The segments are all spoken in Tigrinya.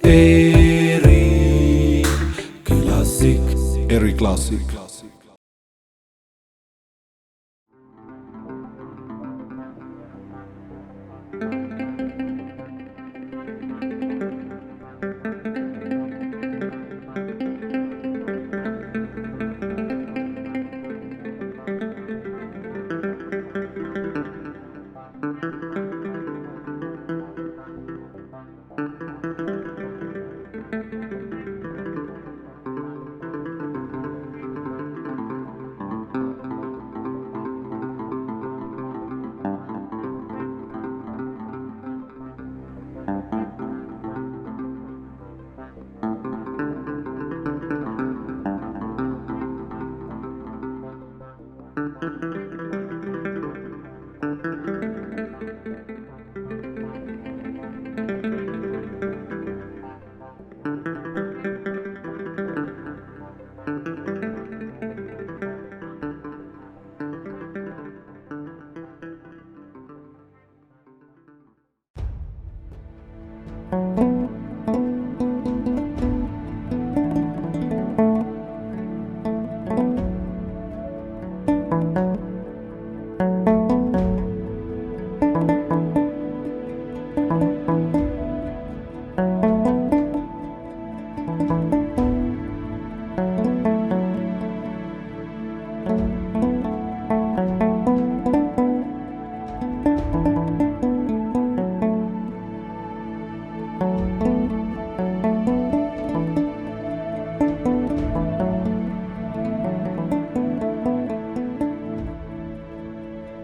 Eri Classic. Eri Classic.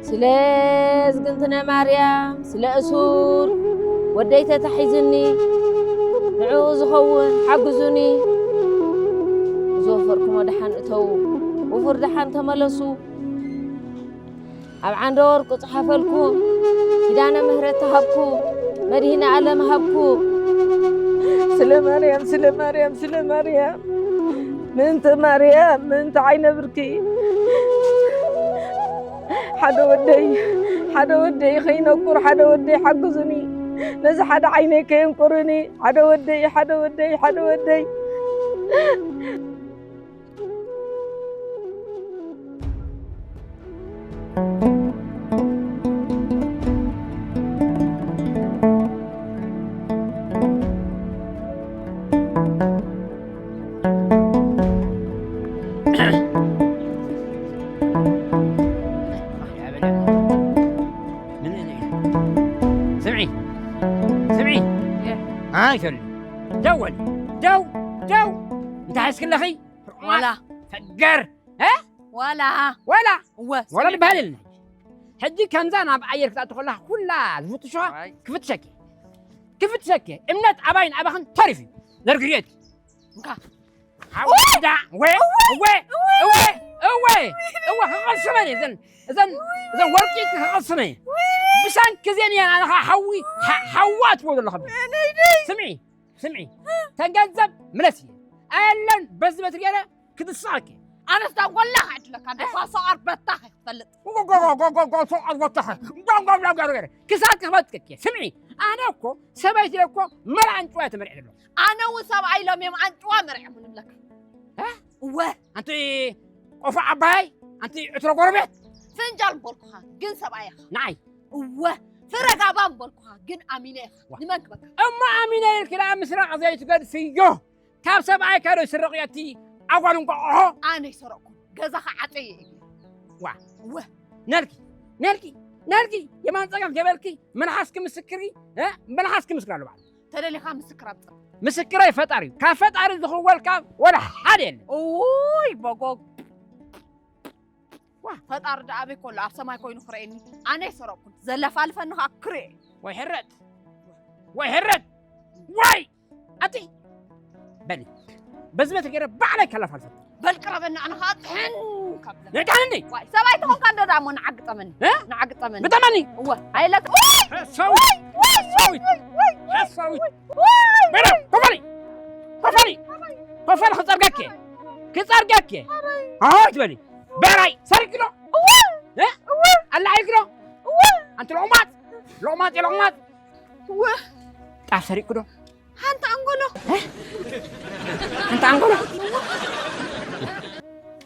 ስለ ዝግንትነ ማርያም፣ ስለ እሱር ወደይ ተታሒዙኒ፣ ንዕኡ ዝኸውን ሓግዙኒ። እዚ ወፈርኩሞ ደሓን እተዉ፣ ውፉር ደሓን ተመለሱ። ኣብ ዓንደ ወርቁ ጽሓፈልኩ፣ ኪዳነ ምህረት ተሃብኩ፣ መድህነ ዓለም ሃብኩ። ስለ ማርያም፣ ስለ ማርያም፣ ስለ ማርያም፣ ምእንቲ ማርያም፣ ምእንቲ ዓይነ ብርኪ። ሓደ ወደይ፣ ሓደ ወደይ ከይነቁር፣ ሓደ ወደይ ሓግዙኒ። ነዚ ሓደ ዓይነይ ከየንቁርኒ። ሓደ ወደይ፣ ሓደ ወደይ፣ ሓደ ወደይ። ስምዒ፣ ስምዒ፣ ኣይ፣ ሶሪ። ደው በሊ፣ ደው፣ ደው። እንታይ ሒዝክለኺ? ዋላ። ፈገር፣ እ? ዋላ። ዋላ። እወ፣ ዋላ ስምዒ። ዝበሃል የለን። ሕጂ ከምዛ ናብ ኣየር ክትኣቱ ከለኻ ኩላ ዝፍትሹኻ ኣይ። ክፍትሸኪ። ክፍትሸኪ። እምነት ኣባይን ኣባኽን ተሪፉ እዩ። ዘርግርየት። እንካ። ሓወዳ፣ እወ፣ እወ፣ እወ፣ እወ፣ እወ፣ እወ፣ ክቐስመን እየ። እዘን፣ እዘን፣ እዘን ወርቂ ክቐስመን እየ። ብሻንኪ እዚአን እየን ኣነ ኸዓ ሓዊ፣ ሓ-፣ ሓዋ ትብሎ ዘለኹ። ስምዒ፣ ስምዒ፣ ተን ገንዘብ ምለስ እየ። ኣየለን በዚ በትሪ ገይረ ክድስቐኪ። ኣነስ ዳንጎላ ክዕድለካ፣ እንደ ጓሶ ኣርበታ ክትፈልጥ። ጓሶ ኣርበታ፣ ጓሶ ኣርበታ ገይረ ክሳድኪ ክበጥቅኪ። ስምዒ፣ ኣነ እኮ ሰበይቲ እኮ መርዓ ኣንጭዋ እየ ተመርዒ ዘለኹ። ኣነ እውን ሰብኣይ ኢሎም እዮም ኣንጭዋ መርዒሙ ንብለካ። እ? እወ። ኣንቲ ቆፎ ዓባይ፣ ኣንቲ ዕትሮ ጎረቤት። ፍንጃል ምበልኩኻ፣ ግን ሰብኣይ ኢኻ። ንዓይ? እወ። ፍረ ጋባ ምበልኩኻ፣ ግን ኣሚነ ኢኻ። ዋ። ንመን ክበካ? እሞ ኣሚነ ኢልኪ ደኣ ምስራቕ ዘይትገድፍዮ። ካብ ሰብኣይካ ዶ ይስረቕ እዩ እቲ ኣጓል እንቋቑሖ? ኣነ ይሰረቕኩ። ገዛኻ ዓፀየ እዩ። ዋ። እወ። ነልኪ፣ ነልኪ፣ ነልኪ፣ የማን ጸጋም ገበልኪ፣ መልሓስኪ ምስክሪ፣ እ? መልሓስኪ ምስክር ኣሎ በዓል። ተደሊኻ ምስክር ኣምጽእ። ምስክረይ ፈጣሪ እዩ። ካብ ፈጣሪ ዝኽወል ካብ ወላ ሓደ የለን። እውይ፣ በጎግ። ዋ። ፈጣሪ ደኣ ኣበይ ኮሎ፣ ኣብ ሰማይ ኮይኑ ክርእየኒ። ኣነ ይሰረቕኩን። ዘለፋልፈኒ ኸኣ ክርእየ። ወይ ሕረጥ። ወይ ሕረጥ። ወይ! ኣቲ! በሊ። በዚ ቤት ገይረ ባዕለይ ከላፋልፈ። በል ቅረበኒ፣ ኣነ ኸኣ ጥሕን ካብለ። ንዕቀንኒ! ዋይ፣ ሰብኣይ ተኾንካ እንዶ ደኣ እሞ ንዓግጠመኒ። እ? ንዓግጠመኒ። ግጠመኒ! እወ፣ ኣይለት-፣ ኡይ! ሕሳዊት! ወይ! ሕሳዊት! ወይ! ሕሳዊት! ወይ! በሎ፣ ኮፈሊ! ኮፈሊ! ኮፈሊ ክጸርገኪ! ክጸርገኪ። ኣዎ ትበሊ። ብዕራይ ሰሪቅኪ ዶ? እ? ኣላዒልኪ ዶ? ኣንቲ ሎቕማጽ፣ ሎቕማጽ፣ ሎቕማጽ። ጣፍ ሰሪቅኪ ዶ? ሓንቲ ኣንጎሎ። ሓንቲ ኣንጎሎ?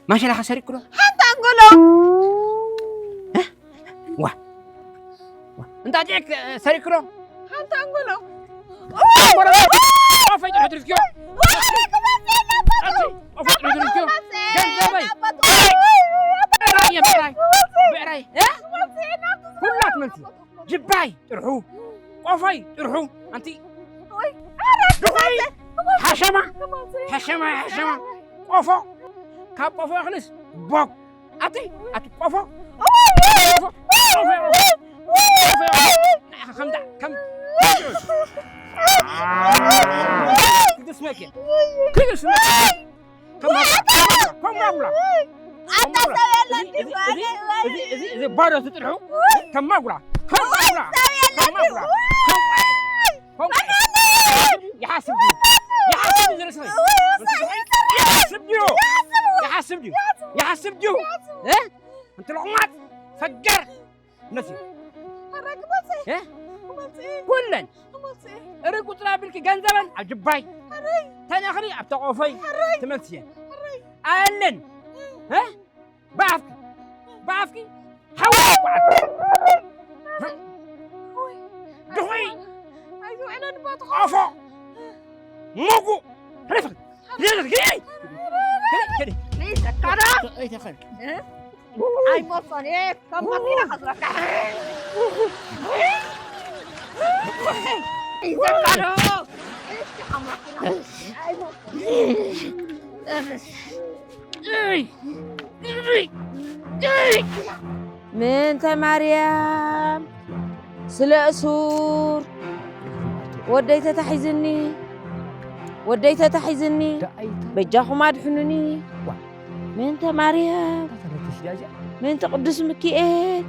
ማሸላኸ ሰሪቅኪ ዶ? ሓንቲ ኣንጎሎ። ዋ። ዋ። እንጣጢዕ ሰሪቅኪ ዶ? ሓንቲ ኣንጎሎ። ቆፎይ ጥርሑ ትሪፍኪዮ? ቆፎይ ጥርሑ ትሪፍኪዮ? ገንዘበይ። ብዕራይ እየ፣ ብዕራይ። ብዕራይ። እ? ኩላ ትመልሲ። ጅባይ ጥርሑ፣ ቆፎይ ጥርሑ፣ ኣንቲ ወይ፣ ኧረ፣ ድኹዒ፣ ክመጽእ፣ ክመጽእ። ሓሸማ፣ ሓሸማ፣ ሓሸማ፣ ቆፎ፣ ካብ ቆፎ ይኽልስ፣ ቦግ፣ ኣቲ፣ ኣቲ ቆፎ፣ ቆፎ፣ ቆፎ፣ ቆፎ፣ ንዓኻ ከም ዳ-፣ ከም፣ ክድስመኪ፣ ክድስመኪ። ከም ማጉላ፣ ከም ማጉላ፣ ከም ማጉላ። ኣታ ሰብ የለን እዚ፣ እዚ፣ ድዩ? እዚ፣ እዚ፣ እዚ ባዶ ትጥርሑ። ከም ማጉላ፣ ከም ማጉላ፣ ሰብ የለን ከም ማጉላ። ድዩ? ከም ቆይ፣ ከም ቆይ። ይሓስብ ድዩ? ይሓስብ ድዩ ዝርእስኺ? ይሓስብ ድዩ? ይሓስብ ድዩ? ይሓስብ ድዩ? እ? ኣንቲ ሎቕማጽ፣ ፈገር። ነሲ። ሕራይ ክመጽእ። እ? ክመጽእ። ኩለን። ክመጽእ። እሪ ቁጽሪ ኣቢልኪ ገንዘበን ኣብ ጅባይ። ሕራይ። ተነኽሪ ኣብ ተቆፎይ። ሕራይ። ትመልስየን። ሕራይ። ኣለን። እ? ብኣፍኪ። ብኣፍኪ። ሓዋ ይቋዓት። ድኹዒ። ኣይትውዕለን ባትኻ። ቆፎ። ሙጉ። ሕለፍ። ሕለፍ። ሕለፍ። ሕለፍ። ሕለፍ። ሕለፍ። ኣይመጾን እየ፣ ከም መኪና ከስረካ። ይዘካሮ። ምእንተ ማርያም ስለ እሱር ወደይ ተታሒዝኒ፣ ወደይ ተታሒዝኒ፣ በጃኹም ኣድሕኑኒ። ምእንተ ማርያም፣ ምእንተ ቅዱስ ሚካኤል፣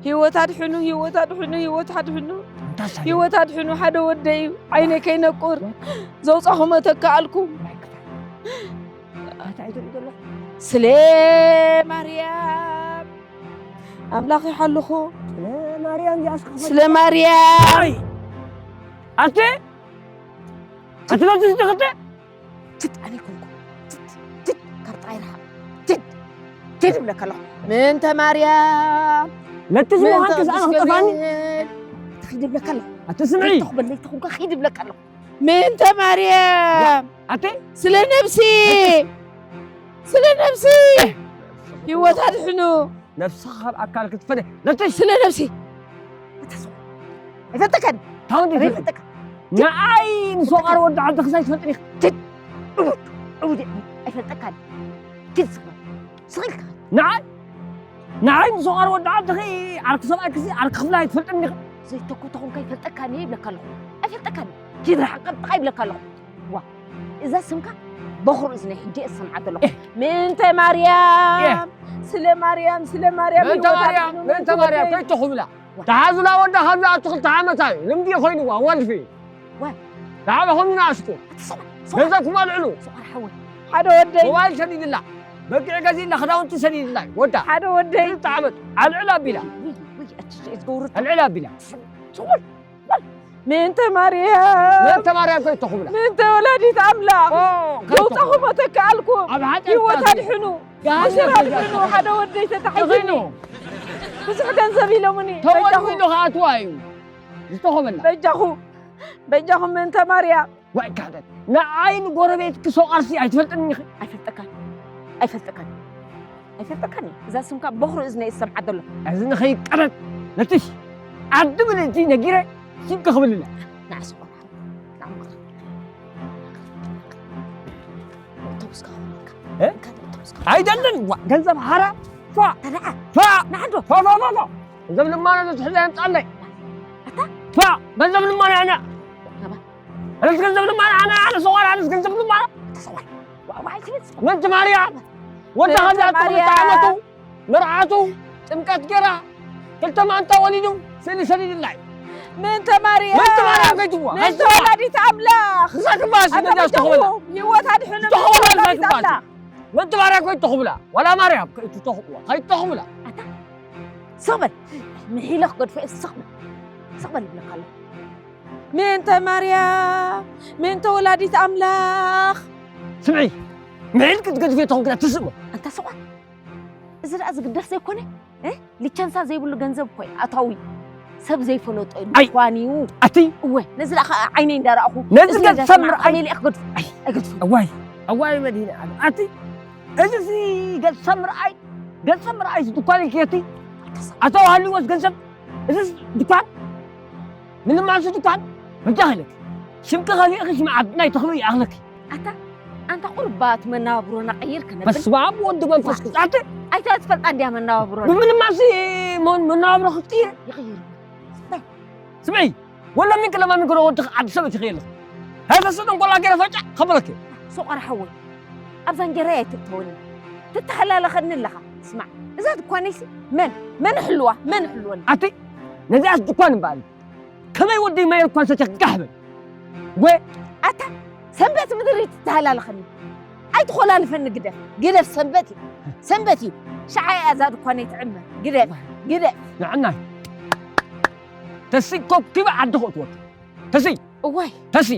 ህይወት ኣድሕኑ፣ ህይወት ኣድሕኑ፣ ህይወት ኣድሕኑ፣ እንታይ ሳለ? ህይወት ኣድሕኑ። ሓደ ወደይ እዩ፣ ዓይነይ ከይነቁር ዘውጻኹሞ ተከኣልኩም። እንታይ ትርኢ ዘለኹ? ስለ ማርያም ኣምላኽ ይሓልኹ። ስለ ማርያም ይኣስክኹ። ስለ ማርያም። ኣይ! ኣንተ! ኣንተ በዚ ዝደኸተ? ትድ ኣነ ኣይኮንኩ። ትድ፣ ትድ፣ ካብ ጥራይ ርሓቕ። ትድ፣ ትድ እብለካ ኣለኹ። ምእንተ ማርያም፣ ነቲ ምእንተ ዝመሃንከ ቅዱስ ዝኣኽጠፋኒ። ገብርኤል። ትኺድ እብለካ ኣለኹ። ኣቲ ስምዒ። ለይተኹ በል፣ ለይተኹ እኳ ኺድ እብለካ ኣለኹ። ምእንተ ማርያም፣ ኣቲ? ስለ ነብሲ፣ ስለ ነብሲ፣ ህይወት ኣድሕኑ። ነብስኻ ካብ ኣካል ክትፈደ። ነቲ ስለ ነብሲ። ኣታ ሰው። ኣይፈልጠካን። ታው እንዴ ኣበይ ይፈልጥ? ይፈልጠካ? ንዓይ ንሶቓር ወዲ ዓዲ ክሳይ ትፈልጥኒ። ትድ። እቡድ። እቡድ። ኣይፈልጠካን። ትድ ስኻ። ስቕ ኢልካ። ንዓይ? ንዓይ ንሶቓር ወዲ ዓዲ ኺ ዓርኪ ሰብኣይ ክሲ ዓርኪ ክፍላይ ትፈልጥኒ ዲኺ? ዘይተኮ ተኾንካ ኣይፈልጠካን እየ ይብለካ ኣለኹ። ኣይፈልጠካን። ኪድ ርሓቕ ቀጥታ ይብለካ ኣለኹ። ዋ፣ እዛ ስምካ በኹር እዝነይ ሕጂ እየ ዝሰምዓ ዘለኹ። ኤህ። ምእንተ ማርያም፣ ኤህ። ስለ ማርያም፣ ስለ ማርያም ምእንተ ህይወት ማርያም፣ ኣድሕኑ፣ ምእንተ ምእንተ ማርያም፣ ወደይ። ከይትኹብላ። ዋ። ተሓዙላ ወዳ ካብ ዝኣቱ ክልተ ዓመት እዩ። ልምዲ ኮይንዋ፣ ወልፊ። ዋ። ንዓኹም ንኣስኩም። ኣቲ ሰብኣይ፣ ሰብኣይ። ገንዘብኩም ኣልዕሉ። ሰብኣይ ሓወይ። ሓደ ወደይ። ሞባይል ሰዲድላ። በጊዕ ገዚእላ፣ ክዳውንቲ ሰዲድላ። ወዳ። ሓደ ወደይ። ክልተ ዓመት ኣልዕል ኣቢላ። ውይ፣ ውይ፣ ኣቲ ዝገብሩ ኣልዕል ኣቢላ። ሰብኣይ። ምእንተ ማርያም፣ ምእንተ ማርያም ከይተኹብላ። ምእንተ ወላዲት ኣምላኽ፣ ኦ፣ ከይተኹብላ። ዘውጻኹሞ ተከኣልኩም። ኣብ ሓጢኣት ህይወት ኣትዩ። ኣድሕኑ። ገሃነም ኣስር ኣድሕኑ። ገዛእኩም። ሓደ ወደይ ተታሒዙኒ። ተኺኑ። ብዙሕ ገንዘብ ኢሎምኒ። ተወልዱ በጃኹም። ኢሉ ክኣትዋ እዩ ዝተኾበላ። በጃኹም። በጃኹም ምእንተ ማርያም። ዋይ ካህደት። ንዓይ ንጎረቤትኪ ሰው ኣርሲ ኣይትፈልጥኒ ኢኺ። ኣይፈልጠካን። ኣይፈልጠካን። ኣይፈልጠካን እየ። እዛ ስምካ በኹሪ እዝነይ እሰምዓ ዘሎ። እዝንኺ ቀረብ ነትሽ ዓዲ ብልእቲ ነጊረ ሲብ ክኽብልለ። ንዓ ስቆራ። ንዓ ምኽሪ። ኣውቶቡስ ክኸፍለልካ። እ? ካልእ ኣውቶቡስ ክኸፍለልካ። ኣይደልን። ዋ፣ ገንዘብ ሓራ። ፋ። ተደዓ። ፋ። ንዓ ዶ። ፋ፣ ፋ፣ ፋ፣ ፋ። ገንዘብ ልማና ዘትሕዛ የምጻለይ። ኣታ? ፋ። ገንዘብ ልማና ኣና። ናባ። ኣነስ ገንዘብ ልማና ኣና፣ ኣነ ሰዋር፣ ኣነስ ገንዘብ ልማና። ኣታ ሰዋር። ዋ-፣ ዋ-፣ ኣይትበል። ምእንቲ ማርያም፣ ወዳ ምእንቲ ከምዚ ኣትኹም ማርያም። ተዓመቱ፣ መርዓቱ፣ ጥምቀት ገራ፣ ክልተ ማንታ ወሊዱ፣ ስእሊ ሰዲድላይ። ምእንቲ ማርያም፣ ምእንቲ ማርያም ከይትዋ፣ ምእንቲ ከይትዋ። ወላዲት ኣምላኽ። እዛ ክባሲ ኣታ ነዛ ዝተኸበላ። በጃኹም፣ ህይወት ኣድሕኑ፣ ዝተኸበላ ምእንቲ እዛ ወላዲት ክባሲ። ኣምላኽ። ምእንቲ ማርያም ከይትተኽብላ፣ ዋላ ማርያም ከይትተኽብዋ፣ ከይትተኽብላ። ኣታ፣ ስቕ በል። ምሒለ ክገድፎ እየ፣ ስቕ በል። ስቕ በል ይብለካ ኣለኹ። ምእንተ ማርያም፣ ምእንተ ወላዲት ኣምላኽ። ስምዒ፣ ምሒል ክትገድፍዮ ተኾንኪ ትስእሞ። ኣንታ ስቕ በል። እዚ ደኣ ዝግደፍ ዘይኮነ፣ እ? ሊቸንሳ ዘይብሉ ገንዘብ እኮ እዩ ኣታዊ። ሰብ ዘይፈለጦ እዩ ኣይ! ድኳን እዩ። ኣቲ! እወ፣ ነዚ ደኣ ኸዓ ዓይነይ እንዳረኣኹ፣ ነዚ እዝነይ ገጸ እንዳሰማዕኩ ምርኣይ! ከመይ ኢለ ክገድፎ? ኣይ! ኣይገድፎን። እዋይ! እዋይ መድህኒ ዓለም! ኣቲ! እዚሲ ገጸ ምርኣይ፣ ገጸ ምርኣይ ድኳን ኢልኪ ኣቲ! ኣታዊ ሃልይዎስ ገንዘብ? እዚስ ድኳን? ምንም ኣንሱ ድኳን? በጃኺ ኢለኪ። ሽምኪ ከፊእኺ ሽምዓ ናይ ተኽብሪ ይኣኽለኪ። ኣታ፣ ኣንታ ቁርባ እቲ መነባብሮና ቀይር ክነብል። በስመ ኣብ ወወልድ ወመንፈስ ቅዱስ። ኣቲ! ኣይታ ትፈልጣ እንድያ መነባብሮና። ብምንም ኣንሱ መን-፣ መነባብሮ ክትቅይር? ይቕይር። ስምዒ፣ ወላ ሚንኪ ለማሚንኪ ዶ ወዲ ዓዲ ሰብ እትኽእል ኣለኺ። ሃይ ፈሱ ጠንቆላ ገይረ ፈጫ ከበለኪ። ሶቆር ሓወይ፣ ኣብዛ እንጀራ እየ ትእተወኒ። ትተሓላለኸኒ ኣለኻ። ስማዕ፣ እዛ ድኳነይሲ መን፣ መን ይሕልዋ፣ መን ይሕልወኒ? ኣቲ፣ ነዚኣስ ድኳን እምበኣር፣ ከመይ ወደይ ማየር እኳ ሰትያ ጋሕ በል። ወ- ኣታ፣ ሰንበት ምድሪ ትተሃላለኸኒ። ኣይትኾላልፈኒ፣ ግደፍ፣ ግደፍ፣ ሰንበት እዩ፣ ሰንበት እዩ። ሸዓ እያ እዛ ድኳነይ ትዕመር። ግደፍ፣ ግደፍ። ንዕናይ። ተሲ ኮኪበ ዓዲ ከእትወኪ። ተሲ። እዋይ። ተሲ።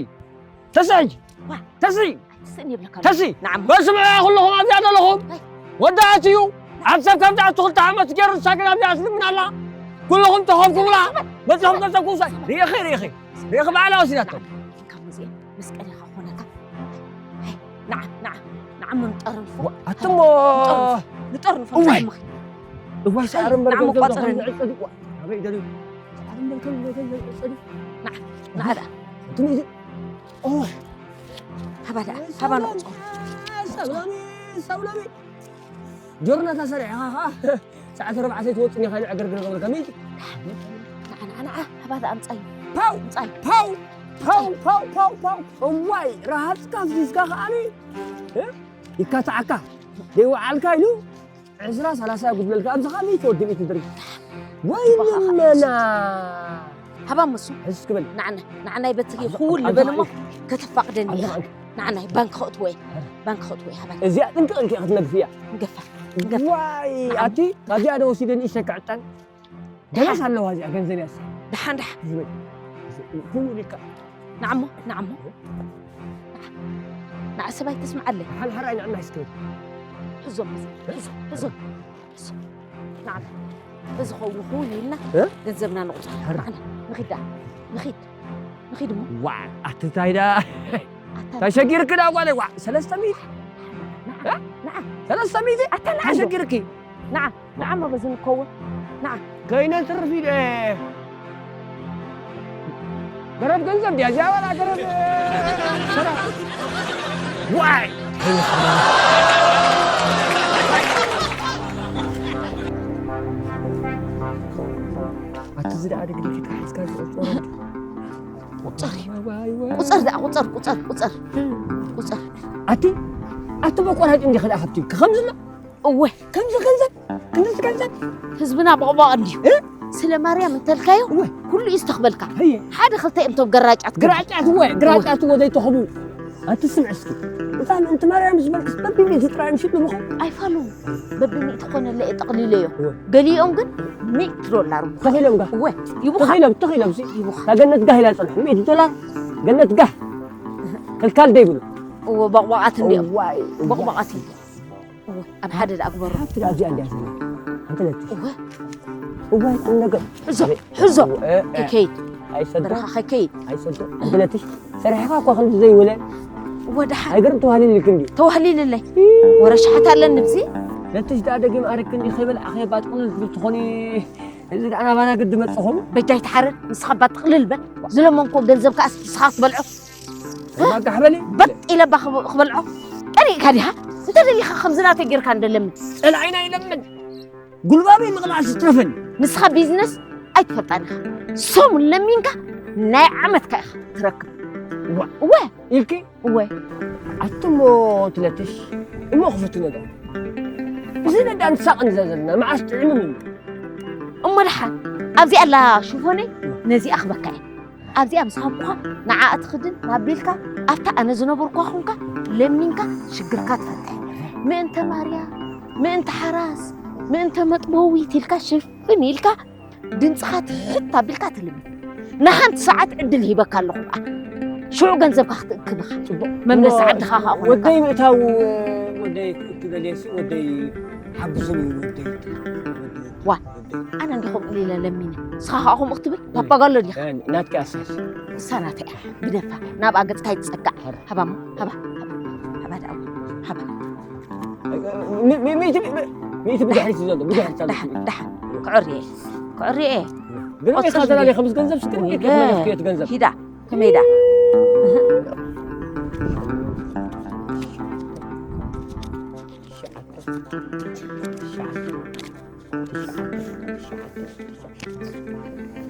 ተሲ ሕጂ። ዋ። ተሲ። ስእን ይብለካ ኣሎ። ተሲ። ንዓሞ። በስመ ኩልኹም ኣብዚኣ ዘለኹም። ኣይ። ወዳእት እዩ። ኣብ ሰብ ከምዚ ኣቱ ክልተ ዓመት ገይሩ ንሳ ግን ኣብዚኣ ኣስልምና ኣላ። ኩልኹም ተኸብኩምላ። በዚኹም ገንዘብ ክውሰድ። ርኢኺ፣ ርኢኺ። ርኢኺ ባዕላ ወሲዳቶ። ካብ ሙዚየም መስቀል ኢኻ ኮነካ። ኣይ፣ ንዓ፣ ንዓ፣ ንዓ፣ ምንጠርንፎ። ዋ፣ ኣቱሞ። ንጠርንፎ፣ ንጠርንፎ፣ እዋይ። ንጠርንፎ። እዋይ፣ ሰዓር እምበር ንዓ፣ ገንዘብ መቆጸረኒ። ተኾይኑ ዕጸዱ። ዋ፣ ኣበይ ደልዩ? ሰዓር እምበር ከም ገንዘብ ዕጸዱ። ንዓ፣ ንዓ ደኣ። ኣቱም እዚ ኦ። ሃባ ደኣ፣ ሃባ ንቑጸር። ሰብ ሎሚ፣ ሰብ ሎሚ። ጆርና ተሰሪዕኻ ኸዓ፣ ሰዓት ኣርባዕተ ትወጽእ ኢኻ፣ ዕግርግር ገብርካ፣ መይት። ንዓ፣ ንዓ፣ ንዓ፣ ሃባ ደኣ ኣምጻዩ። ፓው! ኣምጻዩ። ፓው! ፓው! ፓው! ፓው! ፓው! እዋይ፣ ረሃጽካ ኣፍሲስካ ከዓኒ፣ እ? ይካትዓካ። ደይወዓልካ ኢሉ፣ ዕስራ ሰላሳ የጉድለልካ፣ ኣብዚ ኸኣ ሚእቲ ወዲ ሚእቲ ድርጊ። ወይ ልመና። ሃባ መሱ። ሕስ ክብል። ንዓና፣ ንዓናይ በቲ ኣዛ-፣ ኩል ኣዛ-፣ ንበል እሞ ኣዛ-፣ ከተፋቕደኒ ኣዛ-፣ ኢኻ። ኣዛ-፣ ንዓናይ ባንክ ከእትዎ እየ። ኣዛ-፣ ባንክ ከእትዎ እየ ሃባ። እዚኣ ጥንቅቕ ኢልኪ ክትነግፍያ። ንገፋ፣ ንገፋ። ዋይ፣ ንዓም-፣ ኣቲ፣ ካብዚኣ ዶ ወሲደ ንእሽተይ ክዕጠን? ገለስ ኣለዋ እዚኣ ገንዘብ ያሳ። ደሓን፣ ደሓን። ዝብል። ኩሉ ኢልካ። ንዓሞ፣ ንዓሞ። ንዓ፣ ንዓ ሰባይ ተስምዓለይ። ሓልሓራይ ንዕና ይስክብ። ሕዞም፣ ሕዞም፣ ሕዞም፣ ሕዞም። ንዓ፣ እዚ ኸውን፣ ኸውን ኢልና እ? ገንዘብና ንቑጸር። ሕር። ንዓና፣ ንኺድ ደኣ። ንኺድ። ንኺድ እሞ። ዋዕ፣ ኣቲ እንታይ ደኣ? ኣታ እንታይ ሸጊርኪ ደኣ ጓለይ? ዋዕ፣ ሰለስተ ሚእቲ? ንዓ፣ እ? ንዓ። ሰለስተ ሚእቲ? ኣታ ንዓ እንታይ ዶ? ሸጊርኪ? ንዓ፣ ንዓ እሞ በዚ ንከውን። ንዓ። ከይነ ትርፊ ደ-፣ ገረብ ገንዘብ ድያ? እዚኣ ዋላ ገረብ፣ እ፣ ሰራ-፣ ዋይ! ኣቲ እዚ ደኣ ደግነ ሒዝካ ዝቕጸር። ቁጸር እዩ። ዋይ፣ ዋይ። ቁጸር ደኣ፣ ቁጸር፣ ቁጸር፣ ቁጸር። ቁጸር። ኣቲ፣ ኣቲ መቆራጭ እንዲኺ ደኣ ሃብቲ፣ ከምዚ ኣሎ? እወ። ከምዚ ገንዘብ፣ ክንድዚ ገንዘብ? ህዝብና ቦቕቧቕ እንድዩ። እ? ስለ ማርያም እንተልካዮ፣ እወ። ኩሉ እዩ ዝተኽበልካ። ህየ። ሓደ ክልተ እዮም እቶም ገራጫት። ግራጫት እወ፣ ግራጫት እወ ዘይተኽቡ። ኣቲ ስምዕ እስኪ። እታ ምእንቲ ማርያም ዝበልክስ በብሚእቲ ጥራይ ምሽት ንብኹ? ኣይፋሉን። በብሚእቲ ኮነለ እየ ጠቕሊለዮ። እወ። ገሊኦም ግን ሚእቲ ዶላር። ተኺሎም ጋ? እወ፣ ይቡኻ። ተኺሎም፣ ተኺሎም ሲ? ይቡኻ። እታ ገነት ጋህ ኢላ ጸንሑ። ሚእቲ ዶላር ገነት ጋህ። ከልካል ደይብሉ። እወ፣ ቦቕቧቓት እንድዮም። እዋይ፣ እዋይ። ቦቕቧቓት እንድዮም። እወ፣ ኣብ ሓደ ደኣ ግበሮ። ሓንቲ ደኣ እዚኣ እንድያ ዘላ። ኣንተ ነቲ። እወ። እዋይ፣ ቁም ነገር። ሕዞ፣ ሕዞ። እወ፣ እ፣ እ። ከይከይድ። ኣይሰልጦ። በረኻ ከይከይድ። ኣይሰልጦ። ኣንተ ነቲ ሰሪሕኻ እኳ ክንዲ ዘይውለ። እወ፣ ደሓን። ኣይገርም ተዋህሊልክ እንድዩ። ተዋህሊልለይ። እ። ወረ ሸሓት ኣለኒ ብዚ። ነቲ ደኣ ደጊም ኣረክ እንዲ ከይበል ኣኼባ ጥቕልል ትብል ትኾኒ። እዚ ደኣ ናባና ግዲ መጽኹም። በጃይ ተሓረድ፣ ንስኻ እባ ጥቕልል በል። ዝለመንኮ ገንዘብ ከኣስ ንስኻ ክትበልዖ። እባ ጋሕ በሊ። በጥ ኢለ እባ ክብ-፣ ክበልዖ። ቀሪእካ ዲኻ? እንተ ደሊኻ ከምዚ ናተይ ጌርካ እንደለምን። ጸላኢና ይለምን። ጉልባበይ ምቕላስ ይትረፈኒ። ንስኻ ቢዝነስ ኣይትፈልጣን ኢኻ። ሰሙን ለሚንካ ናይ ዓመትካ ኢኻ ትረክብ። ዋ። እወ። ኢልኪ? እወ። ኣቱሞ ትለትሽ። እሞ ክፈቱ ነገር። እዚ ነዳን ሳቕን ዘዘልና መዓስ ጥዕምሉ። እሞ ደሓን። ኣብዚኣ ኣላ ሽፎነይ፣ ነዚኣ ክበካ እየ። ኣብዚኣ ምስ ሃብኩኻ፣ ንዓኣ ትኽድን ናብ ቤልካ፣ ኣብታ ኣነ ዝነበርኩዋ ኹንካ፣ ለሚንካ ሽግርካ ትፈትሕ። ምእንተ ማርያ፣ ምእንተ ሓራስ፣ ምእንተ መጥበዊት ኢልካ ሽፍን ኢልካ ድምፅኻ ትሕት ኣቢልካ ትልምን። ንሓንቲ ሰዓት ዕድል ሂበካ ኣለኹ ከዓ። ሽዑ ገንዘብካ ክትእክብ ኢኻ። ጽቡቕ። መምለሲ እሞ ዓድኻ ከዓ ኾነካ። ወደይ ምእታው፣ ወደይ ክትደልየሲ፣ ወደይ ሓግዙኒ፣ ወደይ። ዋ፣ ወደይ። ኣነ እንዲኹም ኢለ ለሚነ። ንስኻ ከዓ ከምኡ ክትብል? እ። ፓፓጋሎ ዲኻ? እ፣ ናትኪ ኣሳስ። እሳ ናተይ እያ። ግደፋ። ናብኣ ገጽካ ይትጸጋዕ። ሓር። ሃባ እሞ፣ ሃባ፣ ሃባ፣ ሃባ ደኣ፣ ሃባ። ሚ-፣ ሚ-፣ ሚእቲ፣ ሚ-፣ ሚእቲ ብድሕሪት እዩ ዘሎ፣ ብድሕሪት ኣሎ። ደሓን፣ ደሓን። ክዕሪ እየ፣ ክዕሪ እየ። ግን ቆጽሪ እየ ካዘላለየ እንዲ። ከምዚ ገንዘብ ስክን ወይ ኢልካ ደ-፣ መለስ ክየት ገንዘብ። ሂዳ፣ ከመይ ዳ? እህ።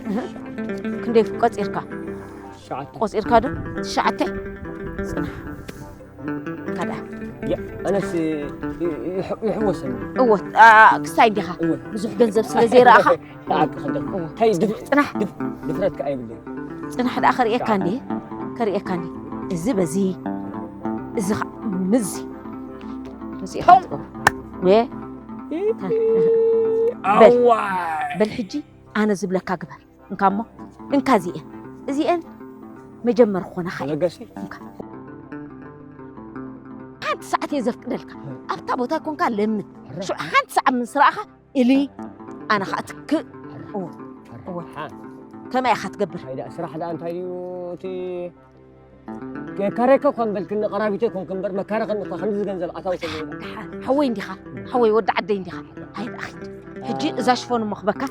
እህ። ክንደይ ቆጺርካ? ትሽዓተ። ቆጺርካ ዶ? ትሽዓተ? ጽናሕ። ካዳ። ያ፣ ኣነስ ይ-፣ ይ-፣ ይሕ-፣ ይሕወሰኒ። እወ፣ ኣ፣ ክስታይ እንዲኻ። እወ። ብዙሕ ገንዘብ ስለ ዘይረኣኻ። ተዓቂ ክንደይ? እወ። እንታይ ድፍ-፣ ጽናሕ። ድፍ-፣ ድፍረት ከኣ የብለይ። ጽናሕ ደኣ ከርእየካ እንዴ? ከርእየካ እንዴ? እዚ በዚ፣ እዚ ኸ-፣ ምዚ። እዚ ኢኻ ኸው። ትገብሮ። ወ-፣ ይ-፣ በል። ኣዋይ። በል ሕጂ ኣነ ዝብለካ ግበር። እንካ እሞ፣ እንካ እዚኤን። እዚኤን መጀመር ኾነኻ እየ። መበገሲ? እንካ። ሓንቲ ሰዓት እየ ዘፍቅደልካ። ኣብታ ቦታ ይኮንካ ለምን። ሕራ። ሽዑ ሓንቲ ሰዓት ምስ ረኣኻ ኢሊ ኣነ ኸኣ ትክእ። እወ፣ እወ። ሓ። ከመይ ኢኻ ትገብር? እንታይ ደኣ ስራሕ ደኣ እንታይ ድዩ እቲ ከካረካ እኳ እምበልክኒ ቀራቢተይ ኮንክ እምበር መካረኸኒ እኳ ከምዚ ገንዘብ ኣታዊ ሰብ የብላ። ደሓን፣ ሓወይ እንዲኻ፣ ሓወይ ወዲ ዓደይ እንዲኻ። ኣይዳ ኣኺድ። ሕጂ እዛ ሽፎን እሞ ክበካ፣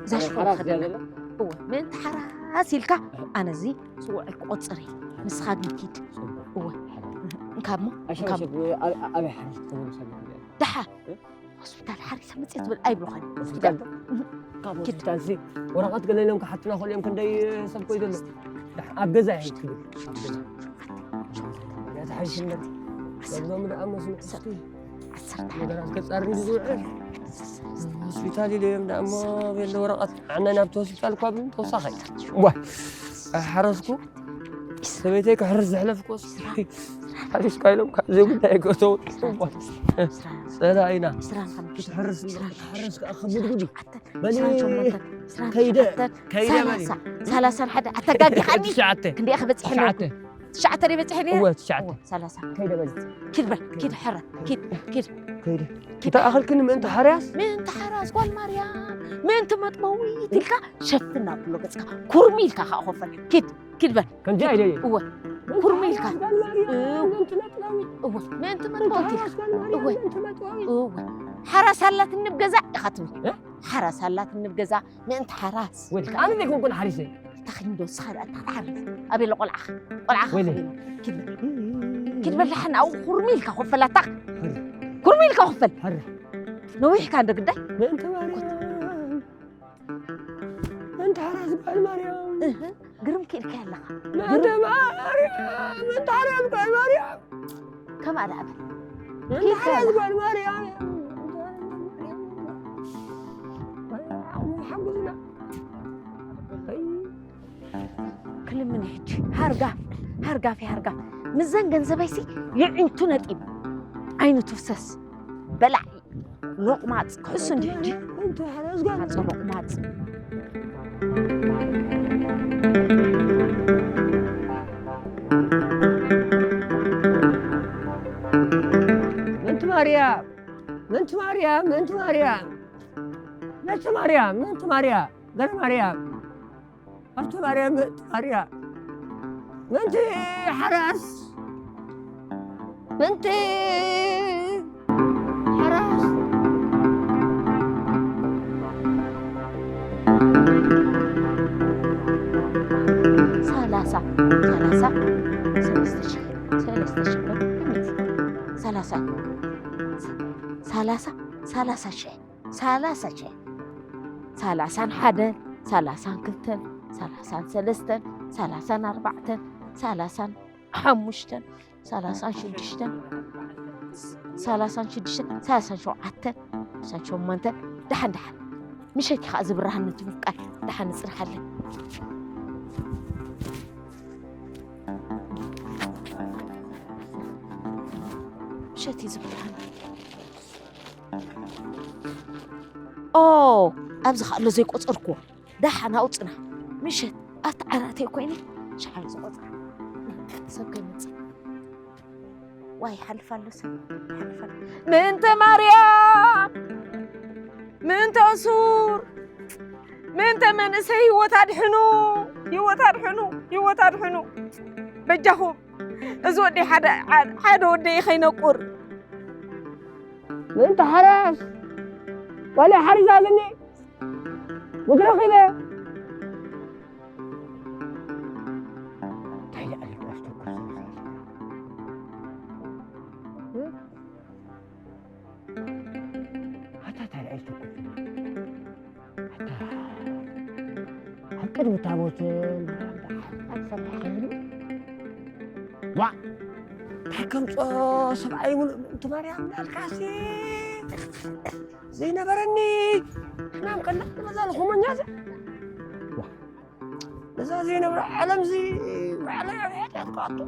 እዛ ኣነ ሽፎን ሓራስ ድያ ክኸደና። ዘላ? እወ፣ ምእንቲ ሓራስ ኢልካ ኣነ እዚ ጽውዕ ክቆጽር እየ። ንስኻ ግን ኪድ። ጽቡቕ። እወ። ሓራስ። እንካ እሞ፣ ኣሸ-፣ እንካ እሞ። ኣሸ-፣ ኣበ-፣ ኣበይ ሓሪስ ትኸውን ሰብ ይብላ? ደሓን። እ? ሆስፒታል ሓሪሰ መፅእ ትብል ኣይብሉኻን። ሆስፒታል ዶ? እህ። ካብ ኪድ። ሆስፒታል ሲ ወረቐት ገለ ኢሎም ክሓቱና ከሉ እዮም ክንደይ ሰብ ኮይ ዘሎ። ደሓን ኣብ ገዛ እየ ትብል። ኣብ ገዛ። እያ ተሓይሽ እምበር። ነብዞም ደኣ መስሉ እስኪ ዓሰርተ ሓደ። ነገራት ከጻሪ ዝውዕል። ሆስፒታል ኢሉ እዮም ደኣ እሞ ቤሎ ወረቐት ዓና ናብቲ ሆስፒታል እኳ ብን ተወሳኸ። ዋ፣ ኣይሓረስኩ። ሰበይተይ ክሕርስ ዘሕለፍኩስ ሓሪስካ ኢሎም ካብ ዘይጉዳይ ገዝተው። ጸላኢና። ክትሕርስ፣ ክትሕርስ ከኣ ከብድ ጉድ እዩ። በሊ፣ ከይደ፣ ከይደ በሊ። ሰላሳ፣ ሰላሳን ሓደ ኣተጋጊኻኒ። ትሽዓተ። ክንደይ ኢኻ በጺሐ ነርኩ? ትሽዓተ። ትሽዓተ ድየ በጺሐ ነይረ? እወ፣ ትሽዓተ። እወ፣ ሰላሳ። ከይደ በሊ። ኪድ በል፣ ኪድ ሕረ፣ ኪድ፣ ኪድ። ከይደ። ኪድ። እንታይ ኣኸልክኒ ምእንቲ ሓርያስ? ምእንቲ ሓርያስ ጓል ማርያም፣ ምእንቲ መጥበዊት ኢልካ ሸፍን ኣብሎ ገጽካ። ኩርሚ ኢልካ ከኣ ኮፈል። ኪድ፣ ኪድ በል። ከምዚ ኣይደልየ። እወ። ኩርሚ ኢልካ። ጓል ማርያም፣ እወ። ምእንቲ መጥበዊት። እወ፣ ምእንቲ መጥበዊት ኢልካ። ሓርያስ ጓል ማርያም፣ እወ። ምእንቲ መጥበዊት። እወ። ሓራስ ኣላትኒ ኣብ ገዛ ኢኻ ትብል። እ? ሓራስ ኣላትኒ ኣብ ገዛ። ምእንቲ ሓራስ። ወይ፣ ኣነ ዘይኮንኩን ሓሪሰ። እንታይ ዶ ንስኻ ደኣ እንታይ ትሓርስ? ኣበይ ኣሎ ቆልዓኻ? ቆልዓኻ ወይለይ። ክብል። ኪድ በል። ኪድ በል ደሓን ኣብኡ ኩርሚ ኢልካ ኮፈላታ። ሕር። ኩርሚ ኢልካ ኮፈል። ሕር። ነዊሕካ እንዶ ግዳይ? ምእንቲ ማርያም። ምእንቲ ሓራስ ጓል ማርያም። እህ፣ ግርም ክኢልካ ኣለኻ። ምእንቲ ማርያም፣ ምእንቲ ሓራስ ጓል ማርያም። ከምኣ ደኣ በል። ምእንቲ ሓራስ ጓል ማርያም። ዓቕሙ ሓግዙና። ክልምን ሕጂ ሃርጋፍ፣ ሃርጋፍ፣ ሃርጋፍ። ምዘን ገንዘበይሲ የዒንቱ ነጢቡ። ዓይኑ ትፍሰስ። በላዒ። ሎቕማጽ ክሕሱ እንዲ ሕጂ። ሓንቲ ሓራስ ጓል። ማጽ ሎቕማጽ። ምእንቲ ማርያም፣ ምእንቲ ማርያም፣ ምእንቲ ማርያም፣ ምእንቲ ማርያም፣ ምእንቲ ማርያም፣ ገለ ማርያም፣ ኣብቲ ማርያም፣ ምእንቲ ማርያም፣ ምእንቲ ሓራስ፣ ምእንቲ ሓራስ። ሰላሳ፣ ሰላሳ፣ ሰለስተ ሽሕ፣ ሰለስተ ሽሕ፣ ሰላሳ፣ ሰላሳ፣ ሰላሳ ሽሕ፣ ሰላሳ ሽሕ፣ ሰላሳን ሓደን፣ ሰላሳን ክልተን፣ ሰላሳን ሰለስተን፣ ሰላሳን ኣርባዕተን፣ ሰላሳን ሓሙሽተን፣ ሰላሳን ሽዱሽተን፣ ሰላሳን ሽዱሽተን፣ ሰላሳን ሸውዓተን፣ ሰላሳን ሸሞንተን፣ ደሓን ደሓን። ምሸት እዩ ኸዓ ዝብርሃኒ እቲ ምፍቃር። ደሓን ንጽንሓለን። ምሸት እዩ ዝብርሃኒ። ኦ፣ ኣብዚ ከሎ ዘይቆጸርኩዎ። ደሓን ኣውጽና። ምሸት ኣብቲ ዓራተይ ኮይነ ሸሓል ዝቆጽራ። ሰብ ከይመጽእ። ዋይ፣ ይሓልፍ ኣሎ ሰብ። ይሓልፍ ኣሎ። ምእንተ ማርያም፣ ምእንተ እሱር፣ ምእንተ መንእሰይ ህይወት ኣድሕኑ፣ ህይወት ኣድሕኑ፣ ህይወት ኣድሕኑ። በጃኹም፣ እዚ ወደይ ሓደ፣ ሓደ ወደይ ከይነቁር። ምእንተ ሓራስ፣ ዋልያ ሓሪሳ ዝኒ፣ ምድሪ ኺበ። እንታይ ደኣ ኢልካ ኣስተኩር? ኣታ እንታይ ደኣ ኢልካ ኣስተኩር? ኣታ ኣብ ቅድሚ ታቦት ኣሰማዕኽኒ። ዋ! እንታይ ከምጾ ሰብኣይ ምሉእ ምእንቲ ማርያም እንዳልካሲ ዘይነበረኒ ሕማም ከላ መዛልኹመኛ ዘ-፣ ዋ! ነዛ ዘይነብራ ዓለምዚ ባዕለይ ኣብ ኃጢኣት ክኣቱ።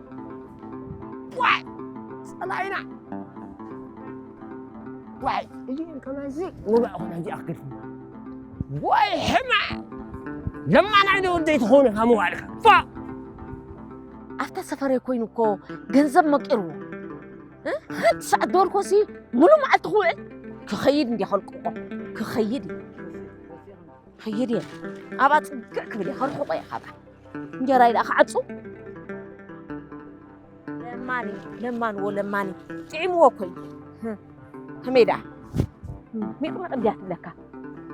ዋይ! ጸላኢና። ዋይ! እዚ ከማዚ ምባእ ኾነ እዚ ኣክል። ዋይ ሕማቕ! ለማናይ ዶ ወደይ ትኾኑ ካብ ምባልካ። ፋ! ኣብታ ሰፈረይ ኮይኑ እኮ ገንዘብ መቂርዎ። እ? ሓንቲ ሰዓት ደወልኮሲ ሙሉ መዓልቲ ክውዕል ክኸይድ እንዲያ ከልቅቆ። ክኸይድ እዩ። ክኸይድ እየ። ኣብኣ ጽግዕ ክብል እየ። ከርሕቆ እየ ካብኣ። እንጀራ ኢላ ክዓጹ። ለማኒ፣ ለማኒ፣ ወ ለማኒ። ጥዒምዎ እኮ እዩ። ከመይ ደኣ? ሚቕሚቕ እንድያ ትብለካ።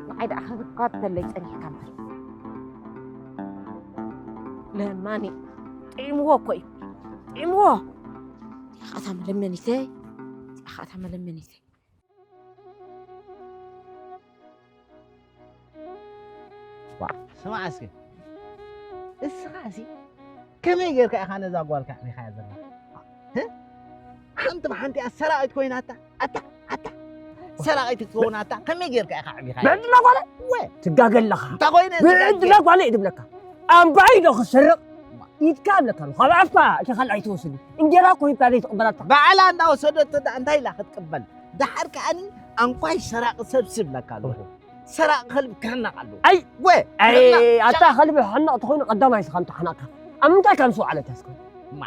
ንዓይ ደኣ ክትከተለይ ጸኒሕካ እምበር። ለማኒ፣ ጥዒምዎ እኮ እዩ። ጥዒምዎ። እዚኣ ኸኣ እታ መለመኒተይ። እዚኣ ኸኣ እታ መለመኒተይ። ዋ፣ ስማዕ እስከ። እስኻ ሲ ከመይ ጌርካ ኢኻ ነዛ ጓልካ ኣዕቢኻያ ዘለኻ? ህ? ሓንቲ ብሓንቲኣ ሰራቒት ኮይናታ? ኣታ፣ ኣታ። ሰራቒት ክትከውን ኣታ? ከመይ ጌርካ ኢኻ ኣዕቢኻያ? ብዕድላ ጓለ? ወ። ትጋገ ኣለኻ። እንታይ ኮይነ? ብዕድላ ጓለ እዩ ዝብለካ። ኣምባይ ዶ ክሰርቕ? ኢድካ እብለካ ኣለኹ። ካብ ኣፍካ እቲ ካልኣይ ትወስድ። እንጀራ እኮ ሂብካ ዘይትቕበላታ። ባዕላ እንዳወሰደቶ ደኣ እንታይ ኢላ ክትቅበል? ደሓር ከኣኒ ኣንኳይ ሰራቒ ሰብ ስብለካ ኣለኹ። ሰራቒ ከልቢ ክሕነቕ ኣለዎ። ኣይ! ወ! ኣይ! ክሕነቕ። ኣታ ከልቢ ክሕነቕ ተኾይኑ ቀዳማይ ስኻ ምተሓናቕካ። ኣብ ምንታይ ከም ዝወዓለት እስከ? ማ፣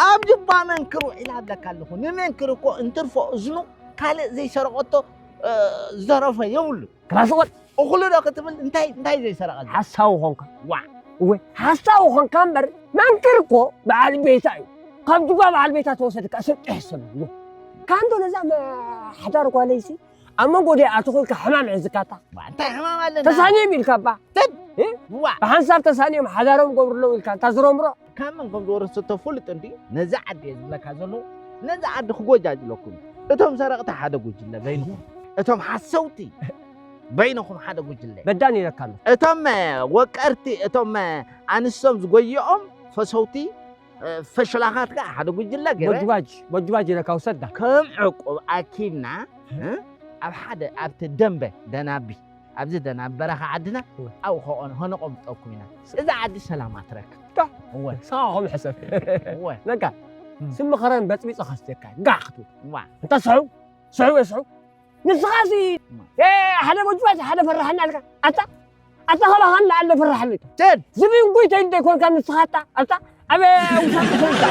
ኣብ ጅባ መንክር ውዒላ እብለካ ኣለኹ። ንመንክር እኮ እንትርፎ እዝኑ ካልእ ዘይሰረቐቶ፣ እ፣ ዝዘረፎ የብሉ። ክላስ ወል። እኹሉ ዶ ክትብል እንታይ፣ እንታይ ዘይሰረቐ ዘሎ? ሓሳዊ ኾንካ። ዋዕ። እወ፣ ሓሳዊ ኾንካ እምበር መንክር እኮ በዓል ቤታ እዩ። ካብ ጅባ በዓል ቤታ ተወሰድካ ሰብ ጥሕሰሉ። ካንዶ ነዛ መ-፣ ሓዳር ጓለይሲ ኣብ መንጎ ደይ ኣትኹልካ ሕማም ሒዝካታ። ዋ፣ እንታይ ሕማም ኣለና? ተሳንዮም ኢልካ እባ። ተብ-፣ እ? ዋ። ብሓንሳብ ተሳንዮም ሓዳሮም ገብርሎም ኢልካ እንታ ዝረምሮ። ካብ መን ከም ዝወረሰቶ ፍሉጥ እንዲ፣ ነዛ ዓዲ እየ ዝብለካ ዘለኹ። ነዛ ዓዲ ክጎጃጅለኩም። እቶም ሰረቕቲ ሓደ ጉጅለ በይንኹም። እቶም ሓሰውቲ በይንኹም ሓደ ጉጅለ። በዳን ኢለካ ኣለኹ። እቶም፣ እ፣ ወቀርቲ፣ እቶም፣ እ፣ ኣንስቶም ዝጎይኦም ፈሰውቲ፣ እ፣ ፈሽላኻት ከኣ ሓደ ጉጅለ ገይረ። ቦጅባጅ፣ ቦጅባጅ ኢለካ ውሰዳ። ከም ዕቁብ ኣኪብና፣ እ፣ ኣብ ሓደ፣ ኣብቲ ደንበ ደናቢ፣ ኣብዚ ደናቢ በረኻ ዓድና፣ እወ። ኣብኡ ኸ-፣ ኸነቐምጠኩም ኢና። እዛ ዓዲ ሰላማ ትረክብ። ጋ። እወ። ንስኻ ኸም ሕሰብ። እወ። ነጋ፣ እም። ስሚ ኸረን በጽቢጽ ኸስትየካ፣ ጋ ክትብል። እዋ። እንተ ስሑ፣ ስሑ ወይ ስሑ። ንስኻሲ፣ እማ። ኤ፣ ሓደ ቦጅባጅ፣ ሓደ ፈራሕና ኣልካ። ኣታ፣ ኣታ ኸባኻን ንኣለ ፈራሕኒ። ትን። ዝብን ጉይተይ እንደ ኮንካ ንስኻ ኣታ፣ ኣታ፣ ኣበ ውሳጥ ትፈልጣ።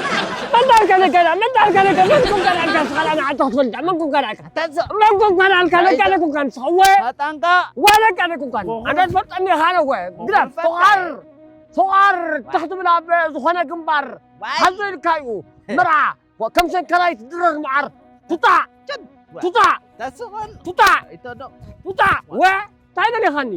መን ዳልካ ነጋዳ፣ መን ዳልካ ነጋ፣ መን ኮንካ ዳልካ ንስኻ ንዓዲ ክትፈልጣ፣ መን ኮንካ ዳልካ? ኣታ ዘ-፣ መን ኮንካ ዳልካ ነጋ፣ ኣይ፣ መን ኮንካ ንስኻ? ወ-፣ ፈጣንካ። ወ-፣ ነጋ ነጋ ኮንካ። ወ-፣ ኣንተ ትፈልጠኒ ኢኻ ነው፣ ወ-፣ ወ-፣ ግዳፍ፣ ፈጣን። ፎቓር፣ ፎቓር፣ ዋይ። ትኽ ትብል ኣብ ዝኾነ ግንባር። ዋይ። ሓዞ ኢልካ እዩ። ምርዓ። ወ-፣ ከም ሸንከራይት ድረግ መዓር። ቱጣ! ጭድ! ቱጣ! ተስቕን! ቱጣ! ኣይተዶ! ቱጣ! ወ-፣ እንታይ ደሊኻኒ?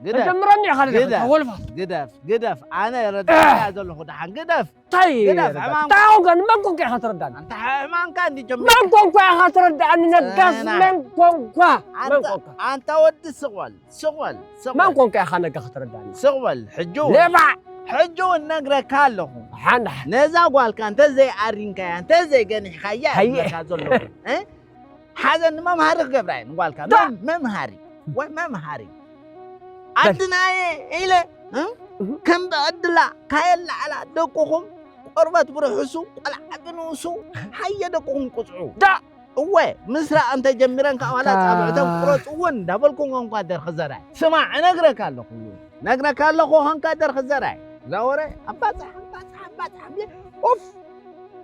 ግደፍ! ተጀምረኒ ኢኻ ደሊኻ፣ ግደፍ! ወልፋ። ግደፍ! ግደፍ! ኣነ ረዳእያ ዘለኹ ደሓን ግደፍ! እንታይ ግደፍ! ረዳእ? ሕማም እንታይ ኮንካ? መን ኮንካ ኢኻ ትረዳእኒ? ኣንታ ሕማምካ እንዲ ጀምር። መን ኮንካ ኢኻ ትረዳእኒ? ነጋስ ጸና። መን ኮንካ? መን ኣንታ፣ ኮንካ? ኣንታ ወዲ ስቕ በል! ስቕ በል፣ ስቕ መን በል። ኮንካ ኢኻ ነጋ ከተረዳኒ? ስቕ በል፣ ሕጂ እውን፣ ሌባ! ሕጂ እውን ነግረካ ኣለኹ። ሓንዳ። ነዛ ጓልካ እንተ ዘይኣሪንካያ፣ እንተ ዘይገኒሕካያ፣ ሃየ። እብለካ ዘለኹ። እ? ሓዘን ንመምሃሪ ክገብራ እየ ንጓልካ። ዳ! መም-፣ መምሃሪ። ወይ መምሃሪ። በል። ኣድናየ ኢለ፣ እ? እህ። ከም ብዕድላ ካየላዕላ ደቅኹም ቆርበት ብርሑሱ፣ ቆልዓ ብንኡሱ፣ ሃየ ደቅኹም ቁጽዑ። ዳ! እወ፣ ምስራቕ እንተ ጀሚረን፣ ካብ ዋላ ኣታ። ጻብዕቶም ቁረጽ እውን እንዳበልኩ ኮንኳ ደርኺ ዘራይ። ስማዕ፣ እነግረካ ኣለኹ። እነግረካ ኣለኹ፣ ኮንካ ደርኺ ዘራይ። እዛ ወረ ኣባጽሕ፣ ኣባጽሕ፣ ኣባጽሕ፣ ኣባጽሕ። ኡፍ!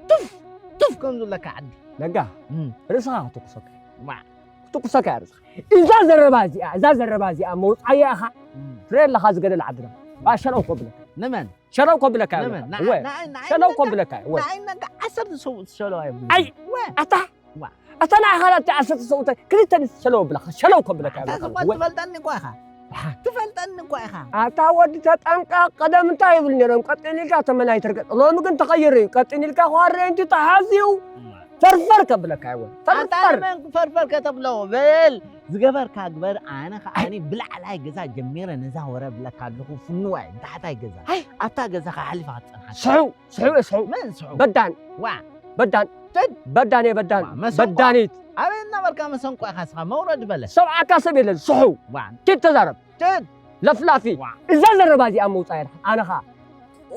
ቱፍ! ቱፍ! ከም ዝብለካ ዓዲ። ነጋ፣ እም። ርእስኻ ክትኩሰካ። ዋ። ክትኩሰካ እያ ርእስኻ። እዛ ዘረባ እዚኣ፣ እዛ ዘረባ እዚኣ መውጻያ ኢኻ። እም። ትርኢ ኣለኻ፣ ዝገደል ዓድና። ዋ፣ ሸለው ከብለካ። ንመን? ሸለው ከብለካ እየ ንመን? ብለካ። ንዓ-፣ ወ-፣ ንዓይ፣ ንዓይ ሸለው ነጋ-፣ ከብለካ እየ። ወ-፣ ንዓይ ነጋ ዓሰርተ ሰው ዝሸለው እየ ብለካ። ኣይ፣ ወ-፣ ኣታ፣ ዋ። ኣታ ንዓኻ ናብቲ ዓሰርተ ሰው እንታይ ክልተ ሸለው ብለካ። ሸለው ከብለካ እየ ኣታ ብለካ። ዝኮን ወ-፣ ትፈልጠኒ እኮ ኢኻ። ኣሓ። ትፈልጠኒ እኮ ኢኻ። ኣታ ወዲ ተጠንቀቕ፣ ቀደም እንታይ ይብል ነይሮም? ቀጢን ኢልካ ተመን ኣይትርገጥ። ሎሚ ግን ተቐይሩ እዩ። ቀጢን ኢልካ ክዋረ እንቱ ተሓዝዩ። ዋ። ፈርፈር ከብለካ እየ ወ-፣ ኣታ ፈርፈር። ንመን ፈርፈር ከተብሎ? በል፣ ዝገበርካ ግበር፣ ኣነ ኸዓ ኣይ። ብላዕላይ ገዛ ጀሚረ ነዛ ወረ ብለካ ኣለኹ፣ ፍንዋይ፣ ታሕታይ ገዛ። ኣይ። ኣብታ ገዛ ኸዓ ሓሊፋ ክትጸንሓካ። ስሑ፣ ስሑ፣ ስሑ። መን ስሑ? በዳን። ዋ። በዳን። ትድ። በዳን እየ፣ በዳን። ዋ፣ መሰንቆ። በዳኒት። ኣበይ እናበልካ መሰንቆ ኢኻ እስኻ? መውረድ በለ። ሰብዓካ ሰብ የለን፣ ስሑ። ዋ። ኪድ ተዛረብ። ትድ። ለፍላፊ። ዋ። እዛ ዘረባ እዚኣ መውጻእ ኢልካ፣ ኣነ ኸዓ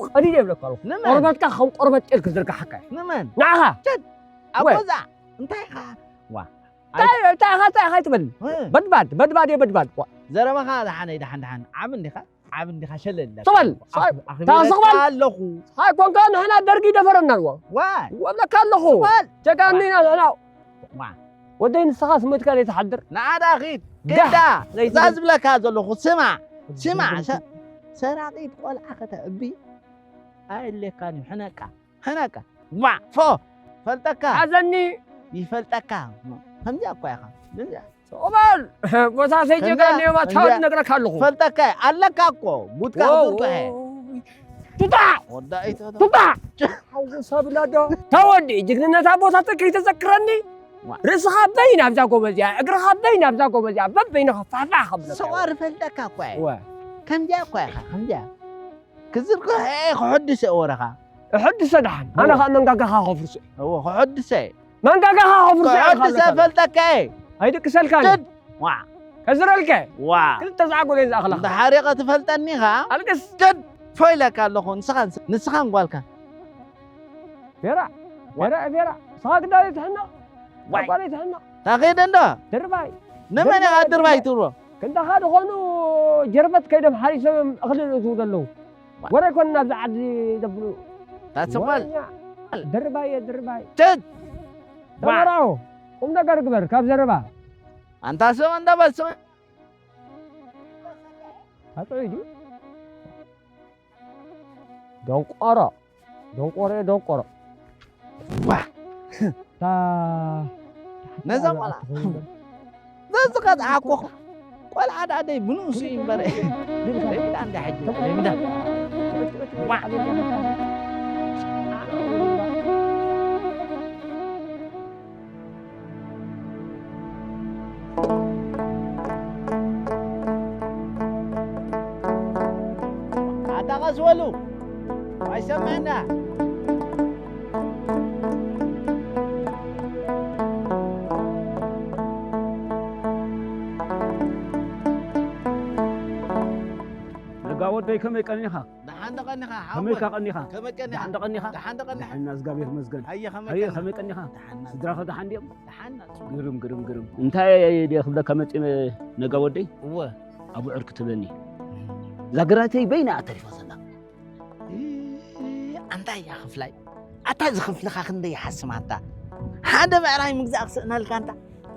ቀዲደ ይብለካ ኣለኹ። ንመን? ቆርበትካ ከም ቆርበት ጤል ክዝርግሓካ እየ። ንመን? ንዓኻ። ትድ። ወ-፣ ኣቦዛ። እንታይ ኢኻ? ዋ። እንታይ፣ እንታይ ኢኻ፣ እንታይ ኢኻ ኣይትበል። እ። በድባድ፣ በድባድ እየ፣ በድባድ። ዋ። ዘረባኻ ደሓነይ፣ ደሓን፣ ደሓን። ዓቢ እንዲኻ፣ ዓቢ እንዲኻ፣ ሸለል ኢለካ። ስቕ በል። ኣለኹ። ኣኽ-፣ ኣኽቢረካ ስቕ በል። ኣለኹ። ኣይኮንካ፣ ንሕና ደርጊ ይደፈረና ኣለዎ። ዋይ። ወብለካ ኣለኹ። ስቕ በል። ጀጋኑ ኢና ንሕና። ዋ። ወደይ፣ ንስኻስ ሞትካ ዘይትሓድር። ንዓዳ ኺድ። ጋሕ ግዳ። ዘይትብል። እዛ ዝብለካ ዘለኹ፣ ስማዕ፣ ስማዕ፣ ሰ-፣ ሰራቒት ቆልዓ ከተዕቢ ኣየድልየካን እዩ፣ ሕነቃ። ሕነቃ። ዋ፣ ፎ፣ ፈልጠካ። ሓዘኒ። ይፈልጠካ። ከምዚኣ እኳ ኢኻ። ከምዚኣ። ስቕ በል። ቦታሰይ ጀጋኑ እየም፣ ኣታ ከምዚኣ። ክነግረካ ኣለኹ። ፈልጠካ። ኣለካ እኮ። ጉድካ ዋው። ክጥንጥሐ። ቱጣ! ወዳኢት ቱጣ! ሓውዚ ሰብ ለዶ። ተወዲ፣ ጅግንነት ኣቦታተይ ከይተዘክረኒ። ዋ። ርእስኻ በይን ኣብዛ ጎበዝ እያ፣ እግርኻ በይን ኣብዛ ጎበዝ እያ፣ በበይንኻ ፋሕፋሕ ከብለካ። ሰዋር ፈልጠካ እኳ እየ። ወ። ከምዚኣ እኳ ኢኻ፣ ከምዚኣ። ክዝርግሖ እየ፣ ክሕድስ እየ ወረኻ። እሕድሰ ደሓን። ኣነ እወ። ኸኣ መንጋጋኻ ከፍርሶ እየ። እወ፣ ክሕድሰ እየ። መንጋጋኻ ከፍርሶ እየ ክሕድሰ ኢልካ ኣለካ። ፈልጠካ እየ። ኣይድቅሰልካን። ትድ። ዋ። ከዝረልከ? ዋ። ክልተ ዛዕጎል እየ ዝኣኽለኻ። እንተ ሓሪቐ ትፈልጠኒ ኢኻ? ኣልቅስ። ትድ። ፎይ ኢለካ ኣለኹ፣ ንስኻን፣ ንስኻን ጓልካን። ፌራ፣ ዋ። ፌራ፣ ፌራ። ንስኻ ግዳይ ትሕነቕ። ዋይ። ጓል ኣይትሕነቕ። ታኺድ እንዶ? ድርባይ። ንመን ኢኻ ድርባይ። ድርባይ ትብሎ? ክንዳኻ ዝኾኑ ጀርበት ከይዶም ሓሪሶም እዮም እኽሊ ዝእትዉ ዘለዉ። ዋ። ወረ ኣይኮኑን ኣብዚ ዓዲ ዘብሉ። ታስቕ በል። ወረኛ። ድርባይ እየ፣ ድርባይ። ትድ። ዋ። ተመርዖ። ቁም ነገር ግበር ካብ ዘረባ። ኣንታ ስቕ እንዶ በል ስቕ። ኣጥዑይ ድዩ? ደንቆሮ፣ ደንቆሮ፣ ደንቆሮ። ዋ! እታ ነዛ ቆልዓ፣ ነዚ ከ ዝዓኮኹ ቆልዓ ደኣ ደይ ብንኡሱ እዩ እምበር። ደይዳ እንዳ ሕጂ፣ ደይዳ። ዋ! ኣታ ቀስ በሉ፣ ኣይሰምዕና። ነጋ ወደይ፣ ከመይ ቀኒኻ? ደሓን ዶ ቀኒኻ? ከመይ ሓወይ? ኢኻ ቀኒኻ? ከመይ ቀኒኻ? ደሓን ዶ ቀኒኻ? ደሓን ዶ ቀኒኻ? ደሓን፣ እግዚኣብሔር ይመስገን። ኣየ፣ ከመይ ኣየ፣ ቀኒኻ? ከመይ ቀኒኻ? ደሓን ናት። ስድራኸ ደሓን ድዮም? ደሓን ናት። ግርም፣ ግርም፣ ግርም። እንታይ እየ ዲየ ክብለካ መጺአ ነጋ ወደይ? እወ። ኣብኡ ዕርቂ ትብለኒ። እዛ ግራተይ በይና እያ ተሪፋ ዘላ። እ፣ ኣንታ እያ ክፍላይ። ኣታ እዚ ክፍልኻ ክንደይ ይሓስም ኣታ። ሓደ ብዕራይ ምግዛእ ክስእነልካ ኣንታ።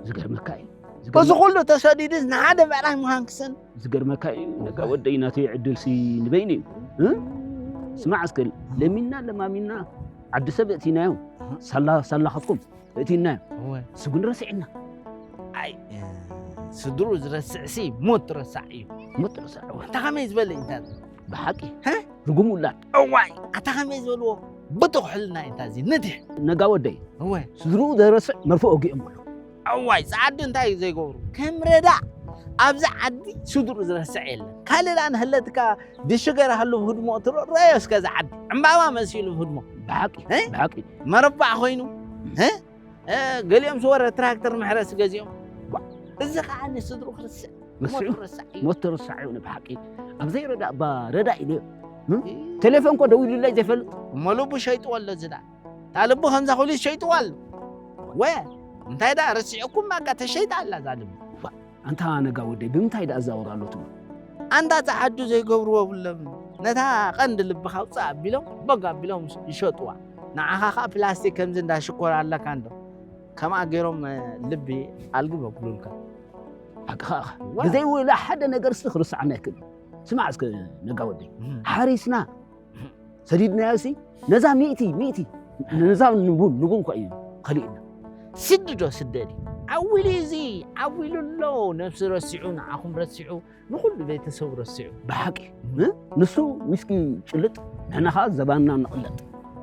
ዝገርመካ እዩ። በዚ ዝገርመካ ኩሉ ተሰዲዱስ ንሓደ ብዕራይ ምዃን ክስእን። ዝገርመካ እዩ፣ ነጋ ወደይ፣ ናተይ ዕድልሲ ንበይኑ እዩ። እ? ስማዕ እስከ፣ ለሚንና ለማሚንና ዓዲ ሰብ እቲናዮ። ኣሃ። ሳላ፣ ሳላ ካብኩም እቲናዮ። እወ። እሱ ግን ረሲዕና። ኣይ፣ እ፣ ስድሩ ዝረስዕሲ ሞት ረሳዕ እዩ። ሞት ረሳዕ፣ እወ። ኣታ ከመይ ዝበለ እዩ እንታ? ብሓቂ። ሀ? ርጉም ውላድ። እዋይ፣ ኣታ ከመይ ዝበልዎ ብጡቕ ሕልና እዩ እንታ እዚ ንድሕ። ነጋ ወደይ። እወ። ስድርኡ ዘይረስዕ መርፎ ወጊኦም በሉ። እዋይ፣ ጸዓዱ እንታይ እዩ ዘይገብሩ? ከም ረዳእ ኣብዚ ዓዲ ስድሩ ዝረስዕ የለን። ካልእ ደኣ ንህለትካ ድሽገር ሃሉ ህድሞ ትርእዮ እስከ እዚ ዓዲ። ዕምባባ መሲሉ ህድሞ። ብሓቂ፣ እ? ብሓቂ። መረባዕ ኮይኑ፣ እ? እ፣ ገሊኦም ዝወረ ትራክተር መሕረሲ ገዚኦም። ዋ፣ እዚ ኸዓ ንስድሩ ክርስዕ። መስዑ? ሞት ረሳዕ እዩ። ሞት ረሳዕ እዩ ብሓቂ። ኣብ ዘይረዳእ እባ ረዳእ ኢለዮ። እ? እ። ቴሌፎን እኮ ደዊሉለይ ዘይፈልጥ። እሞ ልቡ ሸይጥዎ ኣሎ እዚ ደኣ። እታ ልቡ ከምዛ ኩሉ ሸይጥዋ ኣሎ። ወ፣ እንታይ ደኣ ረሲዕኩም፣ በቃ ተሸይጣ ኣላ እዛ ልቢ። ኣንታ ነጋ ወደይ፣ ብምንታይ ደኣ እዛወር ኣሎ ትብሉ? ኣንታ ጸዓዱ ዘይገብርዎ የብሎምን። ነታ ቀንዲ ልብኻ ኣውጽእ ኣቢሎም፣ ቦግ ኣቢሎም ይሸጥዋ። ንዓኻ ኸኣ ፕላስቲክ ከምዚ እንዳ ሽኮር ኣለካ እንዶ። ከምኣ ገይሮም፣ እ፣ ልቢ ኣልግብ የብሉልካ። ሓቅኻ ኢኻ። ዋ። ብዘይ ወላ ሓደ ነገር ሲ ክርስዓና ኣይክእልን። ስማዕ እስከ ነጋ ወደይ። እም። ሓሪስና ሰዲድናዮ ሲ ነዛ ሚእቲ፣ ሚእቲ፣ ነዛ ንቡን፣ ንቡን እኳ እዩ ከሊእና። ስዲ ዶ ስደዲ? ዓዊሉ እዚ፣ ዓዊሉ ኣሎ። ነብሲ ረሲዑ፣ ንዓኹም ረሲዑ፣ ንኹሉ ቤተሰቡ ረሲዑ። ብሓቂ፣ እ? ንሱ ዊስኪ ጭልጥ፣ ንሕና ኸኣ ዘባንና ንቕለጥ።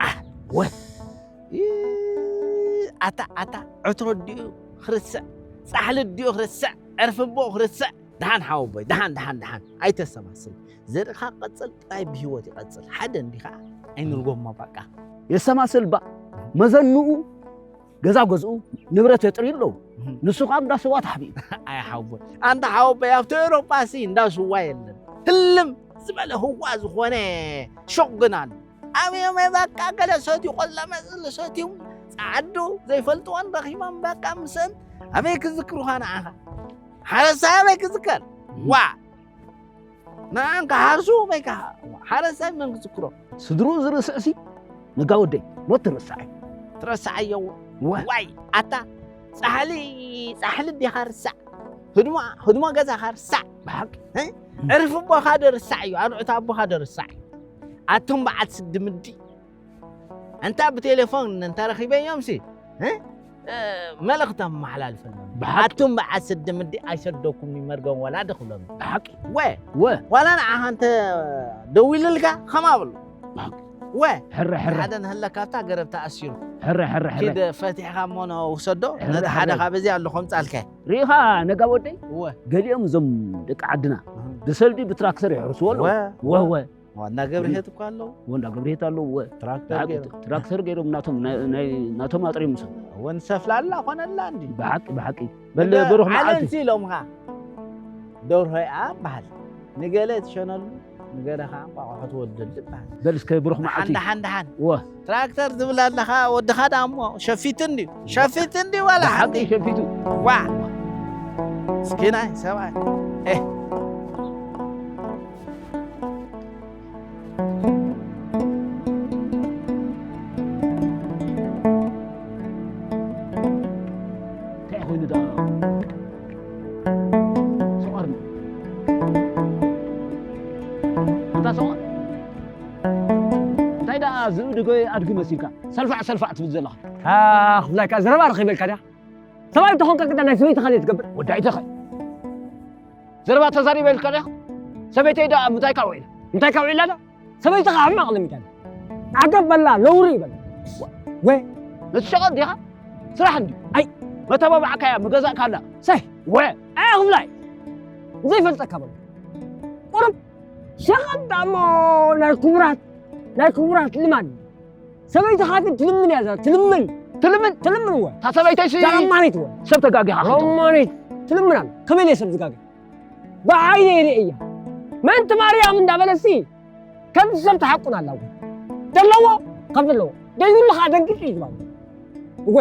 ኣህ! ወ- እ፣ ኣታ፣ ኣታ፣ ዕትሮ ዲኡ ክርስዕ፣ ጻሕሊ ዲኡ ክርስዕ፣ ዕርፊ ኣቦኡ ክርስዕ። ደሓን ሓወቦይ፣ ደሓን፣ ደሓን፣ ደሓን። ኣይተሰማስል። ዘርእኻ ቀጽል፣ ጥራይ ብህይወት ይቐጽል። ሓደ እንዲ ኸዓ ኣይንርጎሞ በቃ። የሰማስል ባ፣ መዘንኡ፣ ገዛ ገዝኡ፣ ንብረት የጥርዩ ኣለዉ። እህ። ንሱ ኸዓ እንዳ ስዋ ተሓቢኡ። ኣይ ሓወቦይ። ኣንታ ሓወቦይ፣ ኣብቲ ኤውሮጳ ሲ እንዳ ስዋ የለን። ህልም ዝበለ ህዋ ዝኾነ ሹቕ ግን ኣሎ። ኣበዮም በቃ ገለ ሰትዩ፣ ቆላ መጽሊ ሰትዮም፣ ጸዓዱ ዘይፈልጥወን ረኺቦም በቃ ምስአን ኣበይ ክዝክሩኻ ንዓኻ? ሓረስታይ ኣበይ ክዝከር? እህ። ዋእ! ንዓን ክሓርሱ ወይ ከዓ ሓረስታይ መን ክዝክሮ? ስድርኡ ዝርስዕሲ ነጋ ወደይ፣ ሞት ትረስዓይ። ትረስዓዮ? ወ- ዋይ፣ ኣታ ጻሕሊ፣ ጻሕሊ ዲኻ ርሳዕ? ህድሞ፣ ህድሞ ገዛኻ ርሳዕ? ብሓቂ? እ? ዕርፊ ኣቦኻ ዶ ርሳዕ እዩ? ኣርዑት ኣቦኻ ዶ ርሳዕ እዩ? ኣቱም በዓል ስዲ ምዲ። እንታ ብቴሌፎን እንተ ረኺበዮምሲ፣ እ? እ፣ መልእኽቲ ኣመሓላልፈሎም። ብሓቂ። ኣቱም በዓል ስዲ ምዲ ኣይሰደኩም እዩ መርገም ወላዲ ክብሎም። ብሓቂ። ወ-፣ ወ-፣ ዋላ ንዓኻ እንተ ደዊልልካ፣ ኸማ በሎ። ብሓቂ። ወ-፣ ሕረ፣ ሕረ። ሓደ ንህለካ ኣብታ ገረብ ተኣሲሩ። ሕረ፣ ሕረ፣ ሕረ። ኪድ ፈቲሕኻ እሞ ን-፣ ውሰዶ፣ ሕረ፣ ነቲ ሓደ ሕረ። ካብ እዚ ኣሎ ከምጻልካ። ርኢኻ ነጋ ወደይ? ወ-፣ ገሊኦም እዞም ደቂ ዓድና እህ። ብሰልዲ ብትራክተር ይሕርስዎ ኣለዉ። ወ-፣ ወ-፣ ወ-፣ ወ-፣ ዋና ገብርሄት እኮ ኣለዉ። ወንዳ ገብርሄት ኣለዉ። ወ-፣ ትራክተር ብሓቂ ገይሮም። ትራክተር ገይሮም ናቶም፣ ናይ፣ ናይ፣ ናቶም ኣጥሪም ምሰ። ወን ሰፍላላ ኾነላ እንዲ። ብሓቂ፣ ብሓቂ። በል እንደ ብሩኽ መዓልቲ። ዓለምሲ ኢሎምኻ። ደርሆይኣ በሃል። ንገለ ትሸነሉ፣ ንገለ ኸዓ እንቋቑሖ ትወልደሉ ይበሃል። በል እስከ ብሩኽ መዓልቲ። ደሓን፣ ደሓን፣ ደሓን። ወ-፣ ትራክተር ዝብል ኣለኻ፣ ወድኻ ደኣ እሞ ሸፊት እንድዩ። ሸፊት እንድዩ ዋላ ብሓቂ ሓንቲ። ሸፊቱ። ዋ! ምስኪናይ ሰብኣይ። ኤህ። እንታይ ኮይኑ ደኣ ሰቋር? ኣንታ ሰቋር፣ እንታይ ደኣ ዝብኢ ድጎ ኣድጊ መሲልካ ሰልፋዕ ሰልፋዕ ትብል ዘለኻ? ኣኽ፣ ብላይካ ዘረባ ረኺበልካ ድያ? ሰብኣይ እንተኾንካ ግዳ ናይ ሰበይትኻ ዘይትገብር? ወዳኢተኸ? ዘረባ ተዛሪበ ኢልካ ዲኻ? ሰበይተይ ደኣ ምንታይ ካብ ውዒላ? ምንታይ ካብ ውዒላ ደኣ? ሰበይትኻ ሕማቕ ለሚዳ ኣላ። ዓገብ በላ፣ ነውሪ ይበላ። ወ-፣ ወ-፣ ነቲ ሸቐጥ ዲኻ? ስራሕ እንድዩ። ኣይ። መተባብዓካያ፣ ምገዛእካላ። ሰይ። ወ-፣ ኣይ፣ ኣኽብላይ። ዘይፈልጠካ በሎ። ቁሩብ ሸቐጥ ደኣ እሞ ናይ ክቡራት፣ ናይ ክቡራት ልማድ። ሰበይትኻ ግን ትልምን እያ ዘላ፣ ትልምን። ትልምን? ትልምን እወ። እታ ሰበይተይ ሲ-፣ እዛ ለማኒት እወ። ሰብ ተጋጊኻ ከይትኾን። ለማኒት ትልምን ኣላ። ከመይ ኢለ ሰብ ዝጋገ? ብዓይነይ ርእየ እያ። ምእንቲ ማርያም እንዳበለሲ ከምቲ ሰብ ትሓቁን ኣላ እወ። ዘለዎ ካብ ዘለዎ። ደይብሉ ኸዓ ደንጊጹ እዩ ዝባል። እወ።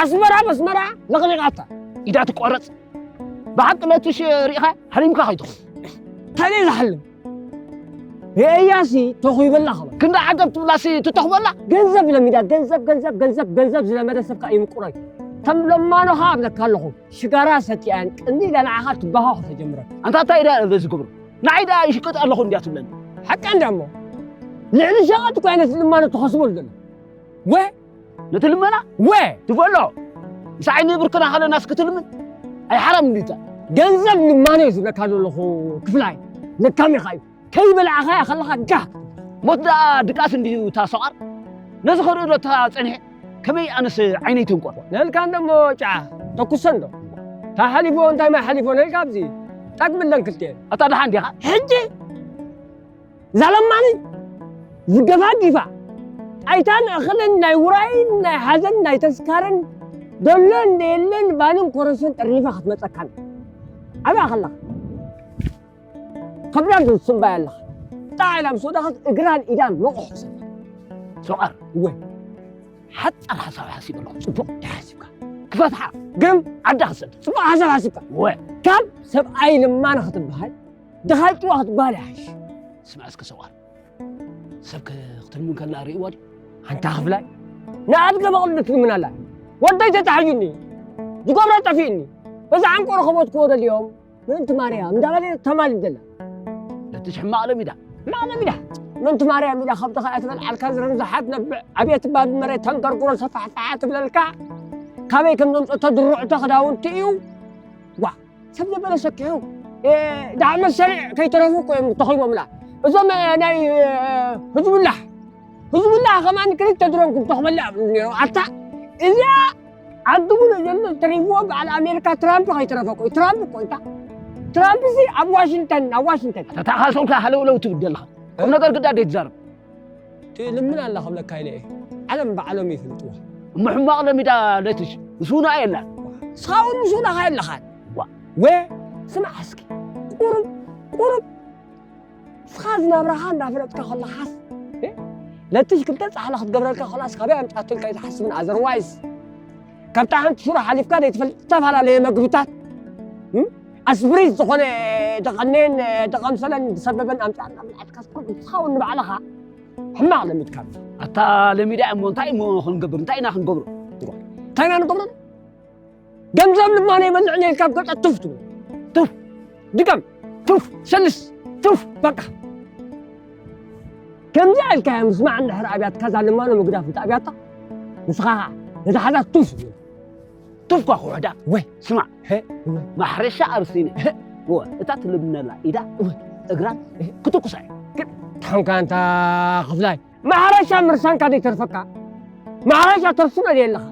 ኣስመራ መስመራ ለቕሊቓታ። ኢዳ ትቆረጽ። ብሓቂ ነቲ ሽ-፣ ርኢኻ ሕሪምካ ከይትኾን። እንታይ ደኣ ዝሓልም? ርእያሲ ተኹይበላ ኸባ። ክንዲ ዓገብ ትብላሲ ትተኹበላ? ገንዘብ ለሚዳ፣ ገንዘብ፣ ገንዘብ፣ ገንዘብ፣ ገንዘብ ዝለመደ ሰብ ከኣ ይምቁር እዩ። ከም ለማኖኻ ኣብለካ ኣለኹ፣ ሽጋራ ሰቲኣን ቅኒ ኢላ ንዓኻ ትበሃኹ ተጀምረካ። ኣንታ እንታይ ደኣ በዚ ዝገብሮ? ንዓይ ደኣ ይሽቅጥ ኣለኹ እንድያ ትብለኒ። ሓቃ እንድያ እሞ። ልዕሊ ሸቐጥ እኮ ኣይነት ልማኖ ትኸስበሉ ዘሎ። ወ-፣ ነቲ ልመና? ወ-፣ ትበሎ። ምስ ዓይኒ ብርክና ከለናስ ክትልምን? ኣይ ሓራም እንዲታ። ገንዘብ ልማኖ እዩ ዝብለካ ዘለኹ ክፍላይ። ለካም ኢኻ እዩ። ከይበላዕኻያ ከለኻ ጋህ። ሞት ደኣ ድቃስ እንድዩ እታ ሰቋር። ነዚ ክርኢ ዶ እታ ጸኒሐ? ከመይ ኣነስ ዓይነይ ትንቆር? ነልካ እንደሞ ጫ ተኩሰ እንዶ። እታ ሓሊፎ እንታይ ማይ ሓሊፎ ነልካ ኣብዚ። ጠግብለን ክልቴን። ኣታ ደሓን ዲኻ? ሕጂ እዛ ለማኒ ዝገፋጊፋ ጣይታን እኽልን ናይ ውራይን ናይ ሓዘን ናይ ተስካርን ደሎ እንደየለን ባንን ኮረሶን ጠርኒፋ ክትመጸካን ኣብኣ ከለኻ ከብዳን ትስምባያ ኣለኻ። ጣዕ ኢላ ምስ ወደቐት እግራን ኢዳን ነቑሑ ሰብራ። ሰቋር። እወ። ሓጻር ሓሳብ ሓሲበ ኣለኹ። ጽቡቕ ሓሲብካ። ፈትሓ። ግርም። ዓዳ ክሰድ። ጽቡቕ ሓሳብ ሓሲብካ። ወ። ካብ ሰብኣይ ልማና ክትበሃል፣ ድኻ ጭዋ ክትበሃል ይሓይሽ። ስማዕ እስከ ሰብኣይ። ሰብ ከ ክትልምን ከላ ርእይዋ ድዩ? ኣንታ ክፍላይ፣ ንኣድገ በቕሉ ትልምን ኣላ። ወደይ ተታሕዩኒ፣ ዝገብሮ ጠፊእኒ። በዛ ዓንቆ ረኸቦት ክወደልዮም፣ ምእንቲ ማርያም፣ እንዳበለ ተማልድ ዘላ። ነቲ ሕማቕ ለሚዳ። ሕማቕ ለሚዳ። ምእንቲ ማርያም ኢላ ከብድኻ እያ ትበልዓልካ፣ ዝረንዝሓት ነብዕ፣ ኣብየት ባብ መሬት ተንገርግሮ ሰፋሕፋሓ ትብለልካ። ካበይ ከም ዘምጽኦ ተድርዕቶ ክዳውንቲ እዩ። ዋ፣ ሰብ ዘበለ ሰኪሑ፣ እ፣ ደሓር መሰሪዕ ከይተረፉ እኮ እዮም ተኺቦምላ። እዞም፣ እ፣ ናይ፣ እ፣ ህዝቡላህ፣ ህዝቡላህ ከማን ክልተ ድሮን ክም ተኽበላ እዮም ነይሮም። ኣታ፣ እዚኣ ዓዲ ሙሉእ ዘሎ ተሪፍዎ በዓል ኣሜሪካ ትራምፕ ከይተረፈ እኮ እዩ። ትራምፕ እኮ እንታ፣ ትራምፕ ሲ ኣብ ዋሽንግተን፣ ኣብ ዋሽንግተን። ኣታ፣ ታኻ ሰውካ ሃለውለው ትብል ዘለኻ። ቁም ነገር ግዳ ደይ ትዛረብ። ትልምን ኣላ ክብለካ ኢለ እየ። ዓለም ባዕሎም ይፍልጥዋ። እሞ ሕማቕ ለሚዳ ለትሽ፣ ንሱና የላን። ንስኻ እውን ንሱና ኸ የለኻን። ዋ። ወ፣ ስማዕ እስኪ። ቁሩብ፣ ቁሩብ። ንስኻ ዝናብራኻ እንዳፈለጥካ ከለኻስ፣ እ? ለትሽ ክልተ ጻሕሊ ክትገብረልካ ከላስ ካበይ ኣምጻትልካ እዩ ዝሓስብን፣ otherwise፣ ካብታ ሓንቲ ሽሮ ሓሊፍካ ዘይትፈልጥ ዝተፈላለየ መግብታት፣ እ? ኣስብሪት ዝኾነ ደቐኔን ደቐምሰለን ዝሰበበን ኣምጻእና ምልዓልካስ፣ ንስኻ እውን ንባዕልኻ ሕማቕ ለሚድካ። ኣታ ለሚዳ እሞ እንታይ እሞ ክንገብር? እንታይ ኢና ክንገብሮ? እንታይ ኢና ንገብሮ? ገንዘብ ልማኖ ይበልዕ ነይርካ ኣብ ገጻ ቱፍ ትብል። ቱፍ። ድገም። ቱፍ። ሰልስ። ቱፍ። በቃ። ከምዚ ኣልካዮም ስማዕ፣ እንድሕር ኣብያትካ እዛ ልማኖ ምግዳፍ እንተ ኣብያታ፣ ንስኻ ኸዓ ነታ ሓዛ ቱፍ ትብል። ቱፍ ኳ ክውሕዳ። ወይ። ስማዕ። ሄ። ማሕረሻ ኣብ ሲነ። ሄ። እወ፣ እታ ትልምነላ ኢዳ፣ እወ። እግራ፣ ሄ። ክትኩሳ እያ። ግን፣ ታንካ እንታ ክፍላይ። ማሕረሻ ምርሳንካ ዘይተርፈካ፣ ማሕረሻ ተርስኖ ድየ ኣለኻ?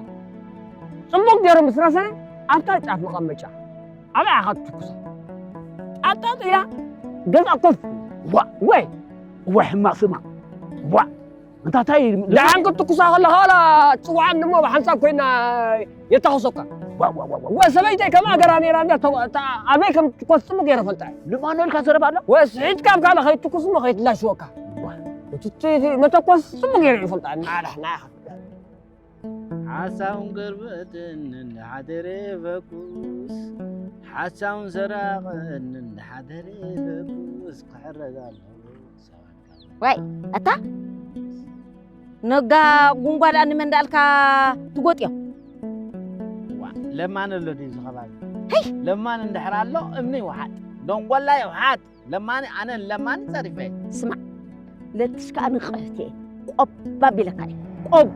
ጽቡቕ ገይሩ ምስ ረሰነ፣ ኣብታ ጫፍ መቐመጫ፣ ኣብኣ ኢኻ ትትኩሳ። ጣጣጥ ኢላ፣ ገዛ ኮፍ። ዋ። ወይ። ዋ፣ ሕማቕ ስማ። ዋ። እንታታይ ደሓን ክትትኩሳ ከለኻ፣ ዋላ ጽውዓን እሞ ብሓንሳብ ኮይና የተኹሰካ። ዋ፣ ዋ፣ ዋ፣ ዋ። ወ-፣ ሰበይተይ ከምኣ ገራ ነይራ እንዳ ተው-፣ እታ ኣበይ ከም ትኮስ ጽቡቕ ገይረ ፈልጣ እየ። ልማኖልካ ዘረባ ኣሎ? ወስ ሒድካ ኣብ ካልእ ከይትኩስ እሞ ከይትላሽወካ። ዋ። እቲ፣ እቲ፣ እቲ መተኮስ ጽቡቕ ገይረ ይፈልጣ። ናላሕ፣ ናኻ። ሓሳውን ገርበትን እንዳሓደረ በኩስ፣ ሓሳውን ሰራቕን እንዳሓደረ በኩስ፣ ክሕረድ ኣለዎ ሰባት ካብ ዋይ፣ ኣታ ነጋ ጉንጓ ደኣ ንመን ደኣልካ ትጎጥዮ? ዋ፣ ለማን ኣሎ ድዩ እዚ ከባቢ? ሄይ! ለማን እንድሕር ኣሎ፣ እምኒ ይውሓጥ፣ ደንጎላ ይውሓጥ። ለማኒ፣ ኣነ ለማኒ ጸሪፈ። ስማዕ፣ ለትሽ ከኣ ንቕሕቲ እየ። ቆብ ኣቢለካ እየ። ቆብ።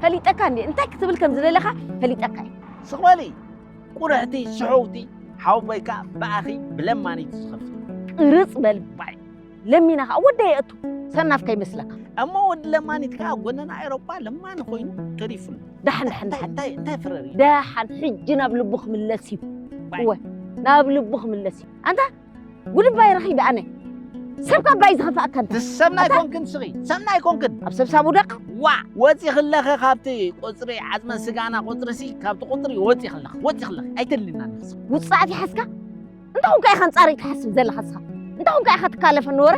ፈሊጠካ እንዴ? እንታይ ክትብል ከም ዝደለኻ ፈሊጠካ እየ። ስቕ በሊ፣ ቁርሕቲ፣ ስሕውቲ፣ ሓወቦይ ከኣ ብኣኺ ብለማኒ እዩ ዝኸፍል። ቅርጽ በል ባይ። ለሚና ኸዓ ወደይ የእቱ፣ ሰናፍ ከይመስለካ። እሞ ወዲ ለማኒት ከኣ ጎነና ኤሮጳ ለማኒ ኮይኑ ተሪፉ ኣሎ። ደሓን፣ ደሓን፣ እንታይ፣ ደሓን። እንታይ፣ እንታይ ፍረር እዩ? ደሓን፣ ሕጂ ናብ ልቡ ክምለስ እዩ። ባይ። እወ፣ ናብ ልቡ ክምለስ እዩ። ኣንታ፣ ጉድ እባ ረኺበ ኣነ። ሰብ ካብ ባይ ዝኸፍኣካ እንታይ? ሰብና ኣታ ኣይኮንክን ስኺ፣ ሰብና ኣይኮንክን። ኣብ ሰብ ሳብ ውደቕ። ዋእ! ወጺኺ ኣለኺ ካብቲ ቁጽሪ ዓጽመ ስጋና ቁጽሪ ሲ፣ ካብቲ ቁጽሪ ወጺኺ ኣለኺ፣ ወጺኺ ኣለኺ። ኣይተልናኒ። ውጽኣት ይሓዝካ? እንታይ ኮንካ ኢኻ ኣንጻረይ ትሓስብ ዘለኻ እስኻ? እንታይ ኮንካ ኢኻ ትካለፈኒ ወረ?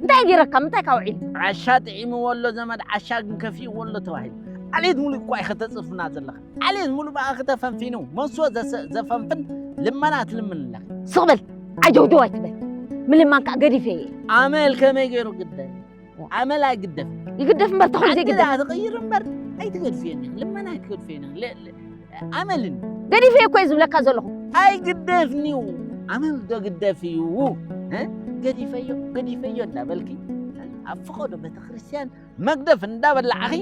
እንታይ ገይረካ? ምንታይ ኢኻ ውዒሉ? ዓሻ ጥዒምዎ ኣሎ ዘመድ፣ ዓሻ ግን ከፊእዎ ኣሎ ተባሂሉ። ዓሌት ሙሉእ እኳ ኢኺ ተጽርፍና ዘለኺ። ዓሌት ሙሉእ ብኣኺ ተፈንፊኑ። መንስዎ ዘሰ-፣ ዘፈንፍን ልመና ትልምን ኣለኺ። ስቕ በል፣ ዓጀውጀው ኣይትበል። ምልማን ከኣ ገዲፈ እየ። ኣመል ከመይ ገይሩ ግደፍ? ኣመል ኣይግደፍ። ይግደፍ እምበር፣ ተኾይኑ ዓዲ ዘይግደፍ። ደኣ ትቕይር እምበር፣ ኣይትገድፍየኒ። ልመና ኣይትገድፍየኒ። ለ-፣ ለ-፣ ኣመልን። ገዲፈ እኮ እየ ዝብለካ ዘለኹ። ኣይግደፍንዩ። ኣመል ዶ ግደፍ እዩ? እ? ገዲፈዮ፣ ገዲፈዮ እንዳበልኪ፣ እ? ኣብ ፈቐዶ ቤተክርስትያን መግደፍ እንዳበላዕኺ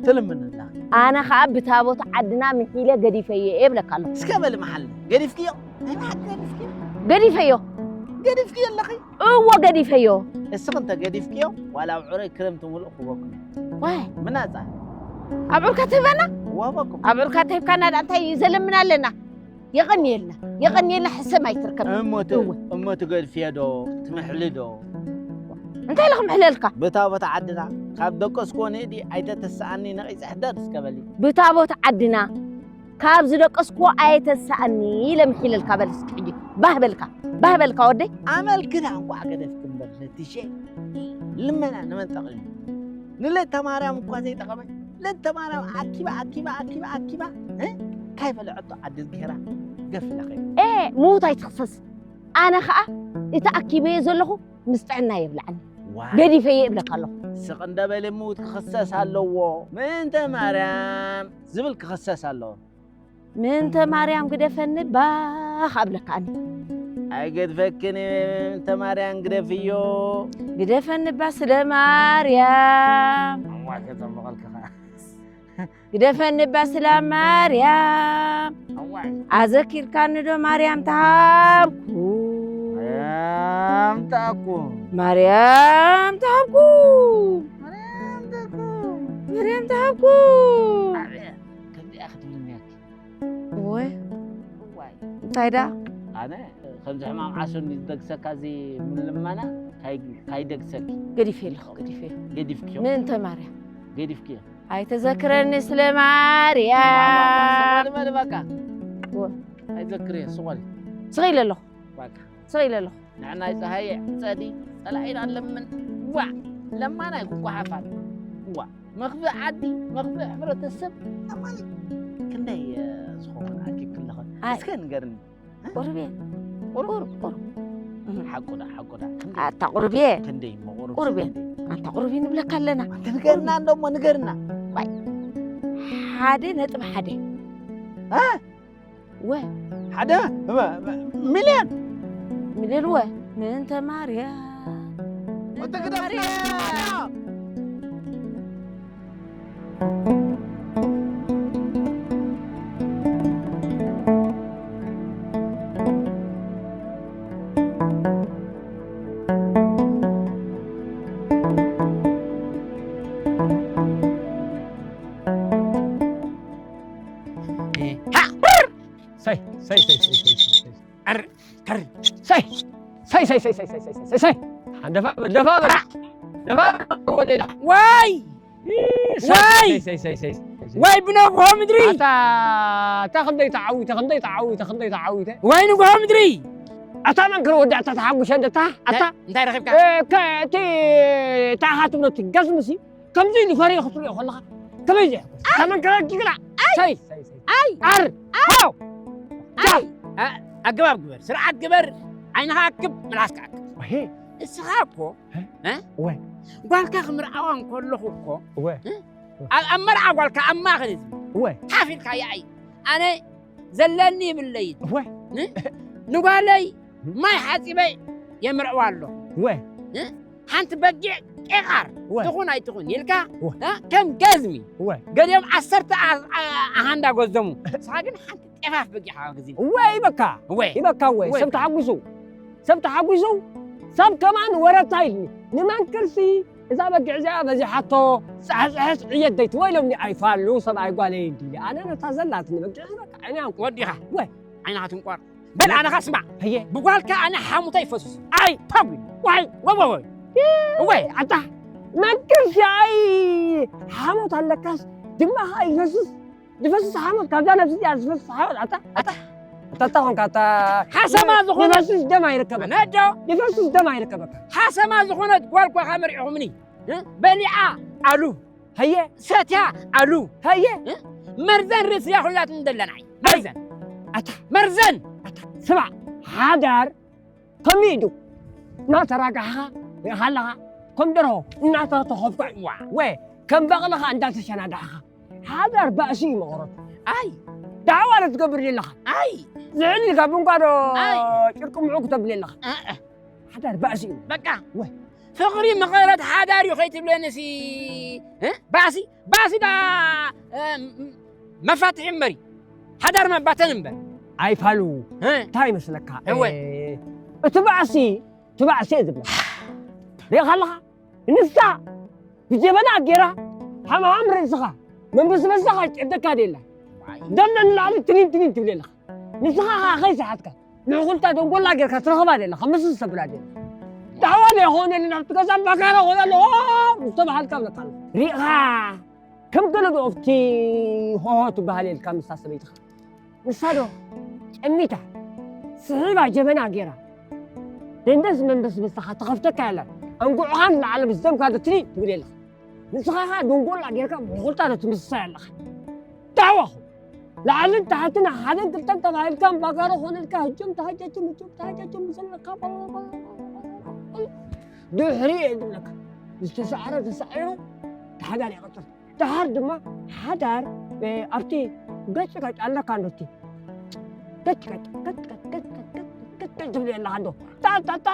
ትልምን ኣለኺ። ኣነ ኸኣ ብታቦት ዓድና ምሒለ ገዲፈዮ እየ እብለካ ኣለኹ። እስከ በሊ መሓል፣ ገዲፍክዮ? ናይ ብሓቂ ገዲፍክዮ? ገዲፈዮ። ገዲፍክዮ ኣለኺ? እወ፣ ገዲፈዮ። እስኺ እንተ ገዲፍክዮ፣ ዋላ ኣብ ዕረይ ክረምቲ ሙሉእ ክህበኩም። ዋይ። ምናጻ። ኣብዑርካ ትህበና? ወሃበኩም። ኣብዑርካ ተሂብካና ደኣ እንታይ እዩ ዘለምና ኣለና? የቐንየልና። የቐንየልና፣ ሕሰም ኣይትርከብ። እሞ ት-፣ እወ። እሞ ትገድፍዮ ዶ? ትምሕሊ ዶ? እንታይ ኢለ ክምሕለልካ? ብታቦት ዓድና፣ ካብ ደቀስክዎ ንእዲ ኣይተተስኣኒ ነቒጸ ሕደር እስከ በሊ። ብታቦት ዓድና፣ ካብ ዝደቀስክዎ ኣየተሳእኒ ኢለ ምሒለልካ በል እስኪ ሕጂ። ባህ በልካ፣ ባህ በልካ ወደይ። ኣመልክና እንቋዕ ገደፍኪ እምበር ለትሸ። ልመና ንመን ጠቒሙ? ንለተ ማርያም እኳ ዘይጠቐመ። ለተ ማርያም ኣኪባ፣ ኣኪባ፣ ኣኪባ፣ ኣኪባ፣ እ? ካይ በለዐቶ ዓዲ ገይራ ገፍ ኢላ ከይዳ። ኤ፣ ምዉት ኣይትኽሰስ። ኣነ ኸኣ እቲ ኣኪበዮ ዘለኹ ምስ ጥዕና የብልዓኒ። ዋይ። ገዲፈዮ እብለካ ኣለኹ። ስቕ እንደ በሊ ምዉት ክኽሰስ ኣለዎ። ምእንተ ማርያም ዝብል ክኽሰስ ኣለዎ። ምእንተ ማርያም ግደፈኒ ባኽ ኣብለካ ኣነ። ኣይገድፈክን፣ ምእንተ ማርያም ግደፍዮ። ግደፈኒ ባ ስለ ማርያም። እዋይ፣ ከጸብቐልካ ኸኣ። ግደፈኒ ባ ስለ ማርያም። እዋይ። ኣዘኪርካኒ ዶ ማርያም ተሃብኩ። ማርያም ተሃብኩ። ማርያም ተሃብኩ። ማርያም ተሃብኩ። ማርያም ተሃብኩ። ኣበየ፣ ከምዚኣ ክትብልኒ እያኪ። እወ። እዋይ። እንታይ ደኣ? ኣነ ከምዚ ሕማም ዓሶ እንዲ ዝደግሰካ እዚ ምልመና ካይ-፣ ካይደግሰኪ። ገዲፈ ኣለኹ፣ ገዲፈ። ገዲፍክዮ? ምእንተ ማርያም። ገዲፍክዮ? ኣይተዘክረኒ ስለ ማርያም። ስቕ በሊ በቃ። እወ። ኣይዘክርዮ፣ ስቕ በሊ። ስቕ ኢለ ኣለኹ። በቃ። ስቕ ኢለ ኣለኹ። ንዕናይ ፀሃየ ፀዲ ፀላኢና ኣለምን። ዋዕ! ለማናይ ክጓሓፍ ኣሎ። ዋዕ! መኽፍእ ዓዲ፣ መኽፍእ ሕብረተሰብ። ኣማኒ ክንደይ፣ እ፣ ዝኸውን ኣኪብ ክለኸ? ኣይ። እስከ ንገርኒ። ቁሩብ እየ። ቁሩብ? ቁሩብ፣ ቁሩብ። እህ። ሓቁ ዳ፣ ሓቁ ዳ። ክንደይ? ኣታ ቁሩብ እየ። ክንደይ እሞ ቁሩብ ቁሩብ እየ። ክንደይ? ኣንታ ቁሩብ እዩ ንብለካ ኣለና። ኣንተ ንገርና እንዶ እሞ ንገርና። ዋይ። ሓደ ነጥቢ ሓደ። እ? ወ። ሓደ መ-፣ መ-፣ ሚልዮን። ሚልዮን ወ። ምእንተ ማርያም። ወተግዳፍ ማርያም። ሃ! ሰይ፣ ሰይ፣ ሰይ፣ ሰይ፣ ሰይ፣ ሰይ፣ ሰይ። ኣር-፣ ከር-፣ ሰይ፣ ሰይ፣ ሰይ። ሓን ደፋ በል፣ ደፋ በል። ደፋ በል፣ ወደላ። ዋይ! ሰይ፣ ዋይ! ሰይ፣ ሰይ፣ ሰይ፣ ሰይ፣ ሰይ። ዋይ ብነግሆ ምድሪ! ኣታ፣ ኣታ ክንደይ ተዓዊተ፣ ክንደይ ተዓዊተ፣ ክንደይ ተዓዊተ። ዋይ ንግሆ ምድሪ! ኣታ መንክር ወዲ ኣታ ተሓጉሸ እንደታ፣ ኣታ? እንታይ ረኺብካ? እ፣ ከ-፣ እቲ፣ እታ ሃትብሎ ትገዝምሲ? ከምዚ ኢሉ ፈሪዩ ክትሪኦ ከለኻ ከመይ ዘየሕጉስ? ኣይ! ተመንከረ ጅግና! ኣይ! ሰይ! ሰይ! ሰይ! ኣይ! ኣር! ኣይ! ሃው! ኣይ! ጃ! ኣ-፣ ኣገባብ ግበር፣ ስርዓት ግበር፣ ዓይንኻ ኣክብ፣ ምላስካ ኣክብ። ወሄ! እስኻ እኮ፣ እ? እ? ወይ! ጓልካ ክምርዓዋ እንከለኹ እኮ፣ ወይ! እ? ኣብ፣ ኣብ መርዓ ጓልካ ኣብ ማእከል ህዝቢ ወይ! ሓፍ ኢልካያ ኣይ! ኣነ ዘለኒ ይብለይን። እወ። ን-፣ ንጓለይ ማይ ሓጺበ የምርዕዋ ኣሎ። እወ። ን-፣ ሓንቲ በጊዕ ቄቓር እወ። ትኹን ኣይትኹን ኢልካ፣ እወ። እ፣ ከም ገዝሚ እወ። ገሊኦም ዓሰርተ ኣ-፣ ኣ-፣ ኣሃንዳ ጎዘሙ። ንስኻ ግን ሓንቲ ጤፋፍ በጊዕ ሓጋግዚ። እወ ይበካ። እወ። ይበካ እወ። እወ። ሰብ ተሓጉሱ። ሰብ ተሓጒሱ፣ ሰብ ከማን ወረታ ኢልኒ። ንመንክርሲ እዛ በጊዕ እዚኣ በዚሓቶ፣ ጸሕጽሐስ ዕየት ደይትወ ኢሎምኒ፣ ኣይፋሉ ሰብኣይ ጓለይ እንዲለ። ኣነ ነታ ዘላትኒ በጊዕ በቃ ዓይኒ ኣንቁ። ወዲኻ። ወይ። ዓይንኻ ትንቋር። በል ኣነኻ ስማዕ። ህየ። ብጓልካ ኣነ ሓሙታ ይፈሱስ። ኣይ። ፓጉ። ዋይ። ወይ፣ ወይ፣ ወይ። ወይ፣ ኣታ። መንክርሲ ኣይ ሓሞት ኣለካስ ድማኻ ይፈሱስ። ዝፈስስ ሓሞት ካብዛ ነብሲ እዚኣ ዝፈስስ ሓሞት ኣታ፣ ኣታ፣ ኣታ፣ ኣታ ኾንካ፣ ኣታ። ሓሰማ ዝኾነት ዝፈስስ ደም ኣይርከበካ። ነዶ። ዝፈስስ ደም ኣይርከበካ። ሓሰማ ዝኾነት ጓል ኳ ከመርዒኹምኒ፣ እ? በሊዓ ኣሉ። ሀየ። ሰትያ ኣሉ። ሀየ። እ? መርዘን ርእስያ ኩላትን ደለናይ። መርዘን። ኣታ። መርዘን። ኣታ። ስማዕ፣ ሓዳር ከመይ ኢሉ እናተራጋሕኻ ርኢኻ ኣለኻ? ከም ደርሆ እናተተኸፍካ። ዋ። ወ-፣ ከም በቕልኻ እንዳተሸናዳሕኻ። ሓዳር ባእሲ እዩ መቐረቱ። ኣይ። ዳዕዋ ዶ ትገብር ኣለኻ? ኣይ። ዝዕል ኢልካ ብንኳዶ ኣይ። ጭርቂ ምዑ ክተብል ኣለኻ? እ፣ እ። ሓዳር ባእሲ እዩ። በቃ። ወ-፣ ፍቕሪ መቐረት ሓዳር እዩ ከይትብለንሲ፣ እ? ባእሲ፣ ባእሲ ዳ፣ እ፣ ም-፣ መፋትሒ እምበሪ። ሓዳር መባተን እምበር። ኣይፋሉ። እ? እንታይ ይመስለካ? እወ። እ፣ እቲ ባእሲ፣ እቲ ባእሲ እየ ዝብለካ። ርኢኻ ኣለኻ? ንሳ ብጀበና ገይራ ሓምሓም ርእስኻ መንበስበስኻ ይጨደካ ደላ። ዋይ። ደም ንላዕሊ ትኒን ትኒን ትብል ኣለኻ። ንስኻ ኸዓ ከይሰሓትካ ንዕኹልታ ደንጎላ ጌርካ ትረኽባ ደላ፣ ከምስስ ተብላ ደላ። ዳዕዋ ዘይኾነልና ኣብቲ ገዛ ባካራ ኾነ ኣለዎ ምስ ተባሃልካ ብለካ ኣሎ። ሪኢኻ ከም ገለ ዶ ኣብቲ ሆሆ ትበሃል የልካ ምስታ ሰበይትኻ። ንሳ ዶ ጨሚታ ስሒባ ጀበና ገይራ ደንደስ መንበስበስኻ ትኸፍተካ የላን። ኣንጉዕኻ ንላዕሊ ምስ ደምካ ዶ ትኒ ትብል የለኻ። ንስኻ ኸዓ ደንጎላ ጌርካ ብኹልታ ዶ ትምስሳ የለኻ። ዳዕዋኹም። ላዕልን ታሕትን ሓደን ክልተን ተባሂልካ እምባጋሮ ኾነልካ፣ ህጅም ተሃጀጅም፣ ህጅም ተሃጀጅም ዘለካ ድሕሪ እየ ዝብለካ። ዝተሳዕረ ተሳዒሩ፣ ሓዳር ይቕጽል። ደሓር ድማ ሓዳር፣ እ፣ ኣብቲ ገጭ ገጭ ኣለካ እንዶ፣ እቲ ገጭ ገጭ፣ ገጭ ገጭ፣ ገጭ ገጭ፣ ገጭ ገጭ ትብል ኣለኻ እንዶ። ታ፣ ታ፣ ታ፣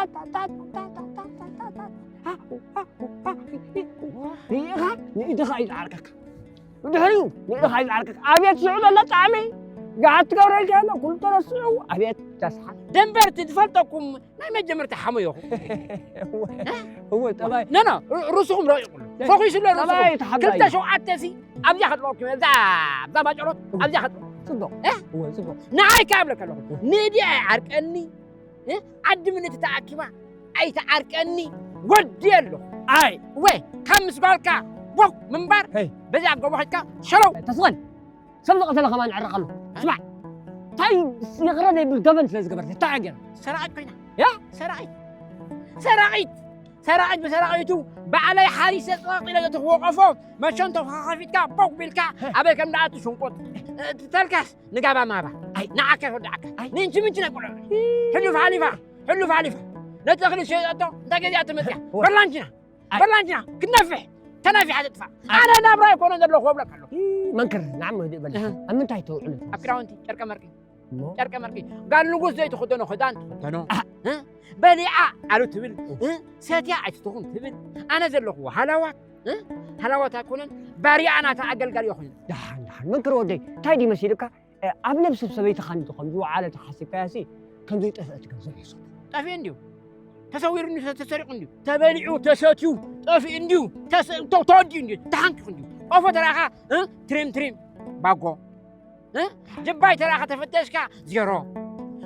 ሪኢኻ ንኢድኻ እዩ ዝዓርከካ። ብድሕሪኡ ንኢድኻ እዩ ዝዓርከካ። ኣቤት ሽዑ ዘሎ ጣዕሚ። ገዓት ትገብረልካ ኣሎ፣ ኩሉ ተረሲዑ። ኣቤት ተስሓ። ደንበርቲ ዝፈልጠኩም ናይ መጀመርታ ሓሞይ ኢኹም። እወ፣ ጠባይ። ኖ፣ ኖ፣ ር-፣ ርእስኹም ረቂቑ ኣሎ። ታይ? ፈኺሱ ኣሎ ርእስኹም። ጠባይ ተሓባይ። ክልተ ሸውዓተ ሲ ኣብዚኣ ከጥልቐኩም፣ እዛ፣ እዛ ባጨሮት ኣብዚኣ ከጥልቐኩም። ጽቡቕ። እ? እወ፣ ጽቡቕ። ንዓይ ከኣ እብለካ ኣለኹ። ንእዲ ኣይዓርቀኒ፣ እ? ዓዲ ምልእቲ ተኣኪባ ኣይትዓርቀኒ፣ ወዲ ኣሎ። ኣይ። ወ፣ ካብ ምስ ጓልካ ቦክ ምንባር፣ ሄይ። በዚኣ ጎቦ ኸድካ ሸለው። ተስወን። ሰብ ዝቐተለ ከማን ዕረቕ ኣሎ። ስማዕ፣ እንታይ ይቕረ ዘይብል ገበን ስለ ዝገበረት፣ እንታይ እያ ገይራ? ሰራቒት ኮይና። ያ? ሰራቒት። ሰራቒት። ሰራቒት ብሰራቒቱ ባዕለይ ሓሪሰ ጸቕ ኢለ ዘትኽዎ ቆፎ፣ መሸንቶ ከፊትካ፣ ቦክ ቢልካ፣ ኣበይ ከም ደኣቱ ሽንቁጥ። እ፣ ተልካስ ንጋባ ማባ። ኣይ። ንዓካ ይወድዓካ። ኣይ። ንእንቲ ምንቲ ናይ ቆልዑ። ሕሉፍ ሓሊፋ። ሕሉፍ ሓሊፋ። ነቲ እኽሊ ሸይጠቶ፣ እንታይ ገዚኣ ትመጽያ? እወ። በላንጅና። ኣይ። በላንጅና። ክትነፍሕ። ተናፊሓ ትጥፋእ። ኣይ። ኣነ ናብራ ኣይኮነን ዘለኹ እብለካ ኣለኹ። ይ፣ መንክር፣ ንዓም ወዲ በል። እህ። ኣብ ምንታይ ተውዕሉ? ኣብ ክዳውንቲ፣ ጨርቀ መርቂ። እሞ? ጨርቀ መርቂ። ጋል ንጉስ ዘይትኽደኖ ክዳን ትኽደኖ። ኣህ። እ? በሊዓ ኣሉ ትብል። እህ። እ? ሰትያ ኣይትትኹን ትብል። ኣነ ዘለኹዎ ሃላዋት። እ? ሃላዋት ኣይኮነን። ባርያ ናታ ኣገልጋሊ ይኹን። ደሓን፣ ደሓን። መንክር ወደይ፣ እንታይ ድዩ መሲልካ? እ፣ ኣብ ነብሲ ሰበይትኻ እንዲ ከም ዝወዓለ ተሓሲብካያሲ፣ ከም ዘይጠፍአት ገንዘብ ይውሰድ። ጠፊኡ እንድዩ። ተሰዊሩ እንድዩ፣ ተሰሪቑ እንድዩ። ተበሊዑ፣ ተሰትዩ፣ ጠፊኡ እንድዩ። ተሰ-፣ ተ-፣ ተወዲኡ እንድዩ። ተሓንኪኹ እንድዩ። ቆፎ ተራኻ፣ እ፣ ትሪም ትሪም። ባጎ። እ? ጅባይ ተራኻ ተፈተሽካ፣ ዜሮ።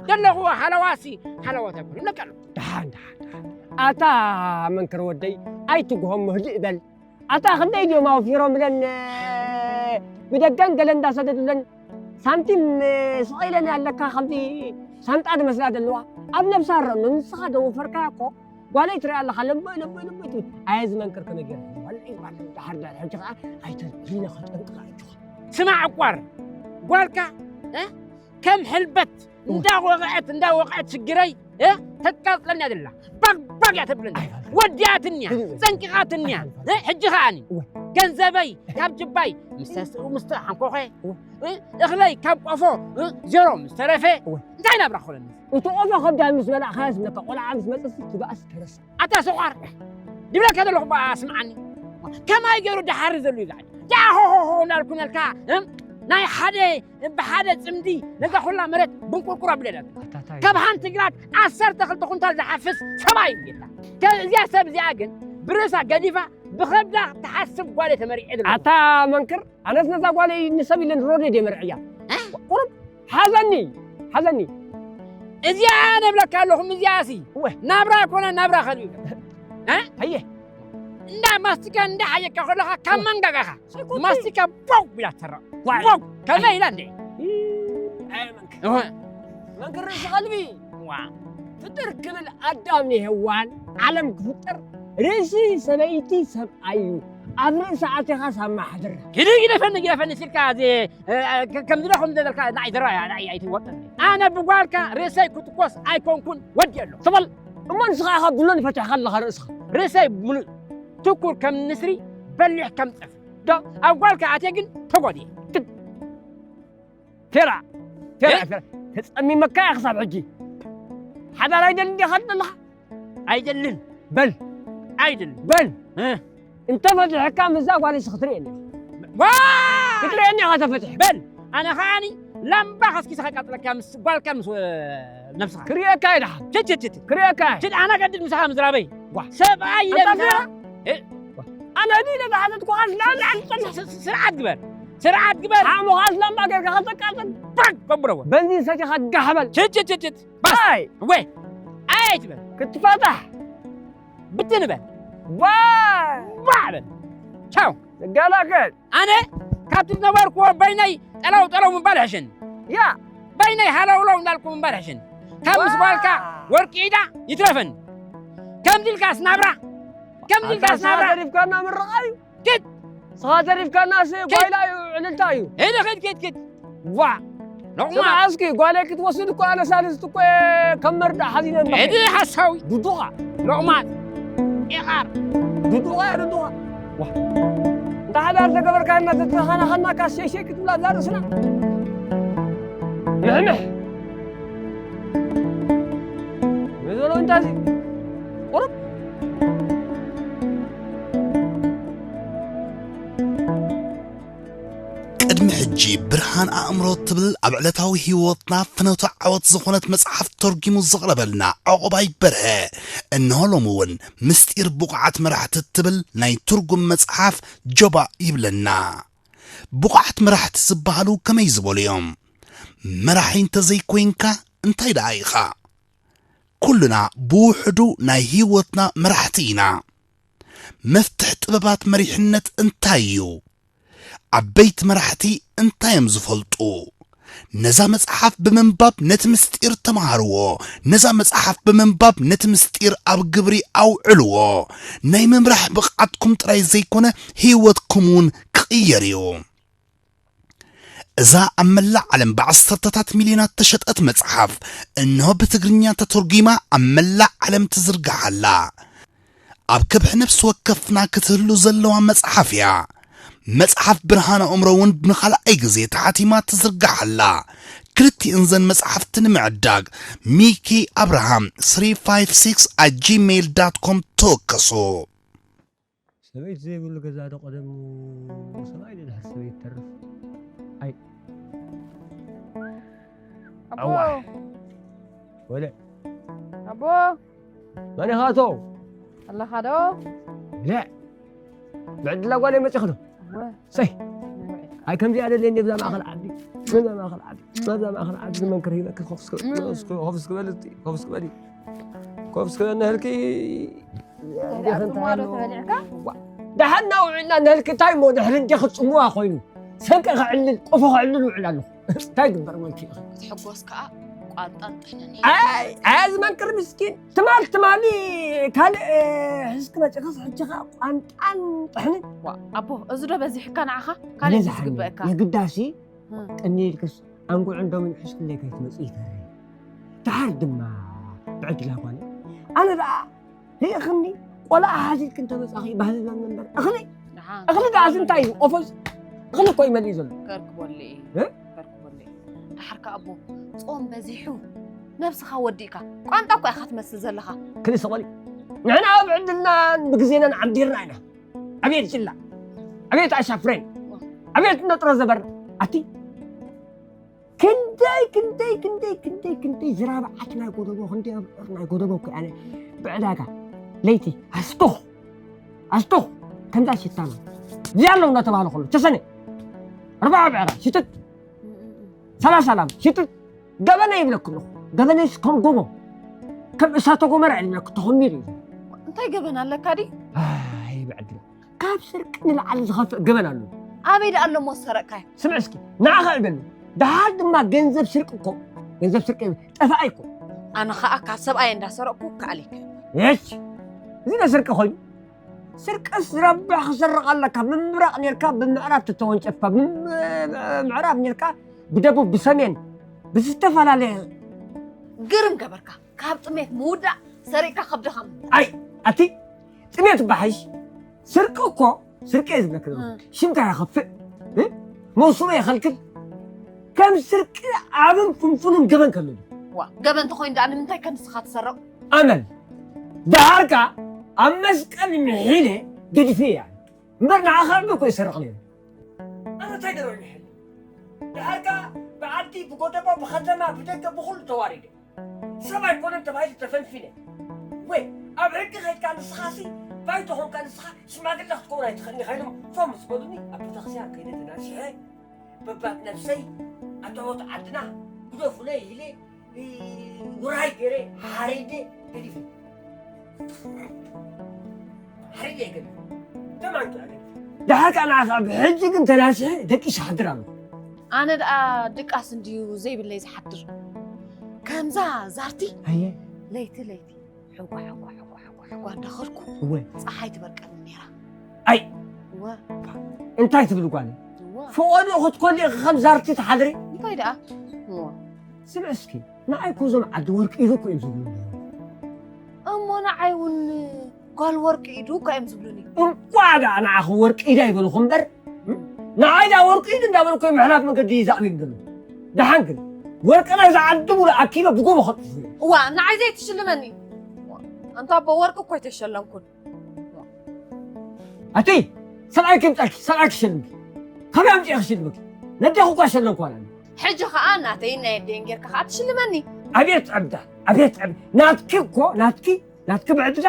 ዘለኹዎ ሃለዋሲ፣ ሃለዋት ኣይኮነን። ለቃ ኣሎ። ደሓን፣ ደሓን፣ ደሓን። ኣታ መንክር ወደይ፣ ኣይትግሆም፣ ህድእ በል። ኣታ ክንደይ ድዮም ኣውፊሮም ብለን፣ ብደገን ገለን እንዳሰደዱለን ሳንቲም ስቕ ኢለን ኣለካ፣ ከምዚ ሳንጣ ዝመስላ ዘለዋ ኣብ ነብሳ ረኖ። ንስኻ ዶ ወፈርካያ እኮ ጓለይ ትሪኣ ኣለኻ፣ ለምቦይ ለምቦይ ለምቦይ ትብል። ኣየ ዝመንክር ከመይ ገይረ ዋላ እዩ ማለት ደሓር ዳር ሕጂ ኸዓ ኣይተልዕሊ ኢለ ከጠንቅቓ እጅኻ። ስማዕ ዕቋር፣ ጓልካ፣ እ? ከም ሕልበት እወ። እንዳወቕዐት እንዳወቕዐት ሽግረይ እ? ተቃጽለኒ እያ ዘላ። ባግ ባግ እያ ተብለኒ። ኣይፋልካ። ወዲኣትኒ እያ። ግዲ። ጸንቂቓትኒ እያ። ኣይፋልካ። እ? ሕጂ ኸኣኒ እወ። ገንዘበይ ካብ ጅባይ ምስ ተስ-፣ ምስ ተሓንኮኸ፣ እወ። እ? እኽለይ ካብ ቆፎ፣ እ? ዜሮ ምስ ተረፈ፣ እወ። እንታይ ናብራ ክኾነኒ? እቲ ቆፎ ከብዳን ምስ በላዕካዮስ ነካ ቆልዓ ምስ መጸሲ ትበኣስ ተረሳ። ኣታ ሰቋር፣ ድብለካ ዘለኹ እባ ስምዓኒ። ከማይ ገይሩ ደሓሪ ዘሎ እዩ ዝዓዲ። ደኣ ሆ ሆ ሆ እንዳልኩ ነልካ፣ እም? ናይ ሓደ ብሓደ ጽምዲ ነዛ ኩላ መሬት ብንቁርቁር ኣቢለላ። ኣታ ታይ? ካብ ሓንቲ ግራት ዓሰርተ ክልተ ኩንታል ዝሓፍስ ሰብኣይ እዩ ጌርካ። ከ-፣ እዚኣ ሰብ እዚኣ ግን ብርእሳ ገዲፋ ብኸብዳ ትሓስብ ጓል እየ ተመሪዐ ዘለኹ። ኣታ መንክር፣ ኣነስ ነዛ ጓለይ ንሰብ ኢለ ንሮደይ ድየ መርዕያ? እ? ቁሩብ ሓዘኒ፣ ሓዘኒ። እዚኣ ነብለካ ኣለኹም፣ እዚኣሲ እወ። ናብራ ኣይኮነ፣ ናብራ ከልቢ። እ? ኣየ። እንዳ ማስቲካ እንዳ ሓየካ ከለኻ ካብ እ። መንጋጋኻ ሰይኮቲ። ማስቲካ ቦው ኢላ ትሰረቕ። ዋይ። ቦው! ከመይ ኢላ እንዴ? ይ-፣ ኣየ መንክር። እወ። መንክር ርእሲ ከልቢ። ዋ። ፍጥር ክብል ኣዳም ንሄዋን ዓለም ክፍጠር ርእሲ ሰበይቲ ሰብኣይ እዩ። ኣብ ርእሲ ኣቲኻ ሳማ ሓድር። ግዲ ግደፈኒ፣ ግደፈኒ ሲልካ እዚ፣ እ፣ ከ-፣ ከምዚ ዶ ከምዚ ዘልካ ንዓይ ዘረባ እያ፣ ንዓይ ኣይትወጠኒ። ኣነ ብጓልካ ርእሰይ ክትኮስ ኣይኮንኩን ወዲ ኣሎ። ስቕ በል እሞ ንስኻ ኢኻ ብሎን ፈቲሕካ ኣለኻ ርእስኻ። ርእሰይ ምሉእ ትኩር ከም ንስሪ በሊሕ ከም ጸፍሪ። ዶ ኣብ ጓልካ ኣትየ ግን ተጎድየ። ፌራ፣ ፌራ፣ እ? ፌራ። ተጸሚመካ እያ ክሳብ ሕጂ። ሓዳር ኣይደልን ዲኻ ዘለኻ? ኣይደልን። በል። ኣይደልን። በል። እ? እንተ ፈቲሕካ ምስዛ ጓለይሲ ክትርእየኒ ኢኻ። ዋ! ክትርእየኒ ኢኻ ተፈቲሕ። በል። ኣነ ኸኣኒ ላምባ ከስኪሰ ከቃጥለካ ምስ ጓልካ ምስ፣ እ፣ ነብስኻ። ክርእየካ እየ ደሓን። ችት፣ ችት፣ ችት። ክርእየካ እየ። ችት፣ ኣነ ገድድ ምሳኻ ምዝራበይ። ዋ። ሰብኣይ ኣንታ ኢለ ምሳኻ። ፌራ? እ? ኣነ ዲነ ዝሓተትኩኻ ስለ ዝሓተትኩኻ። ስ-፣ ስ-፣ ስርዓት ግበር። ስርዓት ግበር። ሓሙኻ ስለ እምባ ጌርካ ከተቃጥል። ባግ! በብረወ። በንዚን ሰቲኻ ጋሕ በል። ችት፣ ችት፣ ችት፣ ችት። ባስ። ኣይ! ወይ! ኣይ ትበል። ክትፋታሕ። ብትን በል። ዋ! ዋ በል። ቻው። ትገላገል። ኣነ ካብቲ ዝነበርኩዎ በይነይ ጠለው ጠለው ምባል ይሕሸኒ። ያ። በይነይ ሃለውለው እንዳልኩ ምባል ይሕሸኒ። ካብ ምስ ዋ! ጓልካ ወርቂ ኢዳ ይትረፈኒ። ከምዚ ኢልካስ ናብራ፣ ከምዚ ኣታ ኢልካስ ስኻ ናብራ። ተሪፍካና ምርቓ እዩ። ኪድ። ስኻ ተሪፍካና ሲ ኪድ። ጓይላ እዩ፣ ዕልልታ እዩ። ሂድ፣ ኪድ፣ ኪድ፣ ኪድ። ዋ ሎቕማጽ። እስኪ ጓለይ ክትወስድ እኮ ኣነ ሳልስቲ እኮ እየ ከም መርዳእ ሓዚነ ኣለኹ። እዲ ሓሳዊ ዱዱኻ ሎቕማጽ። ኤቓር ዱዱኻ እየ ዱዱኻ። ዋ እንተ ሓዳር ተገበርካ እና ተተኻናኸናካ ሸይሸይ ክትብላ እዛ ርእስና ምሕምሕ። መዘሎ እንታዚ ቁሩብ ቅድሚ ሕጂ ብርሃን ኣእምሮ እትብል ኣብ ዕለታዊ ህይወትና ፍኖተ ዓወት ዝኾነት መጽሓፍ ተርጒሙ ዘቕረበልና ዕቑባይ በርሀ፣ እንሆ ሎሚ እውን ምስጢር ብቑዓት መራሕቲ እትብል ናይ ትርጉም መጽሓፍ ጀባእ ይብለና። ብቑዓት መራሕቲ ዝበሃሉ ከመይ ዝበሉ እዮም? መራሒ እንተዘይኮይንካ እንታይ ደኣ ኢኻ? ኩልና ብውሕዱ ናይ ህይወትና መራሕቲ ኢና። መፍትሕ ጥበባት መሪሕነት እንታይ እዩ? ዓበይቲ መራሕቲ እንታይ እዮም ዝፈልጡ? ነዛ መጽሓፍ ብምንባብ ነቲ ምስጢር ተምሃርዎ። ነዛ መጽሓፍ ብምንባብ ነቲ ምስጢር ኣብ ግብሪ ኣውዕልዎ። ናይ ምምራሕ ብቕዓትኩም ጥራይ ዘይኮነ ህይወትኩም እውን ክቕየር እዩ። እዛ ኣብ መላእ ዓለም ብዓሰርተታት ሚልዮናት ተሸጠት መጽሓፍ እንሆ ብትግርኛ ተተርጒማ ኣብ መላእ ዓለም ትዝርጋሕ ኣላ። ኣብ ከብሒ ነፍሲ ወከፍና ክትህሉ ዘለዋ መጽሓፍ እያ። መጽሓፍ ብርሃን ኣእምሮ እውን ንኻልኣይ ግዜ ተሓቲማ ትዝርጋሕ ኣላ። ክልቲእን ዘን መጽሓፍቲ ንምዕዳግ ሚኪ ኣብርሃም three five six at gmail dot com ተወከሱ። ሰበይቲ ዘይብሉ ገዛ ዶ ቀደም ሰብኣይ ዶ ድሕር ሰበይቲ ተርፍ? ኣይ ኣቦ ኣዋ ወለ ኣቦ መን ኢኻ ኣቶ? ኣለኻ ዶ? ለ ብዕድላ ጓለይ መፂኹ ዶ? እወ፣ ሰይ እወ። ኣይ ከምዚኣ ደለየኒ ብዛ ማእኸል ዓዲ በዛ ማእኸል ዓዲ በዛ ማእኸል ዓዲ ዝመንክር ሂበኪ ኮፍስ ክበል ኮፍስ ክበል እስቲ፣ ኮፍስ ክበል ኮፍስ ክበል ነህልኪ ደኣ ጽምዋ ዶ ተበሊዕካ? ደሓን እናውዕልና ነህልኪ እንታይ እሞ ድሕሪ እንዴ ክፅምዋ ኮይኑ ሰንቀ ክዕልል ቆፎ ክዕልል ውዕል ኣለኹ እንታይ ግበር ወልኪ ኢኺ ክትሕጎስ ከዓ ቋንጣን ጥሕንን እዩ። ኣይ ኣይ ዝመንክር ምስኪን ትማል ትማሊ ካልእ ሕዝኪ መፂኻስ ሕጂ ከዓ ቋንጣን ጥሕንን ዋ ኣቦ እዚ ዶ በዚሕካ ንዓኻ ካልእ እዩ ዝግበእካ የግዳሲ እም። ቅኒ ኢልክስ ኣንጉዕ እንዶምን ሕዝክለይ ከይትመፅእ ይፈሪ ድሓር ድማ ብዕድላ ጓል ኣነ ደኣ ርእኽኒ ቆልዓ ሓዚልክ እንተመፃኺ ባህልና መንበር እኽሊ ደሓን እኽሊ ደኣ እንታይ እዩ ቆፎስ እኽሊ እኮ ይመልእ ዘሎ ከርክቦለ እዩ እ? ከርክቦለ እዩ ድሓር ከኣ ኣቦ ጾም በዚሑ ነብስኻ ወዲእካ ቋንጣ እኮ ኢኻ ትመስል ዘለኻ ክልስቆሊ ንሕና ኣብ ዕድልናን ብግዜናን ዓምዲርና ኢና ኣቤት ጅላ ኣቤት ኣሻፍሬን ኣቤት ነጥሮ ዘበር ኣቲ ክንደይ ክንደይ ክንደይ ክንደይ ክንደይ ዝራብዓት ናይ ጎደቦ ክንደይ ኣብዑር ናይ ጎደቦ እኮ ኣነ ብዕዳጋ ለይቲ ኣስቱኽ ኣስቱኽ ከምዛ ሽታማ እዚ ኣለዉ እናተባህለ ከሎ ተሰነ ኣርባዓ ብዕራ ሽትት ሰላሳ ላም ሽትት ገበነ ይብለክ ኣለኹ ገበነስ ከም ጎቦ ከም እሳተ ጎመራ ይብለክ ተኸሚሩ እዩ እንታይ ገበን ኣለካ ድዩ ኣይ ብዕድል ካብ ስርቂ ንላዕሊ ዝኸፍእ ገበን ኣሎ ኣበይ ደኣ ኣሎሞ ዝሰረቅካዮ ስምዕ እስኪ ንዓኻ እበሉ ደሓር ድማ ገንዘብ ስርቂ እኮ ገንዘብ ስርቂ ጠፋኣይ እኮ ኣነ ኸዓ ካብ ሰብኣይ እንዳሰረቅኩ ከኣሊክ የሽ እዚ ዶ ስርቂ ኮይኑ ስርቅስ ረብሕ ክሰርቕ ኣለካ ብምብራቕ ኔርካ ብምዕራብ ተተወንጨፍካ ብምዕራብ ኔርካ ብደቡብ ብሰሜን ብዝተፈላለየ ግርም ገበርካ ካብ ጥሜት ምውዳእ ሰሪቅካ ከብድኻ ምውዳእ ኣይ ኣቲ ጥሜት ባሓይሽ ስርቂ እኮ ስርቂ እየ ዝብለክ ዘለኹ ሽምካ የኸፍእ እ? መውስቦ የኸልክል ከም ስርቂ ዓብን ፍንፉንን ገበን ከለሉ ዋ ገበን ተኾይኑ ደኣ ንምንታይ ከ ንስኻ ትሰርቕ ኣመል ደሃርካ ኣብ መስቀል ምሒለ ገዲፈ እያ እምበር ንዓኻ እምበር እኮ ይሰርቕ ነይሩ ኣነ እንታይ ገበረ ምሕል ደሃርካ ብዓዲ ብጎደቦ ብኸተማ ብደገ ብኹሉ ተዋሪደ ሰብ ኣይኮነን ተባሂሉ ተፈንፊነ ወይ ኣብ ሕጊ ከይድካ ንስኻሲ ባይቶ ኾንካ ንስኻ ሽማግለ ክትከውን ኣይትኽእልኒ ከይዶም ፎም ምስ በሉኒ ኣብ ቤተክርስትያን ከይደ ተናሲሐ በባት ነብሰይ ኣታወት ዓድና ግደፉለይ ኢለ ውራይ ገይረ ሓሪደ ገዲፈ ሓሪደ ገዲፈ ደማን ደሓር ከዓ ንዓኻ ብሕጂ ግን ተናሲሐ ደቂሰ ሓድር ኣለኹ ኣነ ደኣ ድቃስ እንድዩ ዘይብለይ ዝሓድር ከምዛ ዛርቲ ኣየ ለይቲ ለይቲ ሕጓ ሕጓ ሕጓ ሕጓ ሕጓ እንዳኸድኩ እወ ፀሓይ ትበርቀኒ ነይራ ኣይ እወ እንታይ ትብል ጓል እወ ፈቐዶ ክትኮሊ ኢኺ ከም ዛርቲ ትሓድሪ እንታይ ደኣ? እሞ ስምዒ እስኪ፣ ንዓይ እኮ እዞም ዓዲ ወርቂ ኢዱ እኮ እዮም ዝብሉ ነይሮም። እሞ ንዓይ እውን ጓል ወርቂ ኢዱ እኮ እዮም ዝብሉኒ። እንቋዕ ደኣ ንዓኺ ወርቂ ኢዳ ይበልኹ እምበር፣ ንዓይ ደኣ ወርቂ ኢዱ እንዳበልኩ ምሕላፍ መገዲ ይዛዕብዮም ዘለዉ። ደሓን ግን ወርቂ ናይዛ ዓዲ ሙሉእ ኣኪበ ብጎቦ ከጥፉ እየ። እዋ ንዓይ ዘይትሽልመኒ። ኣንታ ኣቦ ወርቂ እኮ ኣይተሸለምኩን። ኣቲ ሰብኣይ ከምጻልኪ ሰብኣይ ክሸልምኪ ከመይ ኣምጪ ክሽልምኪ ነደኹ እኳ ሸለምኩ ኣላኒ። ሕጂ ኸኣ ናተይን ናይ ኣደይን ጌርካ ኸኣ ትሽልመኒ። ኣቤት ዕብዳ ኣቤት ዕብ ናትኪ እኮ ናትኪ ናትኪ ብዕድዳ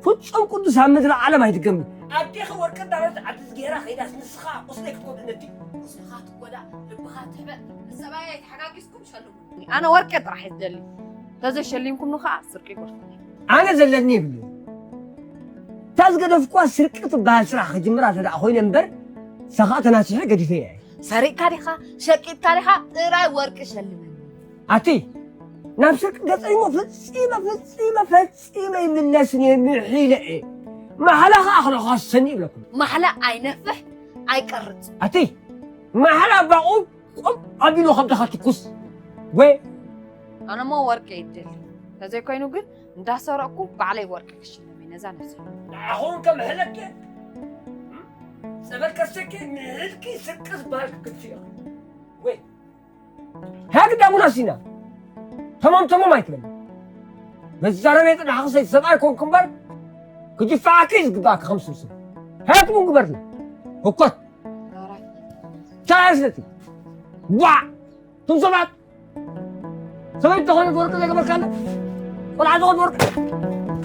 ፍጹም ቅዱስ ኣብ ምድሪ ዓለም ኣይትገምት። ኣዴኺ ወርቂ እንዳበለት ዓዲ ዝገይራ ኸይዳስ ንስኻ ቁስለይ ክትጎድእነቲ። ቁስልኻ ትጎዳእ ልብኻ ትሕበጥ። ምስ ሰብኣየይ ተሓጋጊዝኩም ሸልሙ። ኣነ ወርቂ ጥራሕ እየ ዝደሊ። ተዘይሸሊምኩምኒ ኸኣ ስርቂ ይጎድፉኒ። ኣነ ዘለኒ የብለይን። እታ ዝገደፍኩዋ ስርቂ ትበሃል ስራሕ ክጅምራ ተደኣ ኮይነ እምበር ንሳ ኸኣ ተናሲሐ ገዲፈያ እየ። ሰሪቕካ ዲኻ ሸቂጥካ ዲኻ ጥራይ ወርቂ ሸልመኒ። ኣቲ ናብ ስርቂ ገጸይ እሞ ፈጺመ ፈጺመ ፈጺመ ይምለስን እየ ምሒለ እየ። ማሕላ ኸኣ ክነኻስሰኒ ይብለኩም። ማሕላ ኣይነፍሕ ኣይቀርጽ። ኣቲ ማሕላ ኣባቑ ቆም ኣቢሉ ከብድኻ ትኩስ ወይ ኣነሞ ወርቂ ይደሊ ተዘይኮይኑ ግን እንዳሰረቅኩ ባዕለይ ወርቂ ክሽለም እየ ነዛ ነብሰይ። ንዓኹም ከምሕለኪ ጸበል ከሰኪ ምሕልኪ ስርቂ ዝበሃል ክክትፊ ኢኺ ወይ ሃግዳ ሙናሲና ተማም ተማም ኣይትበል መዛረበ የጥናሕኺ ሰይቲ ሰብኣይ ኮንኩ እምበር ክጅፋዓኪ እዩ ዝግባኣኪ ከም ስብስብ ሃያትኩም ግበርና ህኮት ታያስለቲ ዋ እቶም ሰባት ሰበይቲ ዝኾነት ወርቂ ዘይገበርካለ ቆልዓ ዝኾነት ወርቂ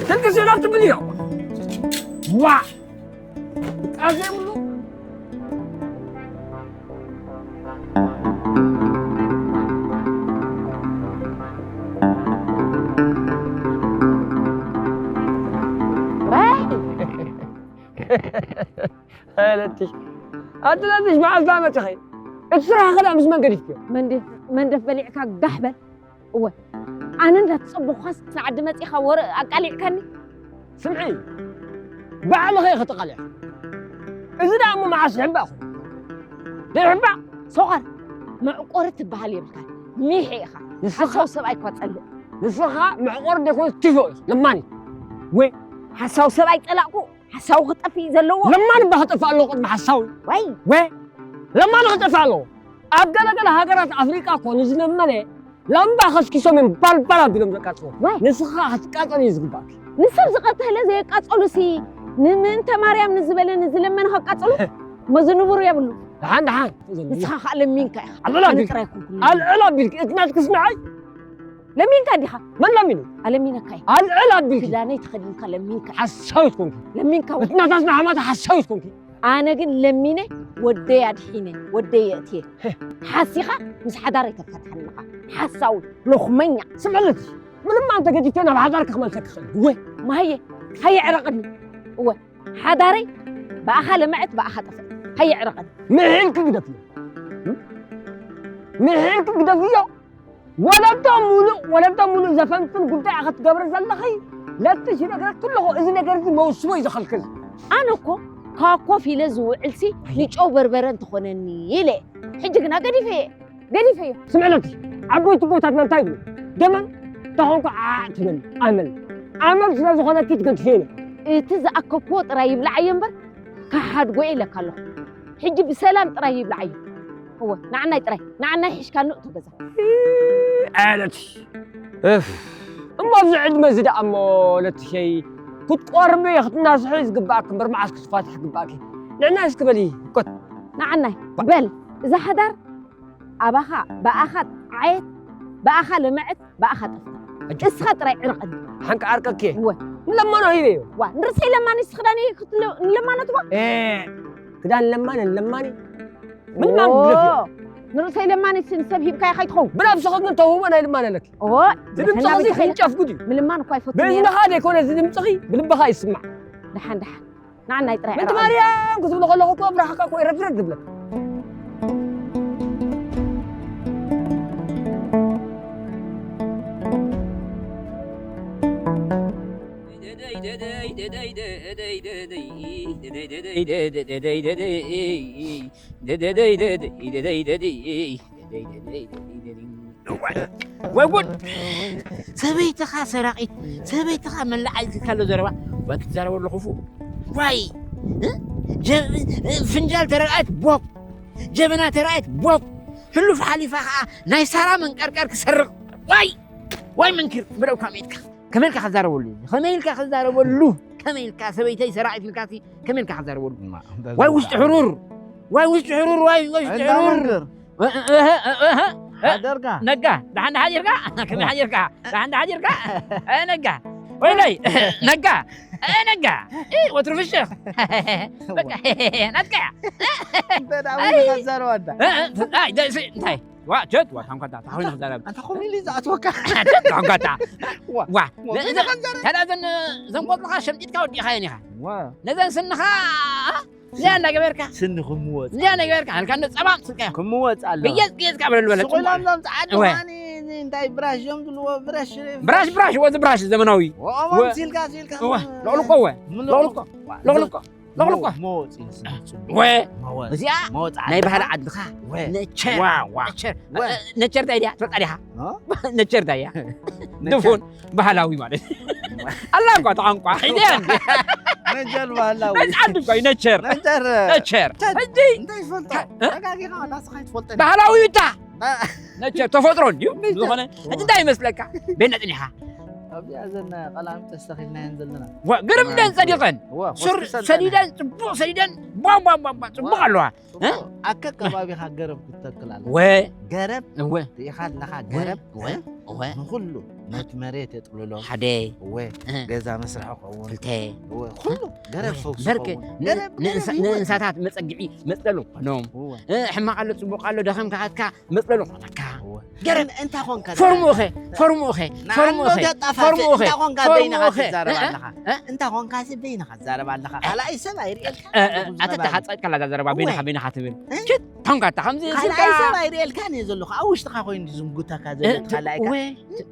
ደቂ ስእላት ትብል እዮ ዋ ቃል ዘይብሉ ለትሽ ኣቲ ለትሽ መዓዝ ዳመፅኸ እቲ ስራሕ ከዳ ምስ መን ገዲፍክዮ መንደፍ በሊዕካ ጋሕ በል እወ ኣነ እንዳተፀበኳስ ንዓዲ መፂኻ ወረ ኣቃሊዕካኒ ስምዒ ባዕልኸ ኢኺ ተቓሊዕኺ እዚ ደኣ እሞ መዓስ ይሕባእ ኹን ዘይሕባእ ሶቓር መዕቆሪ ትበሃል የብልካን ሚሒ ኢኻ ንስኻ ሓሳው ሰብኣይ እኳ ጸልእ ንስኻ መዕቆሪ ደይኮነ ቲፎ ኢኻ ለማኒ ወይ ሓሳው ሰብኣይ ጸላእኩ ሓሳው ክጠፍእ እዩ ዘለዎ። ለማኒ እባ ክጠፍእ ኣለዎ ቅድሚ ሓሳዊ። ዋይ። ወ ለማኒ ክጠፍእ ኣለዎ። ኣብ ገለ ገለ ሃገራት ኣፍሪቃ እኮ ንዝለመነ ላምባ ከስኪሶም እዮም ባልባል ኣቢሎም ዘቃጽልዎ። ዋይ። ንስኻ ክትቃጸል እዩ ዝግባእኪ። ንሰብ ዝቐተለ ዘየቃጸሉሲ ንምእንተ ማርያም ንዝበለ ንዝለመነ ከቃጽሉ እሞ ዝንቡር የብሉ። ደሓን ደሓን። ንስኻ ከዓ ለሚንካ ኢኻ። ኣበላ ኣነ ቢልካ። ጥራይ ኣይኮንኩን። ኣልዕል ኣቢልኪ እቲ ናትኪ ስምዓይ። ለሚንካ ዲኻ? መን ለሚኑ? ኣለሚነካ እየ። ኣልዕል ኣቢልኪ። ክዳነይ ተኸዲንካ ለሚንካ። ሓሳዊት ኮንኪ። ለሚንካ ወ- እቲ ናታትና ሓማት ሓሳዊት ኮንኪ። ኣነ ግን ለሚነ ወደይ ኣድሒነ ወደይ የእትየ። ሓሲኻ ምስ ሓዳረይ ተፋትሓኒ ኢኻ። ሓሳዊ ሎኽመኛ። ስምዕለቲ ምንም ኣንተ ገዲፍዮ ናብ ሓዳር ክመልሰ ክኽእል ወይ ማየ ሃየ ዕረቕኒ እወ ሓዳረይ ብኣኻ ለመዐት ብኣኻ ጠፍዐት ሃየ ዕረቕኒ ምሒልኪ ግደፍዮ ምሒልኪ ግደፍዮ ወለዶ ሙሉእ ወለዶ ሙሉእ ዘፈንፍን ጉዳይ ክትገብሪ ዘለኺ ለትሽ ይነግረኪ ኣለኹ። እዚ ነገር እዚ መውስቦ እዩ ዘኸልክል። ኣነ እኮ ካብ ኮፍ ኢለ ዝውዕልሲ ንጨው በርበረ እንተኾነኒ ኢለ ሕጂ ግና ገዲፈየ ገዲፈዮ። ስምዕለኪ ዓበይቲ ቦታትና እንታይ ይብሉ ደመን ተኾንኩ ዓዕ ትብል ኣመል ኣመል ስለ ዝኾነኪ ትገድፍዮ ኢለ እቲ ዝኣከብክዎ ጥራይ ይብላዓዮ እምበር ክሓድጎ ኢለካ ኣለኹ። ሕጂ ብሰላም ጥራይ ይብላዓዮ። እወ ንዓናይ ጥራይ ንዓናይ ሒሽካ ንእቶ ገዛ። ኣለት እፍ እሞ ኣብዚ ዕድመ እዚ ደኣ እሞ ለትሸይ ክትቆርቢ ክትናስሒ ዝግባኣክ እምበር መዓስ ክትፋትሕ ግባኣኪ ንዕና እስኪ በሊ ኮት ንዓናይ በል እዛ ሓዳር ኣባኻ ብኣኻ ዓየት ብኣኻ ለመዐት ብኣኻ ጠፍታ እስኻ ጥራይ ዕረቐኒ ሓንካ ዓርቀኪ እወ ንለማኖ ሂበዮ ዋ ንርእሰይ ለማኒ ስኽዳኒ ንለማኖ ትባ ክዳን ለማነ ለማኒ ምልማን ግደፍዮ ንርእሰይ ለማኒ ንሰብ ሂብካዮ ከይትኸውን ብነብስኺ ግን ተውህቦ ናይ ልማን ኣለኪ ዝድምፅኺ እዚ ክንጨፍ ጉድ እዩ ምልማን እኳ ይፈቱ በዝንኻ ዘይኮነ ዝድምፅኺ ብልብኻ ይስማዕ ደሓን ደሓን ንዓናይ ጥራይ ምንቲ ማርያም ክትብሎ ከለኹ እኮ ብራኸካ እኮ ይረፍረፍ ዝብለካ ወይ ጉድ! ሰበይትኻ ሰራቒት፣ ሰበይትኻ መላዓል ዝካሎ ዘረባ ክትዛረበሉ ክፉእ። ዋይ! እ? ጀ-፣ ፍንጃል ተረኣየት ቦክ፣ ጀበና ተረኣየት ቦክ። ሕሉፍ ሓሊፋ ኸዓ ናይ ሳራ መንቀርቀር ክሰርቕ። ዋይ! ዋይ መንክር፣ ብለው ካሜትካ። ከመይ ኢልካ ክዛረበሉ? ከመይ ኢልካ ክዛረበሉ? ከመይ ኢልካ ሰበይተይ ሰራቒት ኢልካሲ ከመይ ኢልካ ክዛረበሉ? ዋይ ውሽጢ ሕሩር! ዋይ ውሽጢ ሕሩር! ዋይ ውሽጢ ሕሩር! ነጋ፣ ደሓን ሓዲርካ? ከመይ ሓዲርካ? ደሓን ሓዲርካ? ነጋ። ወይለይ፣ ነጋ። ነጋ። ወትሩ ፍሽኽ። በቃ፣ ናትካ እያ። እንታይ ደኣ፣ እንታይ? ዋ፣ ቸት፣ ዋ፣ ታንኳታ፣ ታኾይና ክዛረብ። ኣንታ ኾሚሊ ዝኣትወካ። ቸት፣ ታንኳታ። ዋ፣ ዋ፣ ዋ፣ ነ-፣ እዘን፣ ታዲያ እዘን፣ እዘን ቆጽልኻ ሸምጢጥካ ወዲእኻየን ኢኻ። ዋ። ነዘን ስንኻ፣ እዚኣ እንዳገበርካ። ስኒ ክምወጽ። እዚኣ እንዳገበርካ፣ ሃልካ እንዶ ጸባም ስልካ። ክምወጽ ኣሎ። ግየጽ፣ ግየጽ ካብ በለሉ በለ። ስቑሎም ዞም ጸዓዱ እወ። ማኒ፣ ኒ-፣ እንታይ ብራሽ እዮም ዝብልዎ፣ ብራሽ። ብራሽ፣ ብራሽ፣ ወዚ ብራሽ ዘመናዊ። ወ-፣ ወ-፣ ሲልካ፣ ሲልካ። እወ፣ ሎቕልቆ፣ እወ። ሎቕልቆ፣ ሎቕልቆ። ሎቕልቆ። መወፂ ስኒ ፅቡቅ። ወ-፣ መወፂ። እዚኣ መወፂ ናይ ዓድኻ። ባህሊ ዓድኻ። ወ-፣ ነቸር። ዋ፣ ዋ። ነቸር። ወ-፣ እ፣ ነቸር እንታይ ድያ? ትፈልጣ ዲኻ? እ? ነቸር እንታይ እያ? ነቸር። ድፉን ባህላዊ ማለት። ወ-፣ ኣላ እኳ ተቋንቋ። ሒደያ እንዴ? ነቸር ባህላዊ። መፅዓድ እኳ እዩ ነቸር። ነቸር። ነቸር። ተ-፣ ሕጂ እንታይ ትፈልጦ? እ? ተጋጊኻ ዋላ ንስኻ ኣይትፈልጦን። ባህላዊ እታ። ባ-፣ ነቸር ተፈጥሮ እንድዩ። ነቸር። ዝኾነ፣ ሕጂ እንታይ ይመስለካ? ቤት ነጥኒኻ። ኣብዚኣ እዘን ቀላሚት ተስተኺልናየን ዘለና። ዋ፣ ግርም ደን ጸዲቐን። ዋ፣ ሱር ሆስፒታል ሰዲደን፣ ጽቡቕ ሰዲደን፣ ቧም፣ ቧም፣ ቧም፣ ቧም፣ ጽቡቕ ዋ፣ ኣለዋ። ጽቡቕ። እ? ኣከ ከባቢኻ ገረብ ክትተክል ኣለካ። ወ። ገረብ እወ። ርኢኻ ኣለኻ፣ እወ፣ ገረብ፣ እወ፣ እ? እወ። ንኹሉ ነቲ መሬት የጥልሎ። ሓደ። እወ። እ። ገዛ መስርሒ ክኸውን። ክልተ። እወ፣ እ? ኩሉ ገረብ እወ። ፈውሲ በርክ ክኸውን። ን-፣ ገረብ፣ ንእንሳ-፣ ገረብ ህይወት። ንእንሳታት መጸግዒ፣ መጽለሊ ክኾኖም። እወ። እ፣ ሕማቕ ኣሎ፣ ጽቡቕ ኣሎ፣ ደኸም ካኻትካ መጽለሊ ክኾነካ። እወ። ገረብ። እን-፣ እንታ ኾንካ ፎርሙኸ፣ ፎርሙኸ፣ ንዓመት ፎርሙኸ፣ ኣጣፋተ፣ ፎርሙኸ፣ እንታ ኾንካ ፎርሙኸ። በይንኻ ትዛረብ እ፣ እ፣ ኣለኻ? እ? እንታ ኾንካ ሲ በይንኻ ትዛረብ ኣለኻ? ካልኣይ ሰብ ኣይርእየልካ? እ፣ እ፣ ኣተ ዝነበረ። ተሓጸጥካ ኣላ እዛ ዘረባ እወ። በይንኻ፣ በይንኻ ትብል። እ? ሽት፣ ታንኳታ ከምዚ ካልኣይ ስልካ ሰብ ኣይርእየልካን እየ ዘለኹ። ኣብ ውሽጥኻ ኮይኑ ዝዝንጉተካ ዘሎ እ፣ እቲ ካልኣይካ። እወ፣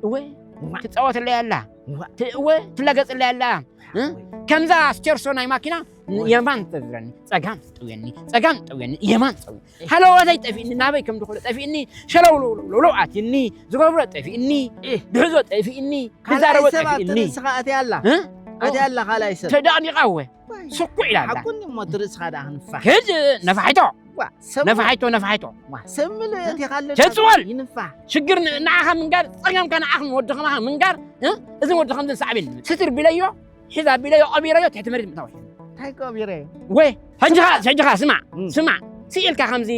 እወ። እወ። ትጻወተለይ ኣላ። እወ። ት-፣ እወ፣ ትላገጽለይ ኣላ። እ? ሓወይ። ከምዛ ስቴርሶ ናይ ማኪና እወ። የማን ተዝረኒ፣ ጸጋም ጠውየኒ፣ ጸጋም ጠውየኒ፣ የማን ጠውየኒ። ሃለዋተይ ጠፊእኒ፣ ናበይ ከም ዝኾነ ጠፊእኒ፣ ሸለውለውለውለው ኣትኒ፣ ዝገብሮ ጠፊእኒ፣ እህ። ድሕዞ ጠፊእኒ፣ ካልኣይ ዝዛረቦ ሰብ ኣብቲ ጠፊእኒ። ርእስኻ ኣትያ ኣላ። እ? ኣትያ ኣላ ካልኣይ ሰብ። ተዳቕዲቓ እወ። ወይ። ስኩዕ ኢላ ኣላ። ሓቁኒ እሞ እቲ ርእስኻ ደኣ ክንፋሕ። ክድ ነፋሒቶ። ዋ፣ ሰብ ነፋሒቶ፣ ነፋሒቶ። ዋ፣ ሰብ ምልእ ኣትኻ ኣለካ ተጽወል። ይንፋሕ። ሽግር ን-፣ ንዓኻ ምንጋር፣ ጸገምካ ንዓኻ ወድኻ ምንጋር፣ እ? እዚ ወዲ ከምዚ ሳዕቤን ስትር ቢለዮ፣ ሒዛ ቢለዮ፣ ቀቢረዮ፣ ትሕቲ መሬት ምእታው። እንታይ ቀቢረዮ? ወይ፣ ሕጂ ኸ-፣ ሕጂ ኸ ስማዕ፣ እም። ስማዕ። ስኢልካ ከምዚ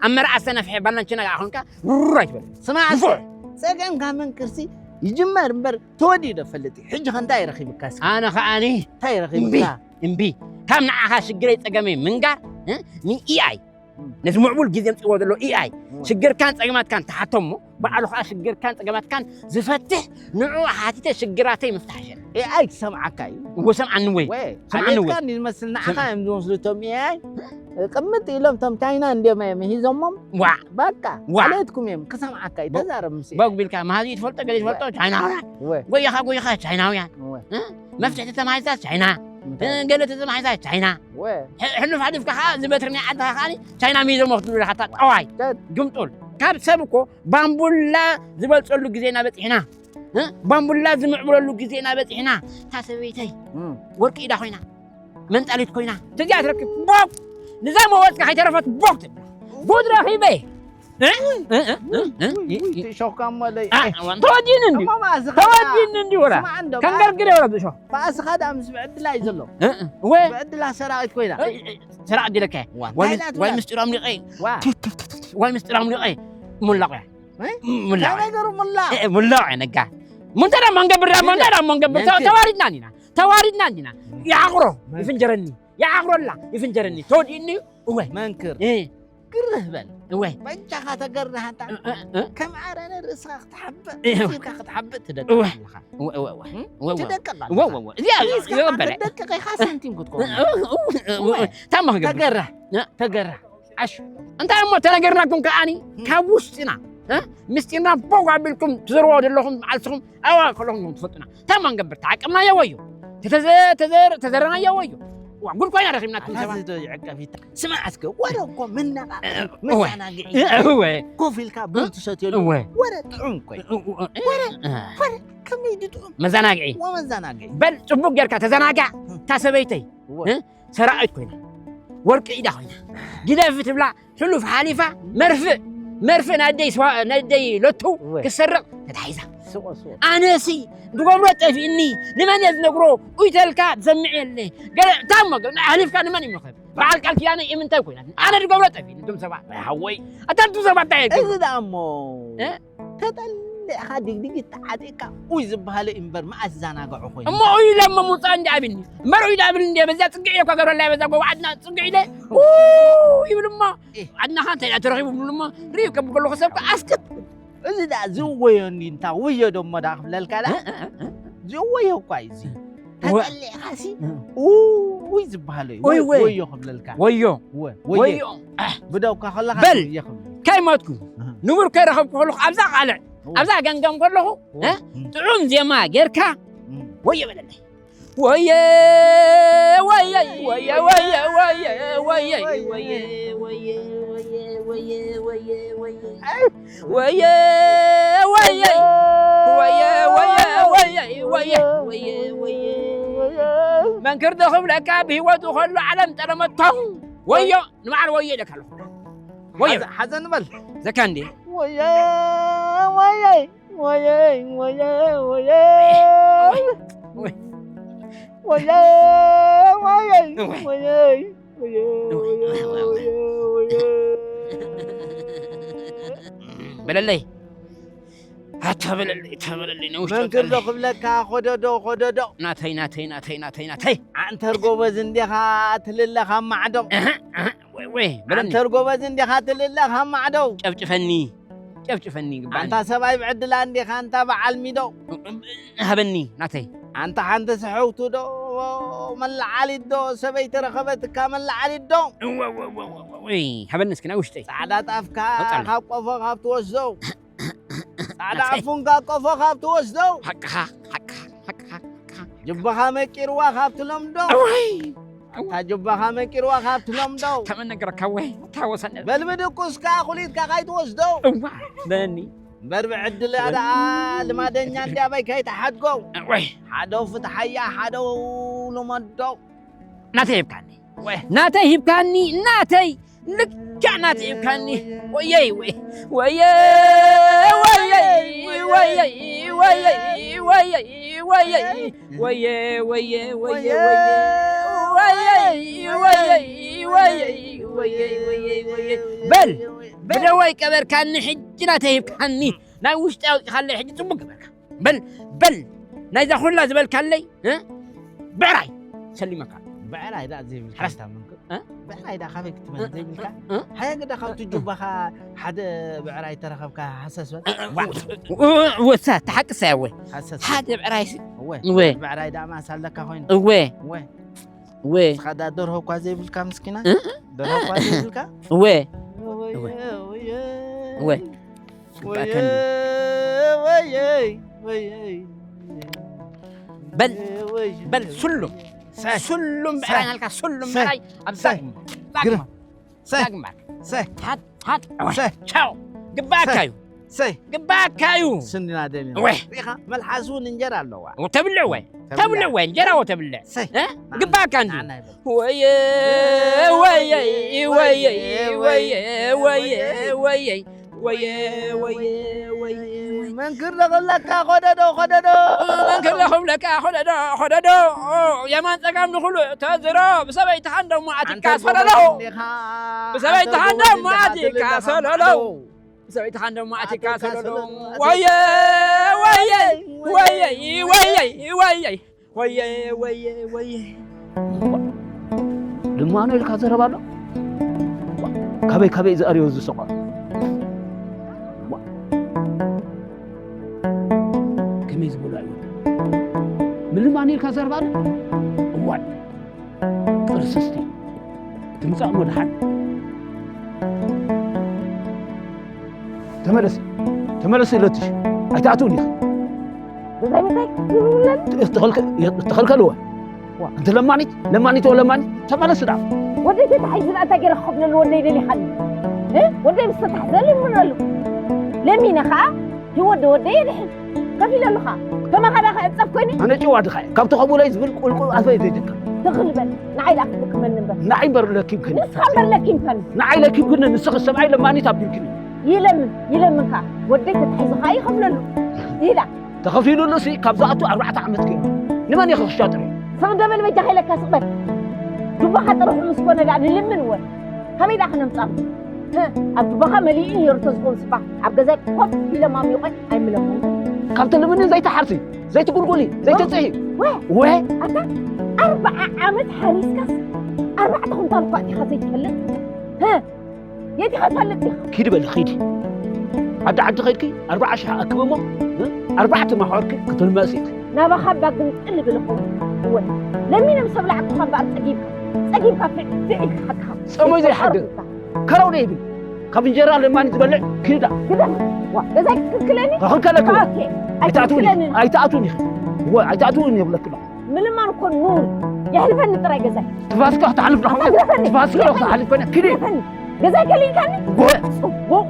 ኣብ መርዓ ዝተነፍሐ ባላንችና ገኣ ኾንካ፣ ሩር ኣይትበል። ስማዕ እስከ፣ ንፉዕ። ጸገምካ መንክርሲ ይጅመር እምበር ተወዲኡ ዶ ፈልጥ እዩ? ሕጂ ኸ እንታይ ረኺብካ እስከ? ኣነ ኸኣኒ እንታይ ረኺብካ? እምቢ፣ እምቢ። ካብ ንዓኻ ሽግረይ ጸገመይ ምንጋር፣ እ? ን-ኤ ኣይ። እም። ነዚ ምዕቡል ግዜ ኣምጽእዎ ዘሎ ኤ ኣይ። እም። ሽግርካን ጸገማትካን ተሓቶ እሞ፣ ባዕሉ ኸኣ ሽግርካን ጸገማትካን ዝፈትሕ፣ ንዕኡ ሓቲተ ሽግራተይ ምፍታሕ ይሸል። ኤ ኣይ ክሰምዓካ እዩ። እዎ፣ ሰምዓኒ ወይ። ወይ፣ ሰምዓኒ ወይ። ዓሌትካ እንዲ ዝመስል ንዓኻ ስም-፣ እዮም ዝመስሉ እቶም ኤ ኣይ። ቅምጥ ኢሎም እቶም ቻይና እንዲዮም እዮም ሂዞሞም። ዋዕ። በቃ፣ ዋዕ። ዓሌትኩም እዮም ክሰምዓካ እዩ። ቦ-፣ ተዛረብ ምስ ኤ ኣይ። ቦግ ቢልካ፣ መሃዚ ትፈልጦ፣ ገለ ትፈልጦ፣ ወይ። ቻይናውያን። ወይ። ጎይኻ፣ ጎይኻ፣ ቻይናውያን። ወይ። እ? መፍትሒ ተተማሂዛ ቻይና። እንታይ? እ፣ ገለ ተተማሂዛ ቻይና። ወይ። ሕ-፣ ሕሉፍ ሓሊፍካ ኸዓ፣ እዚ በትሪ ናይ ዓድኻ ኸዓ ቻይና ሚዞሞ ክትብሉ ኢኻ፣ ኣታ ጠዋይ። ተ-፣ ግምጡል። ካብ ሰብ እኮ ባምቡላ ዝበልጸሉ ግዜና በጺሕና። እ? ባምቡላ ዝምዕብለሉ ግዜና በጺሕና። እታ ሰበይተይ እም። ወርቂ ኢዳ ኮይና፣ መንጣሊት ኮይና፣ ተዚኣ ትረክብ፣ ቦክ! ንዛ መወጽካ ከይተረፈት ቦክ ትብላ። ጉድ ረኺበ። እ? እ? እ? እ? ውይ፣ ውይ፣ እ? ትእሾኽካ እሞ ለይ-፣ አ፣ ተወዲኒ እንዲ። እሞ መኣዝኻ ተወዲኒ እንዲ ወላ። ስማዕ እንዶ፣ ከንገርግር የብላ ብእሾኽ። መኣዝኻ ደኣ ምስ ብዕድላ እዩ ዘሎ። እ? እ? ወ-፣ ብዕድላ ሰራቒት ኮይና። እ፣ እ፣ ሰራቒት ዲለካ። ዋ፣ ወይ እንታይ ምስ-፣ ኢላ ወይ ትብላ? ምስጢሮም ሊቐ። ዋ። ቱ፣ ቱ፣ ቱ፣ ቱ፣ ወይ ምስጢሮም ሊቐ። ሙላቕ እያ። እ? ሙላቕ እያ። እንታይ ነገሩ ሙላቕ? እ፣ ሙላቕ እያ ነጋ። ሞ እንታይ ደኣ መንገብር ደኣ፣ ሞ እንታይ ደኣ መንገብር? መንክር። ተዋሪድና እንዲና። ተዋሪድና እንዲና። መንክር። ይዓቕሮ፣ መንክር። ይፍንጀረኒ። ይዓቕሮላ፣ ይፍንጀረኒ። ተወዲእኒ እዩ። እወ። መንክር። እ። ግርህ በል። እወ። በጃኻ ተገርህ ኣንታ። እ፣ እ፣ እ። ከም ዓረነ ርእስኻ ክትሓብእ፣ እወ። ኢድካ ክትሓብእ ትደቅቕ እወ። ኣለኻ። እወ፣ እወ፣ እወ። እም? እወ፣ እወ። ትደቅቕ እወ፣ ኣለኻ። እወ፣ እወ። እዚኣ ርእስካ እወ በለ። ክትደቅቕ ኢኻ ሳንቲም ክትከውን። እወ፣ እወ፣ እወ፣ እወ። ታማ ክገብር። ተገርህ። እ? ተገርህ። ዓሽ። እንታይ እሞ ተነገርናኩም ከኣኒ፣ እም። ካብ ውሽጥና፣ እ? ምስጢርና ቦግ ኣቢልኩም ትዘርዎ ዘለኹም መዓልትኹም ኣዋ ከለኹም ትፈልጡና። ታማ ንገብር። ተዓቀብናዮ ወዮ። ተተዘ-፣ ተዘር-፣ ተዘረናዮ ወዮ። ዋ፣ ጉድ ኮይና ረኺብናኩም ሰባት። ዶ ይዕቀብ ይታ። ስማዕ እስከ፣ ወረ እኮ መነቓቕሒ፣ እ፣ እወ። መዘናግዒ። እ፣ እወ። ኮፍ ኢልካ ቡን ትሰትየሉ። እወ። ወረ ጥዑም እኮ እዩ። እ፣ እወ። ወረ፣ እ። ወረ፣ ከመይ ድጥዑም። መዘናግዒ። ወመዘናግዒ። በል፣ ጽቡቅ ጌርካ ተዘናጋዕ። እ። እታ ሰበይተይ፣ እወ። እ፣ ሰራቒት ኮይና፣ ወርቂ ኢዳ ኮይና፣ ግደፊ ትብላ፣ ሕሉፍ ሓሊፋ፣ መርፍእ፣ መርፍእ ናይ ኣደይ ስዋ-፣ ናይ ኣደይ ለቱ እወ። ክሰርቕ ተታሒዛ። ስቆ፣ ስቆ። ኣነሲ ዝገብሮ ጠፊእኒ፣ ንመን እየ ዝነግሮ? ኡይተልካ ትሰምዕ የለ። ገለ ታሞ ገ-፣ ኣሕሊፍካ ንመን ይመኸብ? በዓል ቃል ኪዳነ እምንታይ ኮይና? ኣነ ዝገብሮ ጠፊእኒ፣ እቶም ሰባት። ኣይ፣ ሓወይ። ኣታ እቶም ሰባት እንታይ የገብሩ? እዚ ደኣ እሞ እ? ተጠሊዕኻ ዲግዲግ ተዓጢቕካ ኡይ ዝበሃለ እዩ እምበር፣ መኣስ ዛናግዖ ኮይኑ። እሞ ኡይ ኢለ እሞ ምውፃእ እንዲ ኣብኒ። እምበር ኡይ ዳብል እንዲ በዛ ፅግዕ እየ እኮ ገብረላይ በዛ ጎባ ዓድና ፅግዕ ኢለ ኡ ይብል እሞ። እ። ዓድናኻ እንታይ ደኣ ተረኺቡ ብሉ እሞ። ሪኡ ከብሎ ከሰብካ ኣስክት። እዚ ደኣ ዝወዮ እንዲ እንታ ወዮ ዶ እሞ ደኣ ክብለልካ ደኣ። እ፣ እ፣ እ፣ እ። ዝወዮ እኳ እዩ እዚ። ወ-፣ ተጠሊዕኻሲ፣ እ። ኡይ ዝበሃሎ እዩ። ኡይ፣ ወይ፣ ወይ። ወዮ ክብለልካ። ወዮ። ወ-፣ ወዮ። ወዮ። ብደውካ ከለኻ በል። ወዮ ክብል። ከይሞትኩ፣ እህ። ንቡር ከይረኸብኩ ከለኹ፣ ኣብዛ ቃልዕ፣ እወ። ኣብዛ ገምገም ከለኹ፣ እወ። እ? እም። ጥዑም ዜማ ጌርካ፣ እም። ወዮ በለለይ። ወየ፣ ወየ፣ ወየ፣ ወየ፣ ወየ፣ ወየ፣ ወየ፣ ወየ፣ ወየ፣ ወየ፣ ወየ፣ ወየ። ወየ፣ ወየ፣ ወየ፣ ወየ፣ ወየ፣ ወየ፣ ወየ፣ ወየ። መንክር ዶ ክብለካ ብህይወቱ ከሎ ዓለም ጠለመቶ። ወዮ፣ ንበዓል ወዮ ኢለካ ኣለኹ። ወዮ። ሓዘ-፣ ሓዘን በል። ዘካ እንዴ? ወየ፣ ወየ፣ ወየ፣ ወየ፣ ወየ። ወይ፣ ወይ። ወየ፣ ወየ፣ ወይ። ወየ። በለለይ። ኣታ በለለይ፣ ኣታ በለለይ፣ ነውሽ መንክር ዶ ተቀለይ። ክብለካ፣ ኾደዶ፣ ኾደዶ። ናተይ፣ ናተይ፣ ናተይ፣ ናተይ፣ ናተይ። ዓንተር ጎበዝ እንዲኻ ትልለ ካብ ማዕዶ። እህ፣ እህ፣ ወይ፣ ወይ፣ በለኒ። ዓንተር ጎበዝ እንዲኻ ትልለ ካብ ማዕዶ። ጨፍጭፈኒ፣ ጨፍጭፈኒ ግባኒ። ኣንታ ሰብኣይ ብዕድላ እንዲኻ፣ ኣንታ በዓል ሚዶ። ሃበኒ፣ ናተይ። ኣንታ ሓንቲ ስሕውቲ ዶ፣ መለዓሊት ዶ፣ ሰበይቲ ረኸበትካ መለዓሊት ዶ። እወ፣ እወ፣ እወ፣ እወ፣ ወይ፣ ሃበኒ እስኪ ናይ ውሽጠይ። ጻዕዳ ጣፍካ ኣውጻለይ። ካብ ቆፎ ካብ ትወስዶ። ጻዕዳ ናተይ። ኣፉንካ ቆፎ ካብ ትወስዶ። ሓቅኻ፣ ሓቅኻ፣ ሓቅኻ፣ ሓቅኻ። ጅባኻ መቂርዋ ካብ ትለምዶ። እወይ፣ እታ ጅባኻ መቂርዋ ካብ ትለምዶ። ተመነገረካ ወይ፣ እታ ወሰነ። በልቢ ድቁስካ ኩሊትካ ካይትወስዶ። እዋ፣ በኒ። እምበር ብዕድል ደኣ ልማደኛ እንዲ ኣበይ ከይትሓድጎ። ወይ። ሓደው ፍትሓያ፣ ሓደው ልመዶ። ናተይ ሂብካኒ። ወይ። ናተይ ሂብካኒ፣ ናተይ። ልክዕ ናተይ ሂብካኒ። ወየይ፣ ወይ። ወየ፣ ወየይ፣ ወየይ፣ ወየይ፣ ወየይ፣ ወየይ። ወየ፣ ወየ፣ ወየ፣ ወየ። ወየ፣ ወየ፣ ወየ፣ ወየ፣ ወየ፣ ወየ። በል፣ ብደወይ ቀበርካኒ፣ ሕጂ ናተይ ሂብካኒ። ናይ ውሽጢ ኣውጺኻለይ፣ ሕጂ ጽቡቅ ገበርካ። በል፣ በል፣ ናይዛ ኩላ ዝበልካለይ፣ እ? ብዕራይ ሰሊመካ። ብዕራይ ደኣ ዘይብልካ ሓረስታ። እንታ መንክር። እ? ብዕራይ ደኣ ካበይ ክትመን እ? ዘይብልካ? እ? ሃየ ግዳ ካብቲ እ? ጁባኻ ሓደ ብዕራይ ተረኸብካ ሃሰስ በል። እ፣ እ፣ ዋ። እ፣ እ፣ ወሳ፣ ተሓቅሳ እያ ወይ? ሃሰስ በል። ሓደ ብዕራይ ሲ-፣ እወ፣ እወ። ብዕራይ ደኣ ማስ ኣለካ ኮይኑ። እወ። እወ። እወ። ንስኻ ደኣ ደርሆ እኳ ዘይብልካ ምስኪና? እ? እ? ደርሆ እኳ ዘይብልካ? እወ። እወ። እወ። እወ። ግባእከኒ። ወየ፣ ወየ፣ ወየ። በል፣ ወየ፣ ወየ። በል፣ ስሉም። ሰ-፣ ስሉም ሰ-፣ ብዕራይ ናልካ፣ ስሉም ሰ-፣ ብዕራይ ኣብ ሰ-፣ ዛግማ። ዛግማ። ግረ-፣ ሰ-፣ ዛግማ። ሰ-፣ ሓድ፣ ሓድ፣ ሰ-፣ ቻው። ግባእካ ሰ-፣ እዩ። ሰ-፣ ግባእካ እዩ። ስንና ደም እዩ። ወይ። ሪኻ፣ መልሓስ እውን እንጀራ ኣለዋ። ተብልዕ ወይ? ተብልዕ። ተብልዕ ወይ? እንጀራ ወይ ተብልዕ? ሰ-፣ እ? ና-፣ ግባእካ እንዲ። ና-፣ ና-፣ ና-፣ ወየ፣ ወየ፣ ወየ፣ ወየ፣ ወየ፣ ወየ። ወየ፣ ወየ፣ ወየ። መንክር ለኸብለካ ኾደዶ፣ ኾደዶ። መንክር ለኸብለካ ኾደዶ፣ ኾደዶ። የማን ጸጋም ንኹሉ ተዝሮ። ብሰበይትኻ እንደሞ ኣቲካ ኣንተ ሰለሎ። ጎበዝ እንዲኻ፣ ብሰበይትኻ ኣንተ ጎበዝ እንደሞ እንዲኻ ኣቲካ ትልለኻ ሰለሎ። ማዕዶ። ብሰበይትኻ እንደሞ ኣቲካ ኣቲካ ሰለሎ። ሰለሎ። ወየ፣ ወየ፣ ወየ፣ ወየ፣ ወየ። ወየ፣ ወየ፣ ወየ። ልማኖ ኢልካ ዘረባ ኣሎ? ካበይ፣ ካበይ ዝኣርዮ ዝሰቋ? ከመይ ዝበሉ ኣይወዱ? ምን ልማኖ ኢልካ ዘረባ ኣሎ? እዋይ፣ ቅርስስቲ። ትምጻእ እሞ ደሓን። ተመለሲ፣ ተመለሲ ኢለትሽ። ኣይትኣትውን ኢኺ። ብዘይ ምንታይ ክብለኒ? ተኸልከ-፣ ተኸልከልዎ። እንተ ለማኒት ለማኒት ወ ለማኒት ተመለስ ዳ። ወደይ ተታሒዙ ዳ እንታይ ገይረ ክኸፍለሉ ወደይ ደሊኻኒ? እ? ወደይ ምስ ተታሕዘ ልምነሉ። ለሚነ ኸዓ ህይወት ደወደይ የድሕን። ከፊለሉ ኸዓ ከማኻ ዳ ክዕጸፍ ኮይነ? ኣነ ጭዋ ድኻ እየ። ካብ ተኸቡለይ ዝብል ቁልቁል ኣፈይ ዘይድቅም። ትኽል በል። ንዓይ ዳ ክትልክመኒ እምበር። ንዓይ እምበር ለኪምክኒ። ንስኻ እምበር ለኪምካኒ። ንዓይ ለኪምክኒ ንስኺ ሰብኣይ ለማኒት ኣቢልክኒ። ይለምን ይለምን ኸዓ ወደይ ተታሒዙ ኸዓ ይኸፍለሉ። ይዳ ተኸፊሉሉ ሲ ካብ ዝኣቱ ኣርባዕተ ዓመት ገይሩ። ንመን ኢኺ ክሻጥር? ስቕ ደበል በጃኻ ኢለካ ስቕ በል። ጁባኻ ጥርሑ ምስ ኮነ ደኣ ንልምን እወ። ካበይ ደኣ ክነምጻሉ? ህ፣ ኣብ ጁባኻ መሊኡ ነይሩ ተዝኸውን ስባ ኣብ ገዛይ ኮፍ ኢለ ማሚቖ ኣይምለኹን። ካብ ትልምኒ ዘይትሓርሲ፣ ዘይትጉልጉሊ፣ ዘይትጽሂ። ወ- ወ- ኣታ ኣርብዓ ዓመት ሓሪስካስ ኣርባዕተ ኩንታል እኳ ኢኻ ዘይትፈልጥ። ህ፣ የት ኢኻ ትፈልጥ ዲኻ? ኪዲ በሊ ኪዲ። ዓዲ ዓዲ ኸይድኪ ኣርብዓ ሽሕ ኣክቢ እሞ፣ እ? ኣርባዕተ ማሕወርኪ ክትልመሲ ኢኺ። ናባኻ እባ ግምጥል ይብል እኮ። እወ፣ ለሚነ ምስ ኣብላዕኩኻ እምበኣር ጸጊብካ፣ ጸጊብካ ፍዕ፣ ፍዕ ኢልካ ሓቅኻ። ጸሞይ ዘይሓድር። ከረው ደይብል። ካብ እንጀራ ለማኒ ዝበልዕ ኪዳ። ግደፍ። ዋ፣ ገዛይ ክትክልክለኒ? ከኽልከለኪ እወ። ኦኬ። ኣይትኣትውኒ። ኣይትክልክለኒ። ኣይትኣትውኒ ኢኺ። እወ፣ ኣይትኣትውኒ ይብለኪ ኣለኹ። ምልማን እኮ ኑር። የሕልፈኒ ጥራይ ገዛይ። ትፋስካ ክትሓልፍ ዶ ኣታ ግደፈኒ። ትፋስካ ዶ ክትሓልፍ ኮይና? ኪዲ። ግደፈኒ። ገዛይ ከሊልካኒ? ጎ- ጽቡቕ፣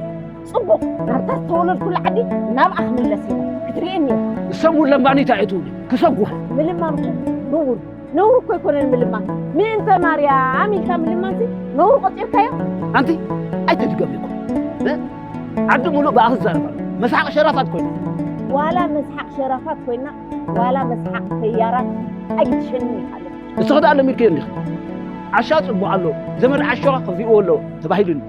ጽቡቕ። ናብታ ዝተወለድኩላ ዓዲ ናብኣ ክምለስ እየ። ክትርእየኒ እየ። እሰም እውን ለማኒት ኣይትውኒ። ክሰጉ። ምልማን እኮ ኑር። ነውሪ እኮ ኣይኮነን ምልማን። ምእንተ ማርያም ኢልካ ምልማንሲ ነውሪ ቆጺርካዮ? ኣንቲ ኣይትድገሚ እኮ። እ? ዓዲ ሙሉእ ብኣኺ ዝዛረብ ኣሎ። መስሓቕ ሸራፋት ኮይና። ዋላ መስሓቕ ሸራፋት ኮይና፣ ዋላ መስሓቕ ተያራት ኣይትሸንን ኢኻ ኣለካ። ንስኺ ደኣ ለሚድክዮ እንዲኺ። ዓሻ ጽቡቕ ኣሎ፣ ዘመድ ዓሻ ከፊእዎ ኣሎ ተባሂሉኒ።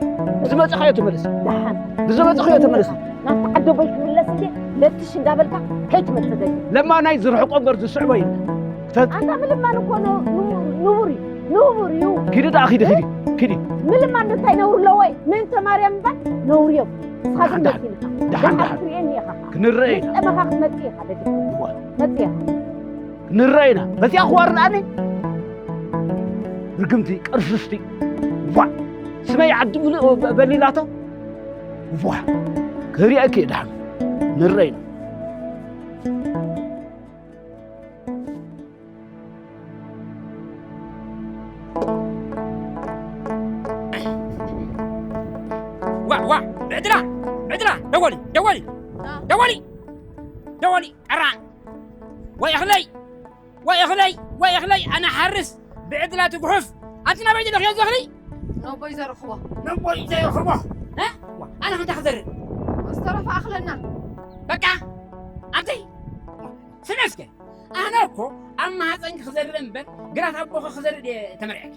ብዝመጻኻዮ ተመለሲ። ደሓን። ብዝመጻኻዮ ተመለሲ። ናብቲ ዓዲ ኣቦይ ክምለስ እንዴ ለትሽ እንዳበልካ ከይትመጽእ ደሊ። ለማናይ ዝርሕቆ እምበር ዝስዕቦ የለን። ክተ- ኣንታ ምልማን እኮ ን-፣ ንቡር እዩ። ንቡር እዩ። ንቡር እዩ። ኪዲ ደኣ ኪዲ፣ ኪዲ፣ ኪዲ። ምልማን እንታይ ነውሪ ኣለዎ? ምእንተ ማርያም እምበር ነውሪ እዮም። ንስኻ ደሓን፣ ግን ደሓን። ደስ ኢልካ። ደሓን፣ ደሓን ደሓን። ክትርእየኒ ኢኻ። ክንረአ ኢና። ምስ ጠመኻ ክትመጽእ ኢኻ ደቂ። እዋ። መጽእ ኢኻ። ክንረአ ኢና። መጺኣ ክዋርድኣኒ? ርግምቲ፣ ቅርስስቲ። ዋ። ስመይ ዓዲ ምሉእ በ-፣ በሊላቶ። ዋ። ክርእየኪ እየ ደሓን። ንረአ ኢና። ዋ፣ ዋ፣ ብዕድላ፣ ብዕድላ፣ ደወሊ፣ ደወሊ፣ ና። ደወሊ፣ ደወሊ፣ ቀራን። ወይ እኽለይ፣ ወይ እኽለይ፣ ወይ እኽለይ፣ ኣነ ሓርስ፣ ብዕድላ ትጉሑፍ። ኣንቲ ናበይ ደለኽዮ እዚ እኽሊ? ነቦይ ዘርኽቦ። ነቦይ ዘርኽቦ። እ? ዋ፣ ኣነ ክንታ ክዘርእ? ዝተረፈ ኣኽለና። በቃ፣ ኣንቲ፣ ስምዒ እስከ። ኣነ እኮ ኣብ ማህፀንኪ ክዘርእ እምበር፣ ግራት ኣቦኺ ክዘርእ ድየ ተመርዕኪ?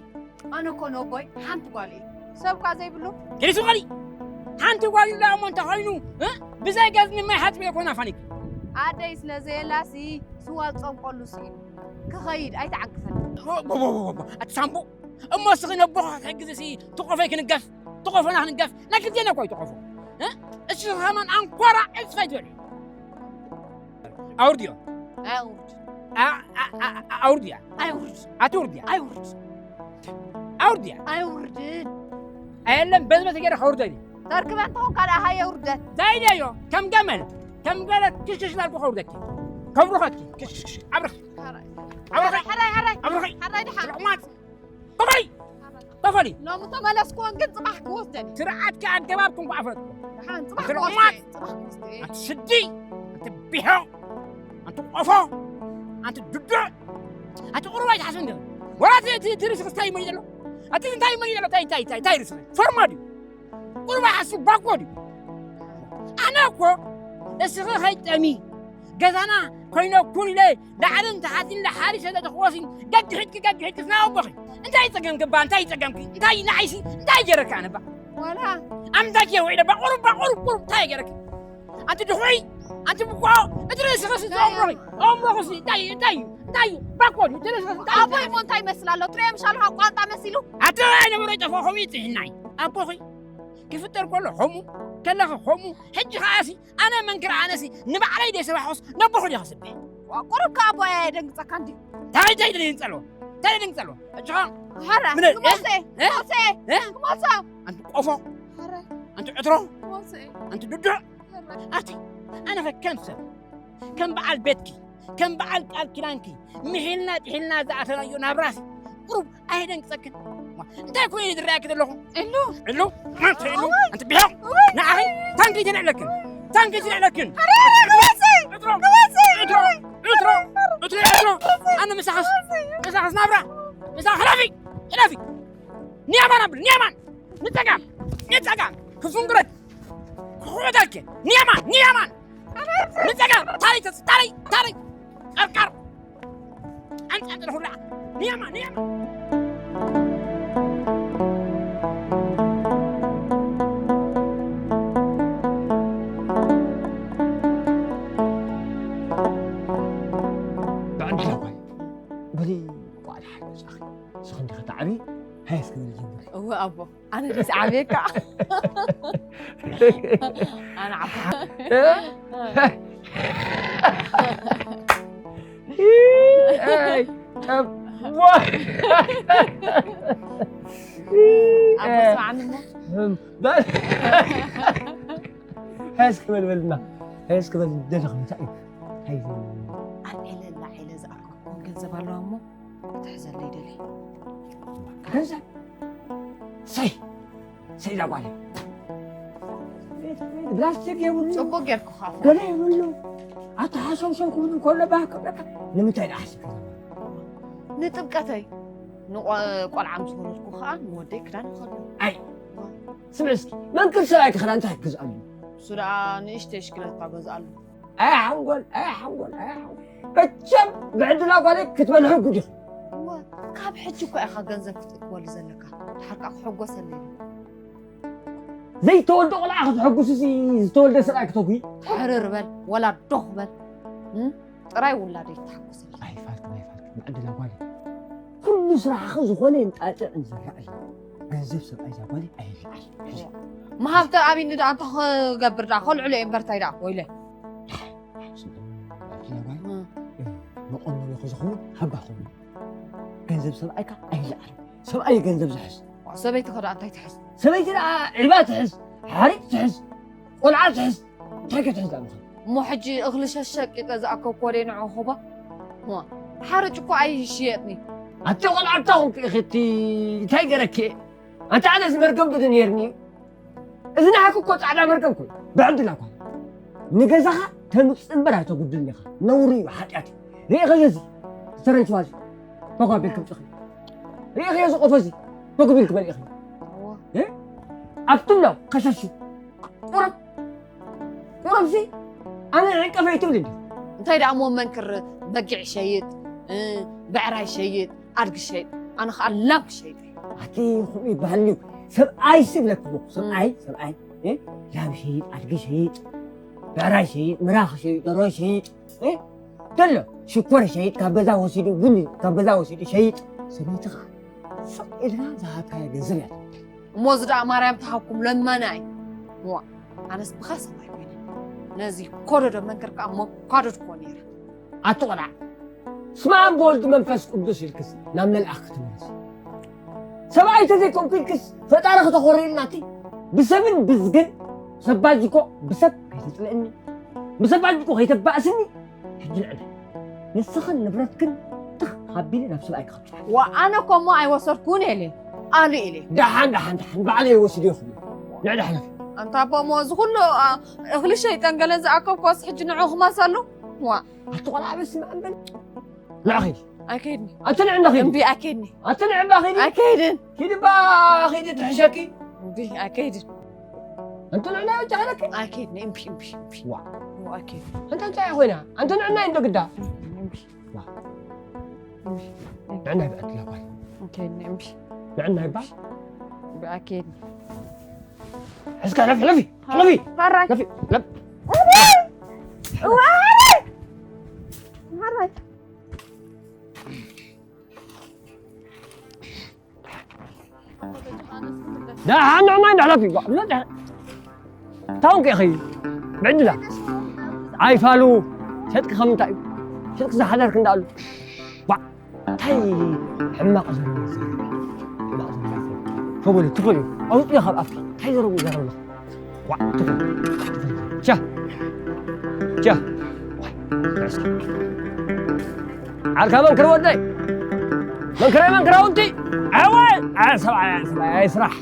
ኣነ እኮ ነቦይ ሓንቲ ጓል እየ። ሰብ እኳ ዘይብሉ። ኪዲ ሱቕ በሊ። ሓንቲ ጓል ኢላ እሞ እንተኾይኑ፣ እ? ብዘይ ገዝሚ ማይ ሓፅቢ እየ ኮና ፋኒክ። ኣደይ ስለ ዘየላሲ ስዋ ዝፀምቆሉ ስኢኑ ክኸይድ ኣይተዓግሰን። ቦ-፣ ቦ-፣ ቦ-፣ ቦ-፣ ቦ-፣ ኣቲ ሳምቡ፣ እሞ እስኺ ነቦኻ ክትሕግዚ ሲ ትቆፈይ ክንገፍ፣ ትቆፈና ክንገፍ፣ ናይ ክልቴና እኮ እዩ ትቆፎ። እ? እሺ ከማን ኣንኮራ ዕፅፋይ ትበልዒ። ኣውርድዮ። ኣውርድ። ኣ-፣ ኣ-፣ ኣ-፣ ኣ-፣ ኣውርድያ። ኣይውርድ። ኣትውርድያ። ኣይውርድ። ኣውርድያ። ኣይውርድን። ኣየለን በዝበዝ ገይረ ከውርደኒ። ተርክበ እንተኾንካ ደኣ ሃየ ውርደት። ዛይደዮ፣ ከም ገመል፣ ከም ገለ ክሽክሽ ላልኩ ከውርደኪ። ከብርኸኪ። ክሽክሽ። ኣብርኺ። ሓራይ። ኣብርኺ። ሓራይ፣ ሓራይ። ኣብርኺ። ሓራይ ድሓን። ርሕማት። ኮፈሊ! ኮፈሊ! ሎሚ ተመለስኩዎን ግን ጽባሕ ክወስደን እዩ። ስርዓትኪ ኣገባብኪ እንኳዕ ፈለጥኩ። ደሓን ጽባሕ ኣንቲ ክወስደ ሎማት! እየ፣ ጽባሕ ክወስደ እየ። ኣንቲ ስዲ! ኣንቲ ቢሖ! ኣንቲ ቆፎ! ኣንቲ ድዱዕ! ኣንቲ ቁሩብ ኣይትሓስቢ እንዲኺ። ወላ እቲ፣ እቲ፣ እቲ ርእስኺ እንታይ ይመይ ዘሎ? ኣቲ እንታይ ይመይ ዘሎ? እንታይ፣ እንታይ፣ እንታይ፣ እንታይ ርእስኺ? ፎርማ ድዩ? ቁሩብ ኣይሓስብ ባኮ ድዩ? ኣነ እኮ እስኺ ከይጠሚ ገዛና ኮይነ ኩን ኢለ ላዕልን ታሕትን ኢለ ሓሪሰ ተተኽወሲ ገድሒትኪ፣ ገድሒትኪ ናይ ኣቦኺ። እንታይ ጸገምኪ እባ? እንታይ ጸገምኪ? እንታይ ንዓይሲ? እንታይ ገይረካ ኣነ እባ? ዋላ ኣምታኪ ውዒለ እባ ቁሩብ፣ እባ ቁሩብ፣ ቁሩብ እንታይ ገይረኪ? ኣንቲ ድኹዒ፣ ኣንቲ ብኳ፣ እቲ ርእስኺ ሲ እንታይ ኣእምሮኺ፣ ኣእምሮኺ ሲ እንታይ፣ እንታይ፣ እንታይ ባኮ ድዩ? እቲ ርእስኺ ሲ እንታይ? ኣቦይ እሞ እንታይ ይመስል ኣሎ? ትሪኦ ምሻልኻ ቋንጣ መሲሉ? ኣቲ ኣይነበሮ ይጠፍኦ ኸምኡ ይጥሕናይ። ኣቦኺ ክፍጠር ከሎ ኸምኡ፣ ከለኺ ኸምኡ፣ ሕጂ ኸኣ ሲ ኣነ መንክር ኣነሲ ንባዕለይ ደይ ሰባሕኩስ ነቦኹ ደይ ክስብሕ። ቁሩብ ከኣ ኣቦይ ኣየደንግጸካ እንድዩ። እንታይ፣ እንታይ ደንግጸሎ? እንታይ ደንግጸሎ? ሕጂ ኸኣ ሓራ፣ ምን-፣ ክሞሴ፣ እ? ክሞሴ፣ እ? ክሞሶ። ኣንቲ ቆፎ፣ ሓራ፣ ኣንቲ ዕትሮ፣ ክሞሴ፣ ኣንቲ ድዱዕ፣ ሓራ። ኣቲ፣ ኣነ ኸ ከም ሰብ፣ ከም በዓል ቤትኪ፣ ከም በዓል ቃል ኪዳንኪ ምሒልና ጥሒልና ዝኣተናዮ ናብራሲ ቁሩብ ኣየደንግጸክን? እንታይ ኮይኑ ዝረኣየኪ ዘለኹ? እሉ። እሉ? ማንተ እሉ? ኣንቲ ቢሖ? እወይ! ንዓኺ ታንኪ ዝልዕለክን? ታንኪ ዝልዕለክን? እትሮ! እትሮ! እትሮ! እትሮ! ኣነ ምሳኽስ፣ ምሳኽስ ናብራ! ምሳኽ ሕለፊ! ሕለፊ! ንያማን ኣብል፣ ንያማን! ንጸጋም! ንጸጋም! ክፉንግረት! ክኹዕተልኪ! ንያማን! ንያማን! ንጸጋም! ታሪ ተጽ-፣ ታሪ! ታሪ! ቀርቀር! ኣንጻጽር ሁላ! ንያማን! ንያማን! ብዕድላ ጓል፣ በሊ ጓል ሓቂ መጻኺ። ንስኺ እንዲኺ ትዓብዪ፣ ሃየስ ክብል ጀምሪ። እወ ኣቦ፣ ኣነ ድስ ዓብየካ። ኣነ ዓባ። ኣይ፣ ጠቦ። ኣቦ ስምዓኒ እሞ። እም፣ በል። ሃየስ ክበል በልና። ሃየስ ክበል ደለኹ እንታይ እዩ? ሃይ። ኣልዒለ ላዒለ ዝኣከብኩ ገንዘብ ኣለዋ እሞ ክትሕዘለይ ደልየ። ገንዘብ? ሰይ! ሰይ ዛጓለ። ፕላስቲክ የብሉ። ጽቡቅ ጌርኩ ኻፍ። ገለ የብሉ። ኣተሓሰብሰብ ክብሉ ከሎ ባህ ክብለካ። ንምንታይ ደኣ ሓሲብካ? ንጥምቀተይ። ንቆ-፣ ቆልዓ ምስ ወለድኩ ኸኣ ንወደይ ክዳን ይኸዱ። ኣይ፣ ስምዒ እስኪ፣ መንክር ሰብኣይ ክኽዳ እንታይ ክገዝኣሉ? እሱ ደኣ ንእሽተይ ሽክለታ ገዝኣሉ። ኣይ ሓንጎል፣ ኣይ ሓንጎል፣ ኣይ ሓንጎል። መቸም ብዕድላ ጓለይ ክትበልሑ ግዲ። እወ፣ ካብ ሕጂ እኮ ኢኻ ገንዘብ ክትእክበሉ ዘለካ። ድሓር ከኣ ክሕጎሰለይ እዩ። ዘይተወልደ ቆልዓ ክትሕጉስሲ ዝተወልደ ሰብኣይ ክተጉይ? ሕርር በል፣ ወላ ዶኽ በል። እም? ጥራይ ውላደይ ተሓጎሰለይ። ኣይፋልክን፣ ኣይፋልክን፣ ብዕድላ ጓለይ። ኩሉ ስራሕኺ ዝኾነ እንጣጥዕ ዝረኣይ። ገንዘብ ሰብኣይ እዛ ጓለይ ኣይለዓል። ሕዚ። መሃብተ ኣቢኒ ደኣ እንታይ ክገብር ደኣ? ከልዕሎ እየ እምበር እንታይ ደኣ? ወይለ። ስምዒ፣ ብዕድላ ጓለይ። እም። መቆነኒ ክዝኸውን ሃባ ኸውን። ገንዘብ ሰብኣይካ ኣይለዓል። ሰብኣይ ገንዘብ ዝሕዝ። ሰበይቲ ከ ደኣ እንታይ ትሕዝ? ሰበይቲ ደኣ ዒልባ ትሕዝ፣ ሓሪጭ ትሕዝ፣ ቆልዓ ትሕዝ። እንታይ ከ ትሕዝ ኣለኻ? እሞ ሕጂ እኽሊ ሸሸቂጠ ዝኣከብኩ ወደ ንዑ ኹባ? እሞ ሓርጭ እኮ ኣይሽየጥኒ። ኣቲ ቆልዓ ኣታ ኹንኪ ኢኺ እቲ እንታይ ገረኪ? ኣንታ ኣነስ መርገም ብድ ነይርኒ። እዚ ናሃክ እኮ ጻዕዳ መርገም እኮ እዩ። ብዕድላ እኮ። ንገዛኻ ተምጽእ እምበር ኣይተጉድልን ኢኻ። ነውሪ እዩ፣ ሓጢኣት እዩ። ርኢኸዮ እዚ ዝተረንችዋ እዚ? ኮፍ ኣቢልኪ ምጽኺ። ርኢኸዮ እዚ ቆፎ እዚ? ኮፍ ኢልኪ በልዒኺ። እወ። እ? ኣብቲ እምነው ከሸሹ። ቁሩብ፣ ቁሩብ እዚ ኣነ ዕንቀፈይ ትብል እንዲ። እንታይ ደኣ እሞ መንክር በጊዕ ሸይጥ፣ እ፣ ብዕራይ ሸይጥ፣ ኣድጊ ሸይጥ፣ ኣነ ኸኣ ላም ክሸይጥ እየ። ኣቲ ኹም ይበሃል እዩ። ሰብኣይ ሲ ብለክሞ፣ ሰብኣይ፣ እም። ሰብኣይ፣ እ፣ ላም ሸይጥ፣ ኣድጊ ሸይጥ፣ ብዕራይ ሸይጥ፣ ምራኽ ሸይጥ፣ ደሮ ሸይጥ፣ እ፣ ደሎ ሽኮር ሸይጥ፣ ካብ ገዛ ወሲዱ፣ ቡን ካብ ገዛ ወሲዱ ሸይጥ። ሰበይቲ ኸኣ ስቕ ኢልካ ዝሃብካዮ ገንዘብ እያ ትወስድ። እሞ እዚ ደኣ ማርያም ትሃብኩም ለማና እዩ። እዋ፣ ኣነስ ብኻ ሰብኣይ ኮይነ። ነዚ ኮደዶ መንክር ከኣ መኳደድኮ ነይረ። ኣቲ ቆልዓ፣ ስመ ኣብ ወልድ መንፈስ ቅዱስ ኢልክስ ናብ መልኣኽ ክትምለስ። ሰብኣይ ተዘይኮንኩ ኢልክስ ፈጣሪ ክተኾርየልና እቲ ብሰብን ብዝግን ሰብ ባጅኮ ብሰብ ከይተጽልእኒ፣ ብሰብ ባጅኮ ከይተባእስኒ። ሕጂ ንዕደ ንስኽን ንብረትክን ትኽ ኣቢለ ናብ ሰብኣይ ክኸብጽሓ። ዋ፣ ኣነ እኮ እሞ ኣይወሰድኩን ኢለ፣ ኣሉ ኢለ። ደሓን፣ ደሓን፣ ደሓን፣ ባዕለይ ወሲደ ይኹን። ንዕደ ሓለፊ። ኣንታ ኣቦ እሞ እዚ ኩሉ፣ ኣ፣ እኽሊ ሸይጠን ገለን ዝኣከብኩስ ሕጂ ንዑ ክመሰሉ? ዋ። ኣቲ ቆልዓ በስመ ኣብ በል። ንዓ ኺዲ። ኣይከይድን። ኣቲ ንዕና ኺዲ። እምቢ፣ ኣይከይድን። ኣቲ ንዕና ኺዲ። ኣይከይድን። ኪዲ ባ ኺዲ ትሕሸኪ። እምቢ፣ ኣይከይድን። ኣንቲ ንዕና ብቻ ሓለኪ። ኣይከይድን፣ እምቢ፣ እምቢ፣ እምቢ። ዋ። ዋ፣ ኣይከይድን። ኣንቲ እንታይ ኮይና? ኣንቲ ንዕና እንዶ ግዳ። እምቢ። ዋ። እምቢ። ንዕና ይብዕት ለባል። ኣይከይድን፣ እምቢ። ንዕና ይባል። እምቢ፣ ኣይከይድን። እስከ ለፊ፣ ለፊ፣ ለፊ። ሃራይ። ለፊ፣ ለፊ። ዋይ! ሃራይ። ደሓን ንዕና እንዳሕለፍ ይጓ-፣ ታውን ከ ኢኺ? ብዕድላ። ኣይፋሉ። ሸጥኪ ከም እንታይ እዩ? ሸጥኪ ዝሓደርክ እንዳኣሉ። ባ-፣ እንታይ ሕማቕ ዘሎ ዘረባ? ሕማቕ ዘሎ ዘረባ። ተበሉ፣ ትኽእል እዩ። ኣውፅዮ ካብ ኣፍኪ። እንታይ ዘረቡ ዘረብና? ዋ፣ ትኽእል። ቻ። ቻ። ዋይ፣ ዓርካ መንክር ወደይ፣ መንክራይ መንክራውንቲ፣ ኣወይ፣ ኣይ ሰብኣይ፣ ኣይ ሰብኣይ፣ ኣይ ስራሕ፣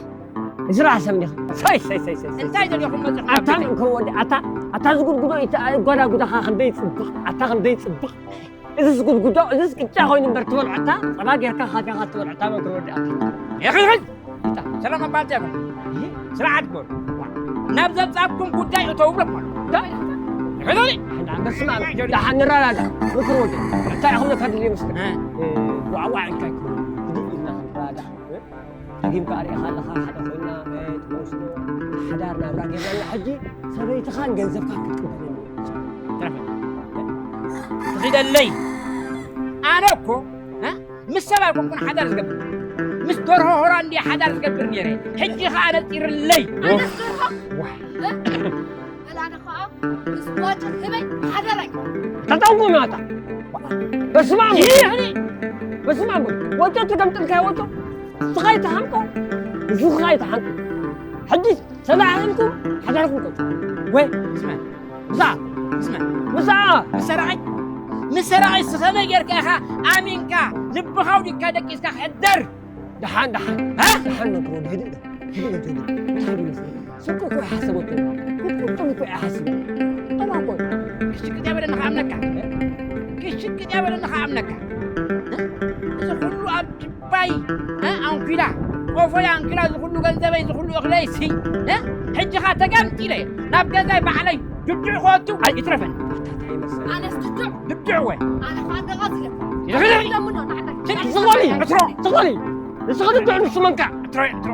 ኣይ ስራሕ ሰምኒኻ። ሳይ፣ ሳይ፣ ሳይ፣ ሳይ፣ ሳይ። እንታይ ደሊኹም መጺኹም ኣታ ኣብቲ? መንክር ወደይ፣ ኣታ፣ ኣታ ዝጉድጉዶ ይተ-፣ ጓዳ ጉዳኻ ክንደይ ጽብቕ፣ ኣታ ክንደይ ጽብቕ። እዝስ ጉድጉዶ፣ እዝስ ቅጫ ኮይኑ እምበር ትበልዖ ኣታ፣ ጸባ ጌርካ ካፊኻ ትበልዖ ኣታ መንክር ወደይ ኣታ። ይኺ፣ ይኺ። ሰላም ኣባልቲ ያኹም። ስርዓት ግበሩ። ናብ ዘብጻኩም ጉዳይ እተው ብለኩም ኣሎ። እንታይ? ይኸይዶኒ? ኣንዳ በስመ ኣብ። ደሓን ንረዳዳእ። ምክር ወደ። እንታይ ኢኹም ነካድል ይመስል? እ። እ፣ ዋዕ ዋዕ እንታይ ክብሉ? ህድእ ኢልና ክንረዳዳእ። እ? ደጊምካ ኣርእኻ ኣለኻ፣ ሓደ ኮይና፣ እ፣ ትመስሉ። ሓዳር ናብራ ጌርና ሕጂ ሰበይትኻን ገንዘብካን ክትቅበለኒ። ትረፈ። ትኺደለይ። ኣነ እኮ፣ እ? ምስ ሰብ ኣይኮንኩን ሓዳር ዝገብር። ምስ ደርሆ ሆራንድ እየ ሓዳር ዝገብር ነይረ። ሕጂ ኸኣ ነጺርለይ። ኣነስ ደርሆ? ዋይ። እ? በል ኣነ ኸኣ ምስ ዋጭ ህበይ ሓዳር ኣይኮንኩን። ተጠንቁ ናታ። በስመ ኣብ። ይህ እኔ በስመ ኣብ። ወጮ ትገምጥልካ ወጮ። ስኻ ይተሓንቆ። ንሱ ኸኣ ይተሓንቆ። ሕጂ ተላዒልኩም ሓዳርኩም ቀጽሉ። ወይ ስማ። ምሳ። ስማ። ምሳ። ምስ ሰራቒ፣ ምስ ሰራቒ ስኸመይ ጌርካ ኢኻ ኣሚንካ ልብኻ ኣውዲቕካ ደቂስካ ክሕደር? ደሓን፣ ደሓን። እ? ደሓን መንክሮ፣ ህድእ በል። ህድእ በል፣ ህድእ በል። እንታይ ይመስል? ስርቂ እኮ ይሓሰበቶ። ቁጥቁጥም እኮ ይሓስብ። ጠባቆ። ክሽቅጥ ያበለኒ ከኣምነካ። ክሽቅጥ ያበለኒ ከኣምነካ። እ? እዚ ኩሉ ኣብ ባይ፣ እ፣ ኣንኪላ፣ ቆፎይ ኣንኪላ፣ ዝኹሉ ገንዘበይ፣ ዝኹሉ እኽለይ፣ ሲ፣ እ፣ ሕጂ ኸኣ ተገምጢለ፣ ናብ ገዛይ ባዕለይ ድድዕ ክወቱ፣ ኣይ፣ ይትረፈኒ። ኣነስ ድድዕ? ድድዕ ወ። ኣነ ኸኣ ደቓ ዝለካ። ይትረፈኒ። ደሙ ነው፣ ንዓና። ስቕ በሊ፣ ዕትሮ፣ ስቕ በሊ። ንስኻ ድድዕ፣ ንሱ መንካዕ። ዕትሮ፣ ዕትሮ።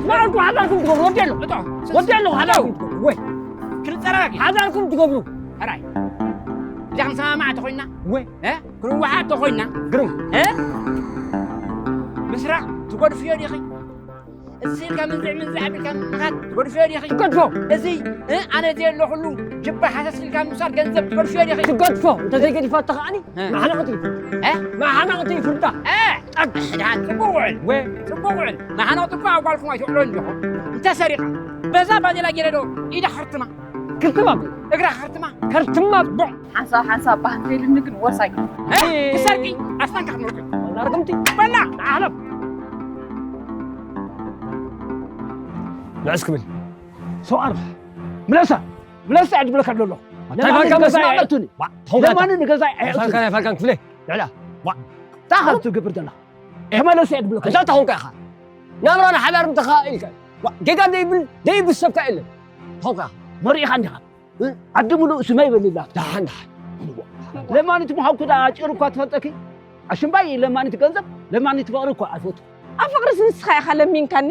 ንዓኩም ሓዳርኩም ትገብሩ፣ ወዲ ኣሎ። እቶ። ወዲ ኣሎ፣ ሓዳርኩም ትገብሩ። ወይ። ክንጸራረግ። ሓዳርኩም ትገብሩ። ሕራይ። እዚኣ ክንሰማማዕ ተኾይንና። ወይ። እ? ክንወሓድ ተኾይንና። ግርም። እ? ምስራቕ ትገድፍዮ ዲኺ? እዚ ኢልካ ምንዝዕ ምንዝዕ ኣቢልካ ምኻድ ትገድፍዮ ዲኺ? ትገድፎ። እዚ፣ እ፣ ኣነ ዘየለኹሉ ጅባ ሃሰስ ኢልካ ምውሳድ ገንዘብ ትገድፍዮ ዲኺ? ትገድፎ። እንተ ዘይገዲፋቶ ከኣኒ፣ እ። መሓነቕቲ ይፍርዳ። እ? መሓነቕቲ ይፍርዳ። እ! ጠቅ። ደሓን፣ ጽቡቕ ውዕል። ወ- ጽቡቕ ውዕል። መሓነቕቲ እኮ ኣብ ጓልኩም ኣይትውዕሎን ዲኹም። እንተ ሰሪቓ፣ በዛ ባዴላ ገይረ ዶ ኢዳ ከርትማ? ከርትማ። እግራ ከርትማ? ከርትማ። ቦዕ። ሓንሳብ ሓንሳብ ባህንተይልኒ ግን ወሳኝ። እ? ክሰርቂ ኣስናንካ ክትመርቂ። ኣርግምቲ። በላ። ዓለም። ንዕስ ክብል። ሰው ኣርባ። ምለሳ። ምለሳ ዕድብለካ ኣሎ። እንታይ ለማኒ ፋልካ ንገዛይ መስማዕ? ኣየእቱኒ። ዋ፣ ተው ለማኒ በቃ። ንገዛይ ኣየእቱኒ። ፋልካ፣ ፋልካን ክፍለ። ልዕላ። ዋ። እንታይ ካብ ትገብር ዘለኻ? እሕመለሱ ዕድብለካ። እንታይ ተኾንካ ኢኻ? ናብራና ሓዳር ምተኻኢልካ። ዋ፣ ጌጋ ደይብል፣ ደይብል ሰብካ የለን። ተኾንካ ኢኻ። መሪእኻ እንዲኻ። እ? ዓዲ ምሉእ ስመይ በልላ። ደሓን፣ ደሓን። ለማኒት ምዃንኩ ደኣ ጭር እኳ ትፈልጠኪ? ኣሽምባይ ለማኒት ገንዘብ፣ ለማኒት ፍቕሪ እኳ ኣይፈቱ። ኣብ ፍቕርስ ንስኻ ኢኻ ለሚንካኒ?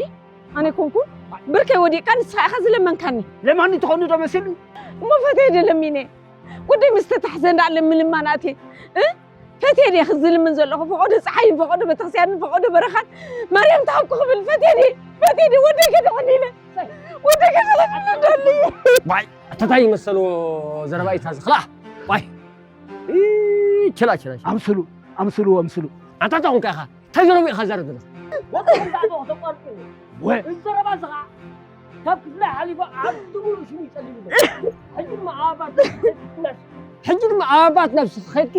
ኣነ ኣይኮንኩን። ብርከይ ወዲቕካ ንስኻ ኢኻ ዝለመንካኒ። ለማኒት ትኾኒ ዶ መሲሉ? እሞ ፈትየ ዶ ለሚነ? ወደይ ምስ ተታሕዘ እንዳለ ምልማን ኣትየ። እ? ፈትየ ድየ ዝልምን ዘለኹ? ፈቐዶ ጸሓይን፣ ፈቐዶ ቤተክርስትያንን፣ ፈቐዶ በረኻን ማርያም ትሃብኩ ክብል ፈትየ ድየ? ፈትየ ድየ? ወደይ ከድሕን ኢለ። ወደይ ከድሕን ደሊ። ዋይ፣ ኣታ ታይ ይመሰሉ ዘረባ እዩ ታዚ? ክላእ። ዋይ። ኢ፣ ችላ፣ ችላ፣ ችላ። ኣምስሉ፣ ኣምስሉ፣ ኣምስሉ። ኣታ ታይ ኾንካ ኢኻ? እንታይ ዘረባ ኢኻ ዘረብ ዘለኻ? ወደ ዛዕባ ከተቋርጥ። ወ- እዚ ዘረባ እዚ ኸዓ ካብ ክፍለ ሓሊፉ ዓዲ ሙሉእ ሽሙ ይጸልም ኣሎ። ሕጂ ድማ ኣባት ነፍሲ፣ ሕጂ ድማ ኣባት ነፍሲ ኸድኪ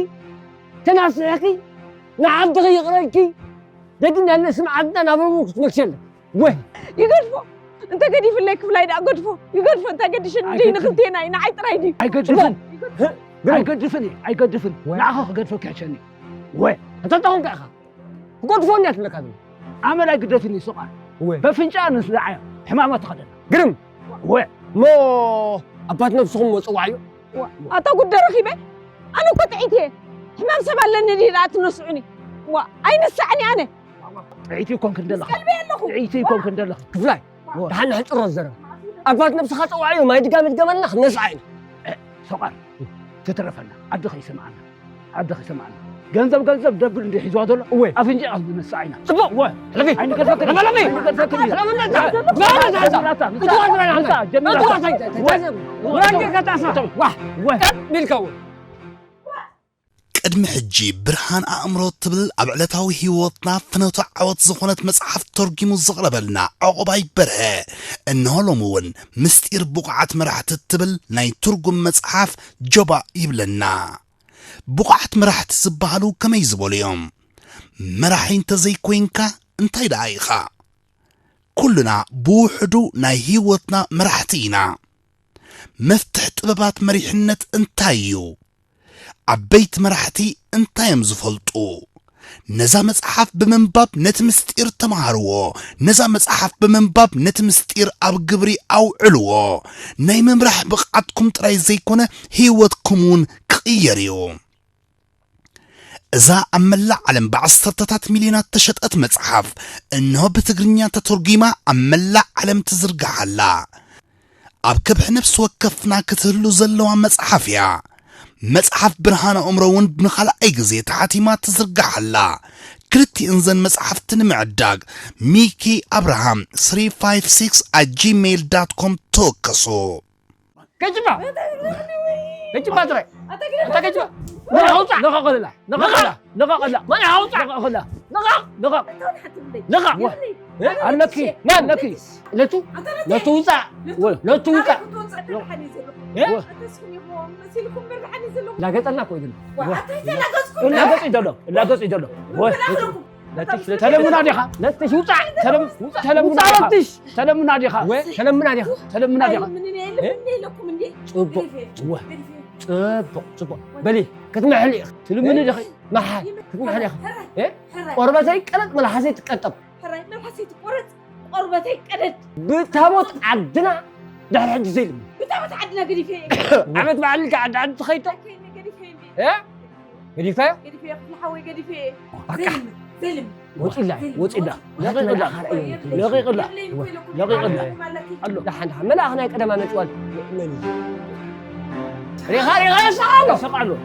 ተናስሕኪ ንዓድኺ ይቕረልኪ ደግና ነስም ዓድና ናብ ሩቡ ክትመልሲ ኣለኪ። ወይ ይገድፎ። እንተ ገዲፍለይ ክፍላይ ደኣ ገድፎ። ይገድፎ። እንተ ገዲሽኒ ድዩ ንኽልቴና እዩ? ንዓይ ጥራይ ድዩ? ኣይገድፍን። ጽቡቕ። ህ? ግርም። ኣይገድፍን እዩ። ኣይገድፍን። ወይ። ንዓኻ ክገድፈካ ይሕሸኒ። ወይ። እንተ ተኾንካ ኢኻ። ክገድፎ እንድያ ትብለካ ዘሎ። ኣመል ኣይግደፍን እዩ፣ ሱቓ። ወይ። በፍንጫ ንስድዓዮ። ሕማማ ተኸደና። ግርም። ወይ። እሞ ኣባት ነብስኹም እሞ ጽውዓዮ። ዋ፣ ኣታ ጉድ ረኺበ? ኣነ እኮ ጥዒት እየ። ሕማም ሰብ ኣለኒ ድዩ ደኣ ትነስዑኒ? ዋ፣ ኣይንሳዕን እየ ኣነ። ጥዒት ይኮንክን ዘለኻ። ምስ ቀልቢ ኣለኹ። ጥዒት ይኮንክን ዘለኻ። ክፍላይ፣ ዋ። ደሓን ንሕጽሮ ዘረባ። ኣባት ነብስኻ ጸውዓዮ፣ ማይ ድጋሚ ድገመልና፣ ክንነስዓ ኢና። እ፣ ሰቋር፣ ትትረፈና። ዓዲ ከይሰማዓና። ዓዲ ከይሰማዓና። ገንዘብ፣ ገንዘብ ደብል እንዲ ሒዝዋ ዘሎ፣ እወ። ኣፍንጫ ዝነስዓ ኢና። ጽቡቕ። እወ። ሕለፊ። ኣይንገድፈክን። ሕለፊ። ኣይንገድፈክን። ሕለፊ። ምሳ፣ ምሳ፣ ምሳ፣ ምሳ፣ ምሳ፣ ጀሚራ። እወ። እወ። ቀጥ ኢልካ እወ። ቅድሚ ሕጂ ብርሃን ኣእምሮ ትብል ኣብ ዕለታዊ ህይወትና ፍኖተ ዓወት ዝኾነት መጽሓፍ ተርጒሙ ዘቕረበልና ዕቑባይ በርሀ፣ እንሆ ሎሚ እውን ምስጢር ብቑዓት መራሕቲ እትብል ናይ ትርጉም መጽሓፍ ጀባእ ይብለና። ብቑዓት መራሕቲ ዝበሃሉ ከመይ ዝበሉ እዮም? መራሒ እንተዘይኮይንካ እንታይ ደኣ ኢኻ? ኩልና ብውሕዱ ናይ ህይወትና መራሕቲ ኢና። መፍትሕ ጥበባት መሪሕነት እንታይ እዩ? ዓበይቲ መራሕቲ እንታይ እዮም ዝፈልጡ? ነዛ መጽሓፍ ብምንባብ ነቲ ምስጢር ተማሃርዎ። ነዛ መጽሓፍ ብምንባብ ነቲ ምስጢር ኣብ ግብሪ ኣውዕልዎ። ናይ ምምራሕ ብቕዓትኩም ጥራይ ዘይኮነ ህይወትኩም እውን ክቕየር እዩ። እዛ ኣብ መላእ ዓለም ብዓሰርተታት ሚልዮናት ተሸጠት መጽሓፍ እንሆ ብትግርኛ ተተርጒማ ኣብ መላእ ዓለም ትዝርጋሕ ኣላ። ኣብ ከብሒ ነፍሲ ወከፍና ክትህሉ ዘለዋ መጽሓፍ እያ። መጽሓፍ ብርሃን ኣእምሮ እውን ንኻልኣይ ግዜ ተሓቲማ ትዝርጋሕ ኣላ። ክልቲእን ዘን መጽሓፍቲ ንምዕዳግ ሚኪ ኣብርሃም three five six at gmail dot com ተወከሱ። ገጅባ ገጅባ ጥራይ ኣታ ገጅባ ነኻ ውፃእ ነኻ ቆለላ ነኻ ቆላ ነኻ ቆላ ማን ሃውፃ ነኻ ቆላ ነኻ ነኻ ነኻ ኣለኪ ማን ኣለኪ ለቱ ለቱ ውፃእ ለቱ ውፃእ ላገፀና እኮ እዩ ላገፁ እዩ ዘሎ ላገፁ እዩ ዘሎ ተለሙና ዲኻ ነትሽ ውፃእ ተለሙና ዲኻ ተለሙና ዲኻ ተለሙና ዲኻ ተለሙና ዲኻ ፅቡቅ ፅቡቅ ፅቡቅ በሊ ክትምሕሊ ኢኺ ትልምኒ ዲኺ መሓል ክትምሕሊ ኢኺ ቆርበተይ ቀለጥ መልሓሰይ ትቀጠብ ሕራይ መልሓሰይ ትቆረፅ ቆርበተይ ቀደድ ብታቦት ዓድና ድሕሪ ሕጂ ዘይልምኒ ብታቦት ዓድና ገዲፈ ዓመት በዓል ኢልካ ዓዲ ዓዲ ትኸይድ ዶ ገዲፈ ገዲፈዮ ወፂላ ወፂላ ለቂቕላ ለቂቕላ ለቂቕላ ኣሎ ደሓን ደሓን መልኣኽ ናይ ቀደማ መፅዋል መን እዩ ሪኻ ሪኻ የስሓሎ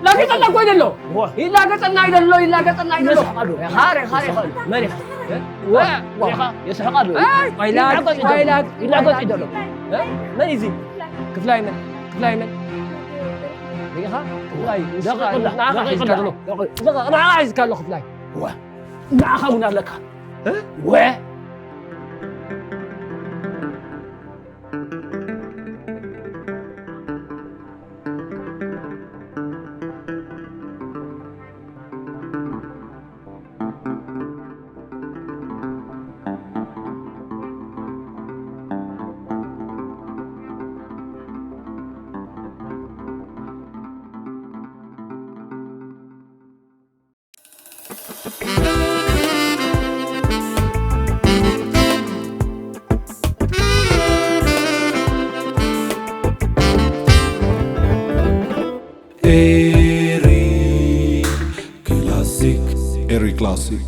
ለቂቕላ እኮ ይደሎ ይላገፀና ይደሎ ይላገፀና ይደሎ ሪኻ ሪኻ ሪኻ መን ኢኻ ሪኻ የስሕቃሉ ይላገፅ ይደሎ መን እዩ ክፍላይ መን ክፍላይ መን ሪኻ ክፍላይ ንዓኻ ሒዝካ ኣሎ ክፍላይ ንዓኻ እውን ኣለካ ወ Eri Classic. Eri Classic.